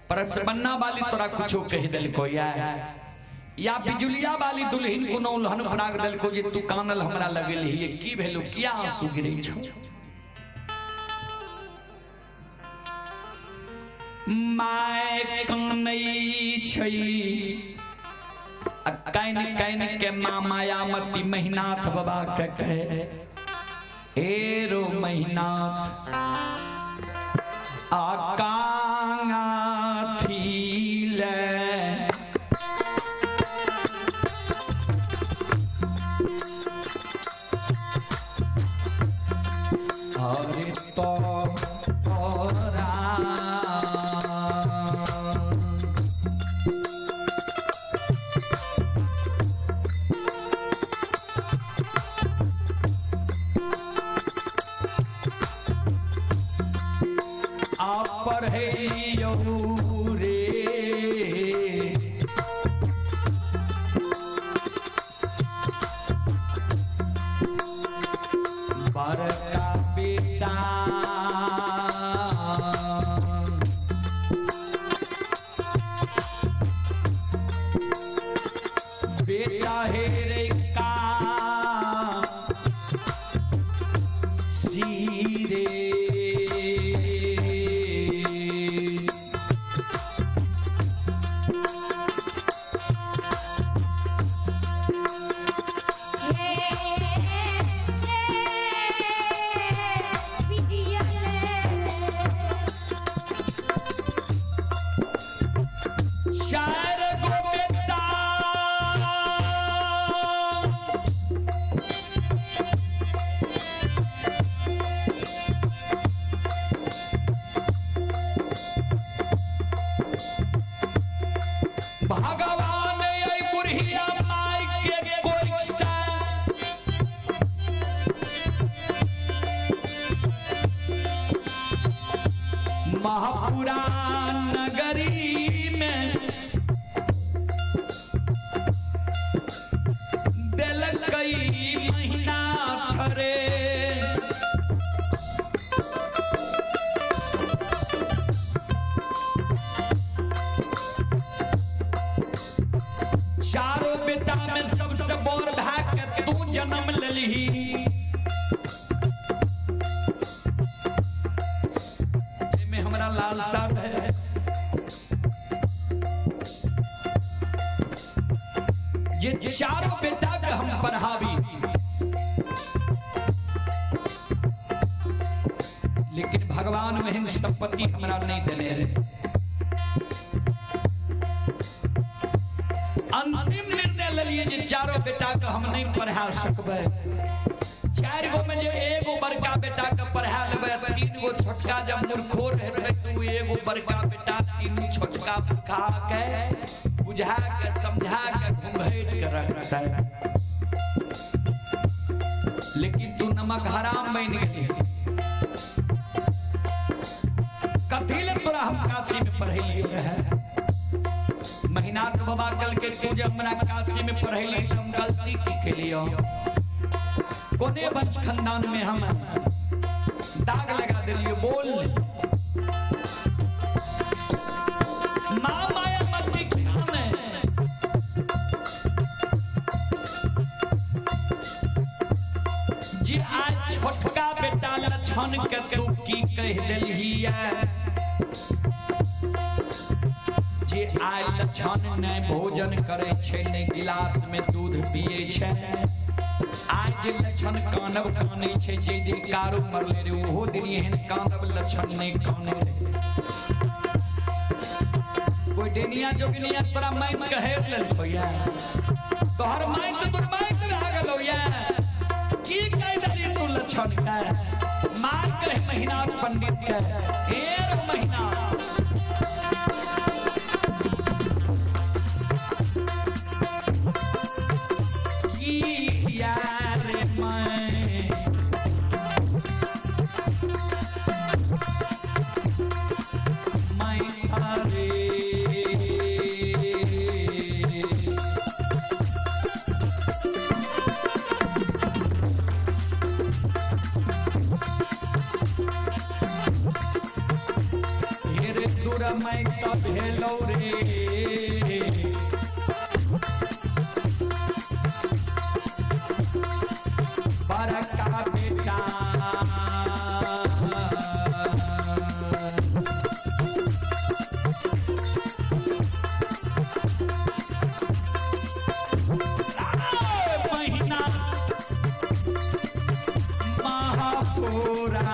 परसबन्ना वाली तोरा कुछो कह दिलको या बिजुलिया वाली दुल्हन कोनो उल्हन फराक दिलको जे तू कानल हमरा लगल ही की भेलो किया आंसू गिरै छौ। My कानै छै can can के माँ मायामती महिनाथ बाबा के कहे ए रो महिनाथ आकांगा थीले अरे तो तोरा महापुराण नगरी में दिलकई महीना थरे चारों बेटा में सबसे बोर भाग के तू जन्म ललही। लालसा है ये चारों बेटा के हम पढ़ावी, लेकिन भगवान में संपत्ति हमरा नहीं देने रहे। अंतिम निर्णय ले लिए जे चारों बेटा के हम नहीं पढ़ा सकबै। चार गो में जे एगो बड़का बेटा के पढ़ा लेबै, तीन गो छोटका जब मूर्खो रहतै तो एगो बड़का बेटा तीन छोटका मूर्खा के बुझा के समझा के घुंघट के रखतै। लेकिन तू नमक हराम बन गेली। कथी ले तोरा हम काशी में पढ़ेलियो रहे? महिनाथ बाबा कल के तू जे हमरा काशी में पढ़ेली त हम गलती की केलियो? कोने वंश खानदान में हम दाग लगा दिलियो? बोल माँ मायामती खाने जी आज छोटका बेटा लक्षण के तू की कह दिलही जे आज लक्षण नहीं भोजन करे छे नहीं गिलास में दूध पिए छे। आज लक्षण कानब कानै छे जे दिन कारू मरले रे ओहो दिन एहन कानब लक्षण नहीं काने रे। कोई डेनिया जोगिनिया तोरा माइन कहे लेलको या तोहर माइन तो दुर्माइन भए गेलौ या की कह देली तू लक्षण के? मार कहे महीना पंडित के एर महीना मैं मैं तो भेलो रे। बड़का बेटा महीना महापुरा।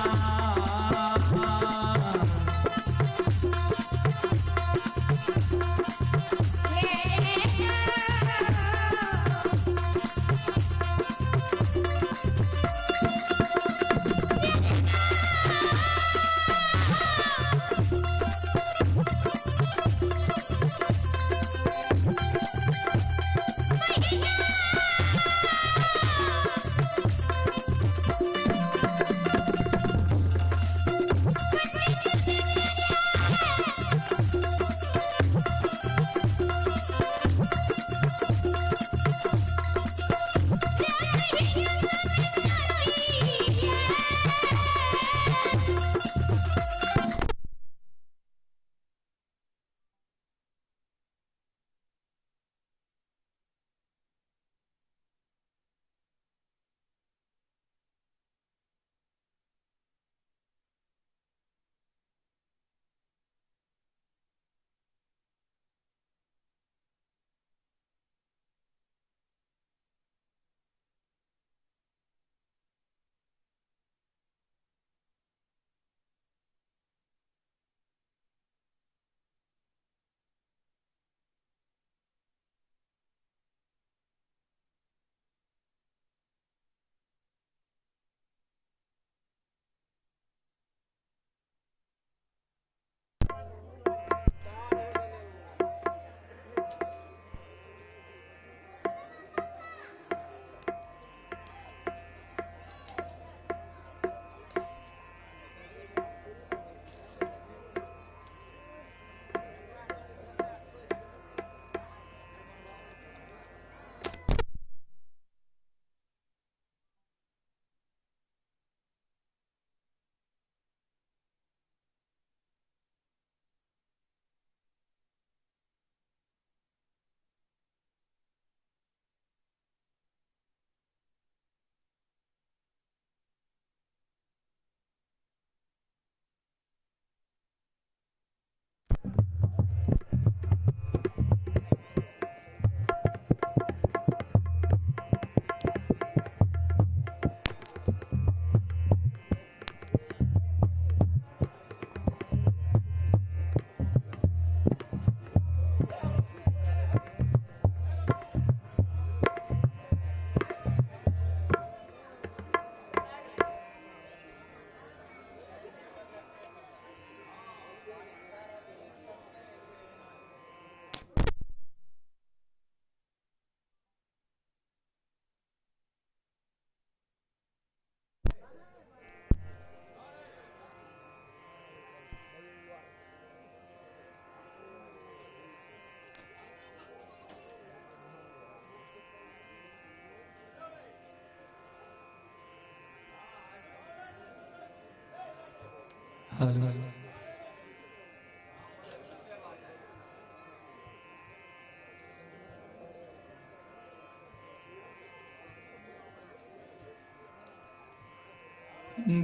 हेलो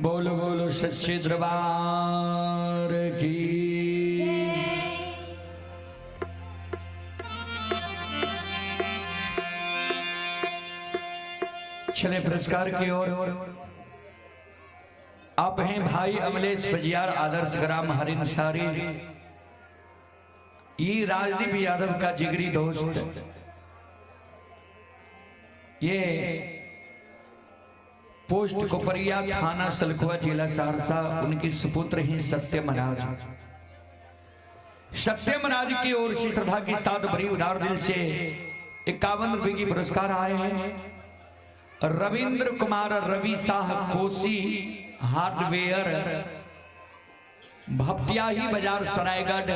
बोलो बोलो सच्चे दरबार की। चले पुरस्कार की ओर। आप हैं भाई अमलेश बजियार, आदर्श ग्राम हरिनसारी। ये राजदीप यादव का जिगरी दोस्त, ये पोस्ट कोपरिया, थाना सलखुआ, जिला सहरसा, उनके सुपुत्र हैं सत्यम राज। सत्यम राज की ओर से श्रद्धा के साथ भरी उदार दिल से 51 रुपए की पुरस्कार आए हैं। रविंद्र कुमार रवि शाह, कोसी हार्डवेयर, भपटियाही बाजार, सरायगढ़,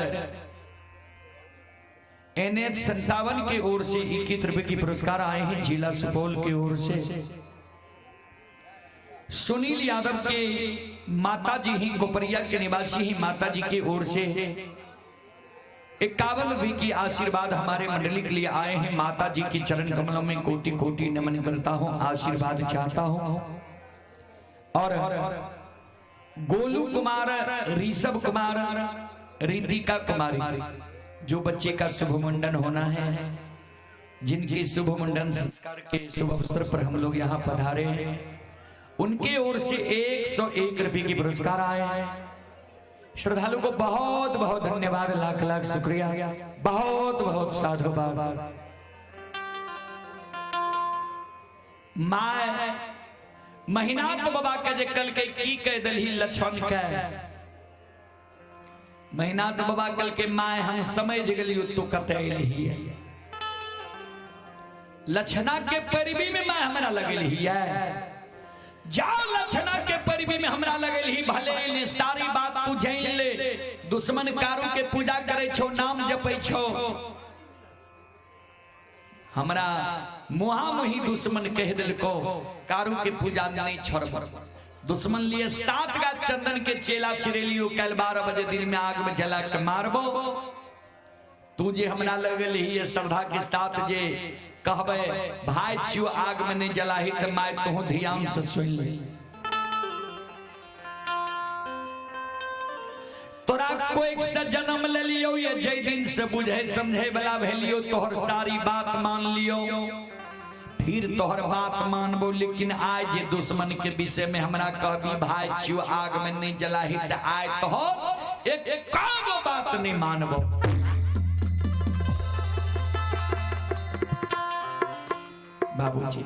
NH 57 के ओर से 21 रुपए की पुरस्कार आए हैं, जिला सुपौल की ओर से। सुनील यादव के माता जी ही कोपरिया के निवासी ही, माता जी की ओर से 51 रुपये की आशीर्वाद हमारे मंडली के लिए आए हैं। माता जी के चरण कमलों में कोटि कोटि नमन करता हूं, आशीर्वाद चाहता हूं। और गोलू कुमार, ऋषभ कुमार, रितिका कुमारी, जो बच्चे का शुभ मुंडन होना है, जिनके शुभ मुंडन संस्कार के शुभ अवसर पर हम लोग यहाँ पधारे हैं, उनके ओर से 101 रुपये की पुरस्कार आए। श्रद्धालु को बहुत बहुत धन्यवाद, लाख लाख शुक्रिया, बहुत बहुत साधुवाद। My Mahinath बाबा के जे कल के की कह दलही लक्षण के, महिनाथ बाबा कल के my हम समझ गेलियो तू कतऽ एलही। लक्षणा के पैरवी में my हमरा लगेलही है, जाओ लक्षणा के पैरवी में हमरा लगेलही, भले एले सारी बात तू जान ले। दुश्मन कारू के पूजा करे छो, नाम जपै छो, हमरा मुहा मुही दुश्मन कह दिलको कारू के पूजा नहीं छोड़ब। दुश्मन लिए 7 गा चंदन के चेला चिरेलियो, कल 12 बजे दिन में आग में जला के मारबो। तू जे हमरा लगल ही श्रद्धा के साथ जे कहबे भाई छियो आग में नहीं जलाही, त my तू ध्यान से सुन ले। तोरा कोई से जन्म ले लियो, ये जै दिन से बुझे समझे वाला भेलियो, तोहर सारी बात मान लियो, फिर तोहर बात मानबो। लेकिन आय जे दुश्मन के विषय में हमरा कहबी भाई छियो आग में नहीं जलाही, त आय तोहर एक कागो बात नहीं मानबो। बाबूजी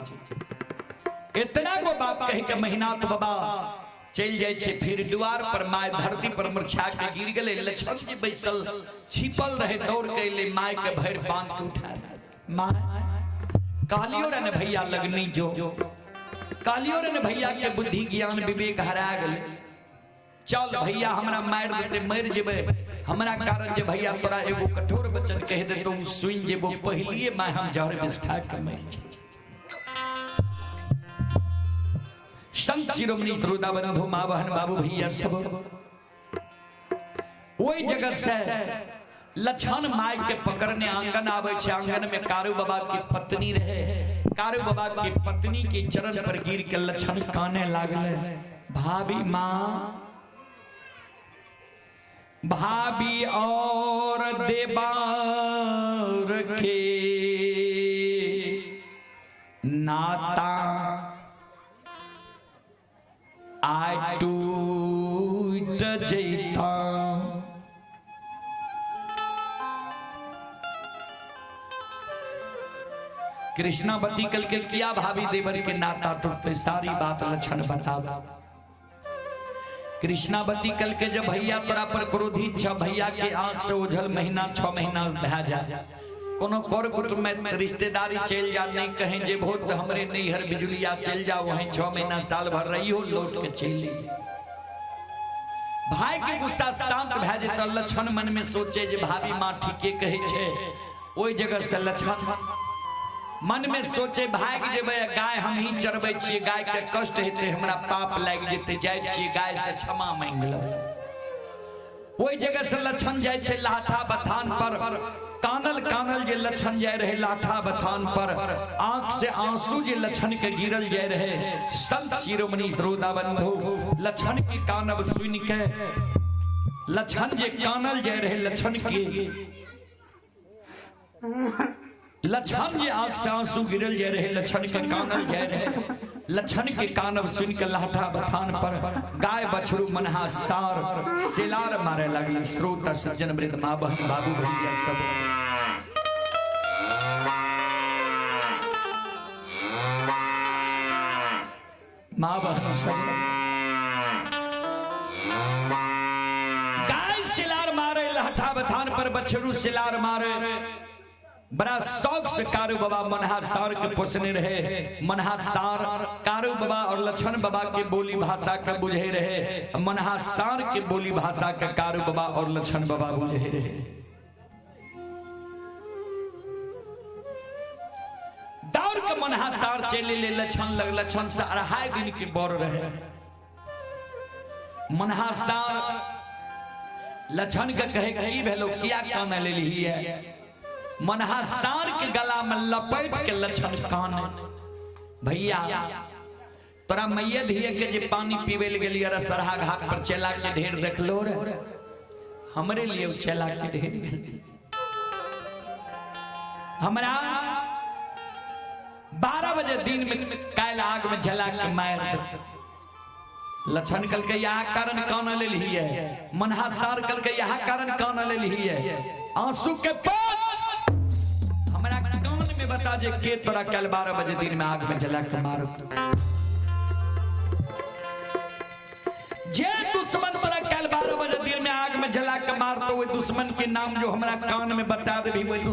इतना गो बात कह के महिनाथ बाबा चल जाए छे। फिर द्वार पर my धरती पर मुरझा के गिर गेलै। लक्ष्मण जी बैसल छिपल रहे, दौड़ के अयलै, my के भरि बांध के उठा my कहलियो रे ने भैया लगनी जो, कहलियो रे ने भैया के बुद्धि ज्ञान विवेक हरा गेलै। चल भैया हमरा मारि देते मरि जेबै, हमरा कारण जे भैया तोरा एगो कठोर वचन कह देतौ उ सुनि जेबो, पहिलिए my हम जहर विष खा के मरि जेबै। संत शिरोमणि श्रोता बंधु माँ बहन बाबू भैया सब ओहि जगह से लक्षण my के पकड़ने आंगन आवे छे। आंगन में कारू बाबा की पत्नी रहे, कारू बाबा की पत्नी के चरण पर गिर के लक्षण काने लागले, भाभी माँ भाभी और देवार के नाता आय टूट जैता। कृष्णावती कल के किया भाभी देवर के नाता टूटते, सारी बात लक्षण बतावा। कृष्णावती कल के जब भैया तोरा पर क्रोधित छ, भैया के आंख से ओझल महीना 6 महीना भए जा, कोनो कर कुटुंब में रिश्तेदारी चल जा, नहीं कहें जे भोट हमरे नैहर बिजुलिया चल जा, वहीं 6 महीना साल भर रही हो, लौट के चल। भाई के गुस्सा शांत भए जेतै। लक्षण मन में सोचे जे भाभी माँ ठीके कहै छै। ओहि जगह से लक्षण मन में सोचे भागि जेबै, गाय हम ही चरबै छियै, गाय के कष्ट हेतै, हमरा पाप लागि जेतै, जाइ छियै गाय से क्षमा मांगि लेबै। ओहि जगह से लक्षण जाइ छै लाठा बथान पर, कानल कानल जे लक्षण जाय रहे लाठा बथान पर, आंख से आंसू जे लक्षण के गिरल जाय रहे। संत शिरोमणि श्रोता बंधु लक्षण के कानब सुन के लक्षण जे कानल जाय रहे, लक्षण के लक्षण जे आंख से आंसू गिरल जाय रहे, लक्षण के कानल जाय रहे, लक्षण के कानब सुन के लाठा बथान पर गाय बछरू मनहा सार सेलार मारे लगल। श्रोता सज्जन वृद्ध माँ बहन बाबू भैया सब माँ बहन सब गाय सिलार मारे लाठा बथान पर, बछरू सिलार मारे। बड़ा शौक से कारू बाबा मनहा सार के पोसने रहे। मनहा सार कारू बाबा और लक्षण बाबा के बोली भाषा के बुझे रहे, मनहा सार के बोली भाषा के कारू बाबा और लक्षण बाबा बुझे रहे। दौड़ के मनहा सार चले ले लक्षण लग, लक्षण से 2.5 दिन के बड़ रहे। मनहा सार लछन के कहे की भेलो, किया काने लेली है? मनहा सार के गला में लपेट के लछन काने, भैया तोरा मैये धिये के जे पानी पीवे ले गेलियै रे सरहा घाट पर चेला के ढेर देखलो रे, हमरे लिए उ चेला के ढेर गेल। हमरा 12 बजे दिन में काल्हि आग में जला के मार देत। लछन कल के यहाँ कारण कान लेली है? मनहा सार कल के यहाँ कारण कान लेली है? आंसू के पाँच हमरा कान में बता जे के तोरा कल 12 बजे दिन में आग में जला के मारत। जे दुश्मन तोरा कल 12 बजे दिन में आग में जला के मारतो, वही दुश्मन के नाम जो हमरा कान में बता देबी, वही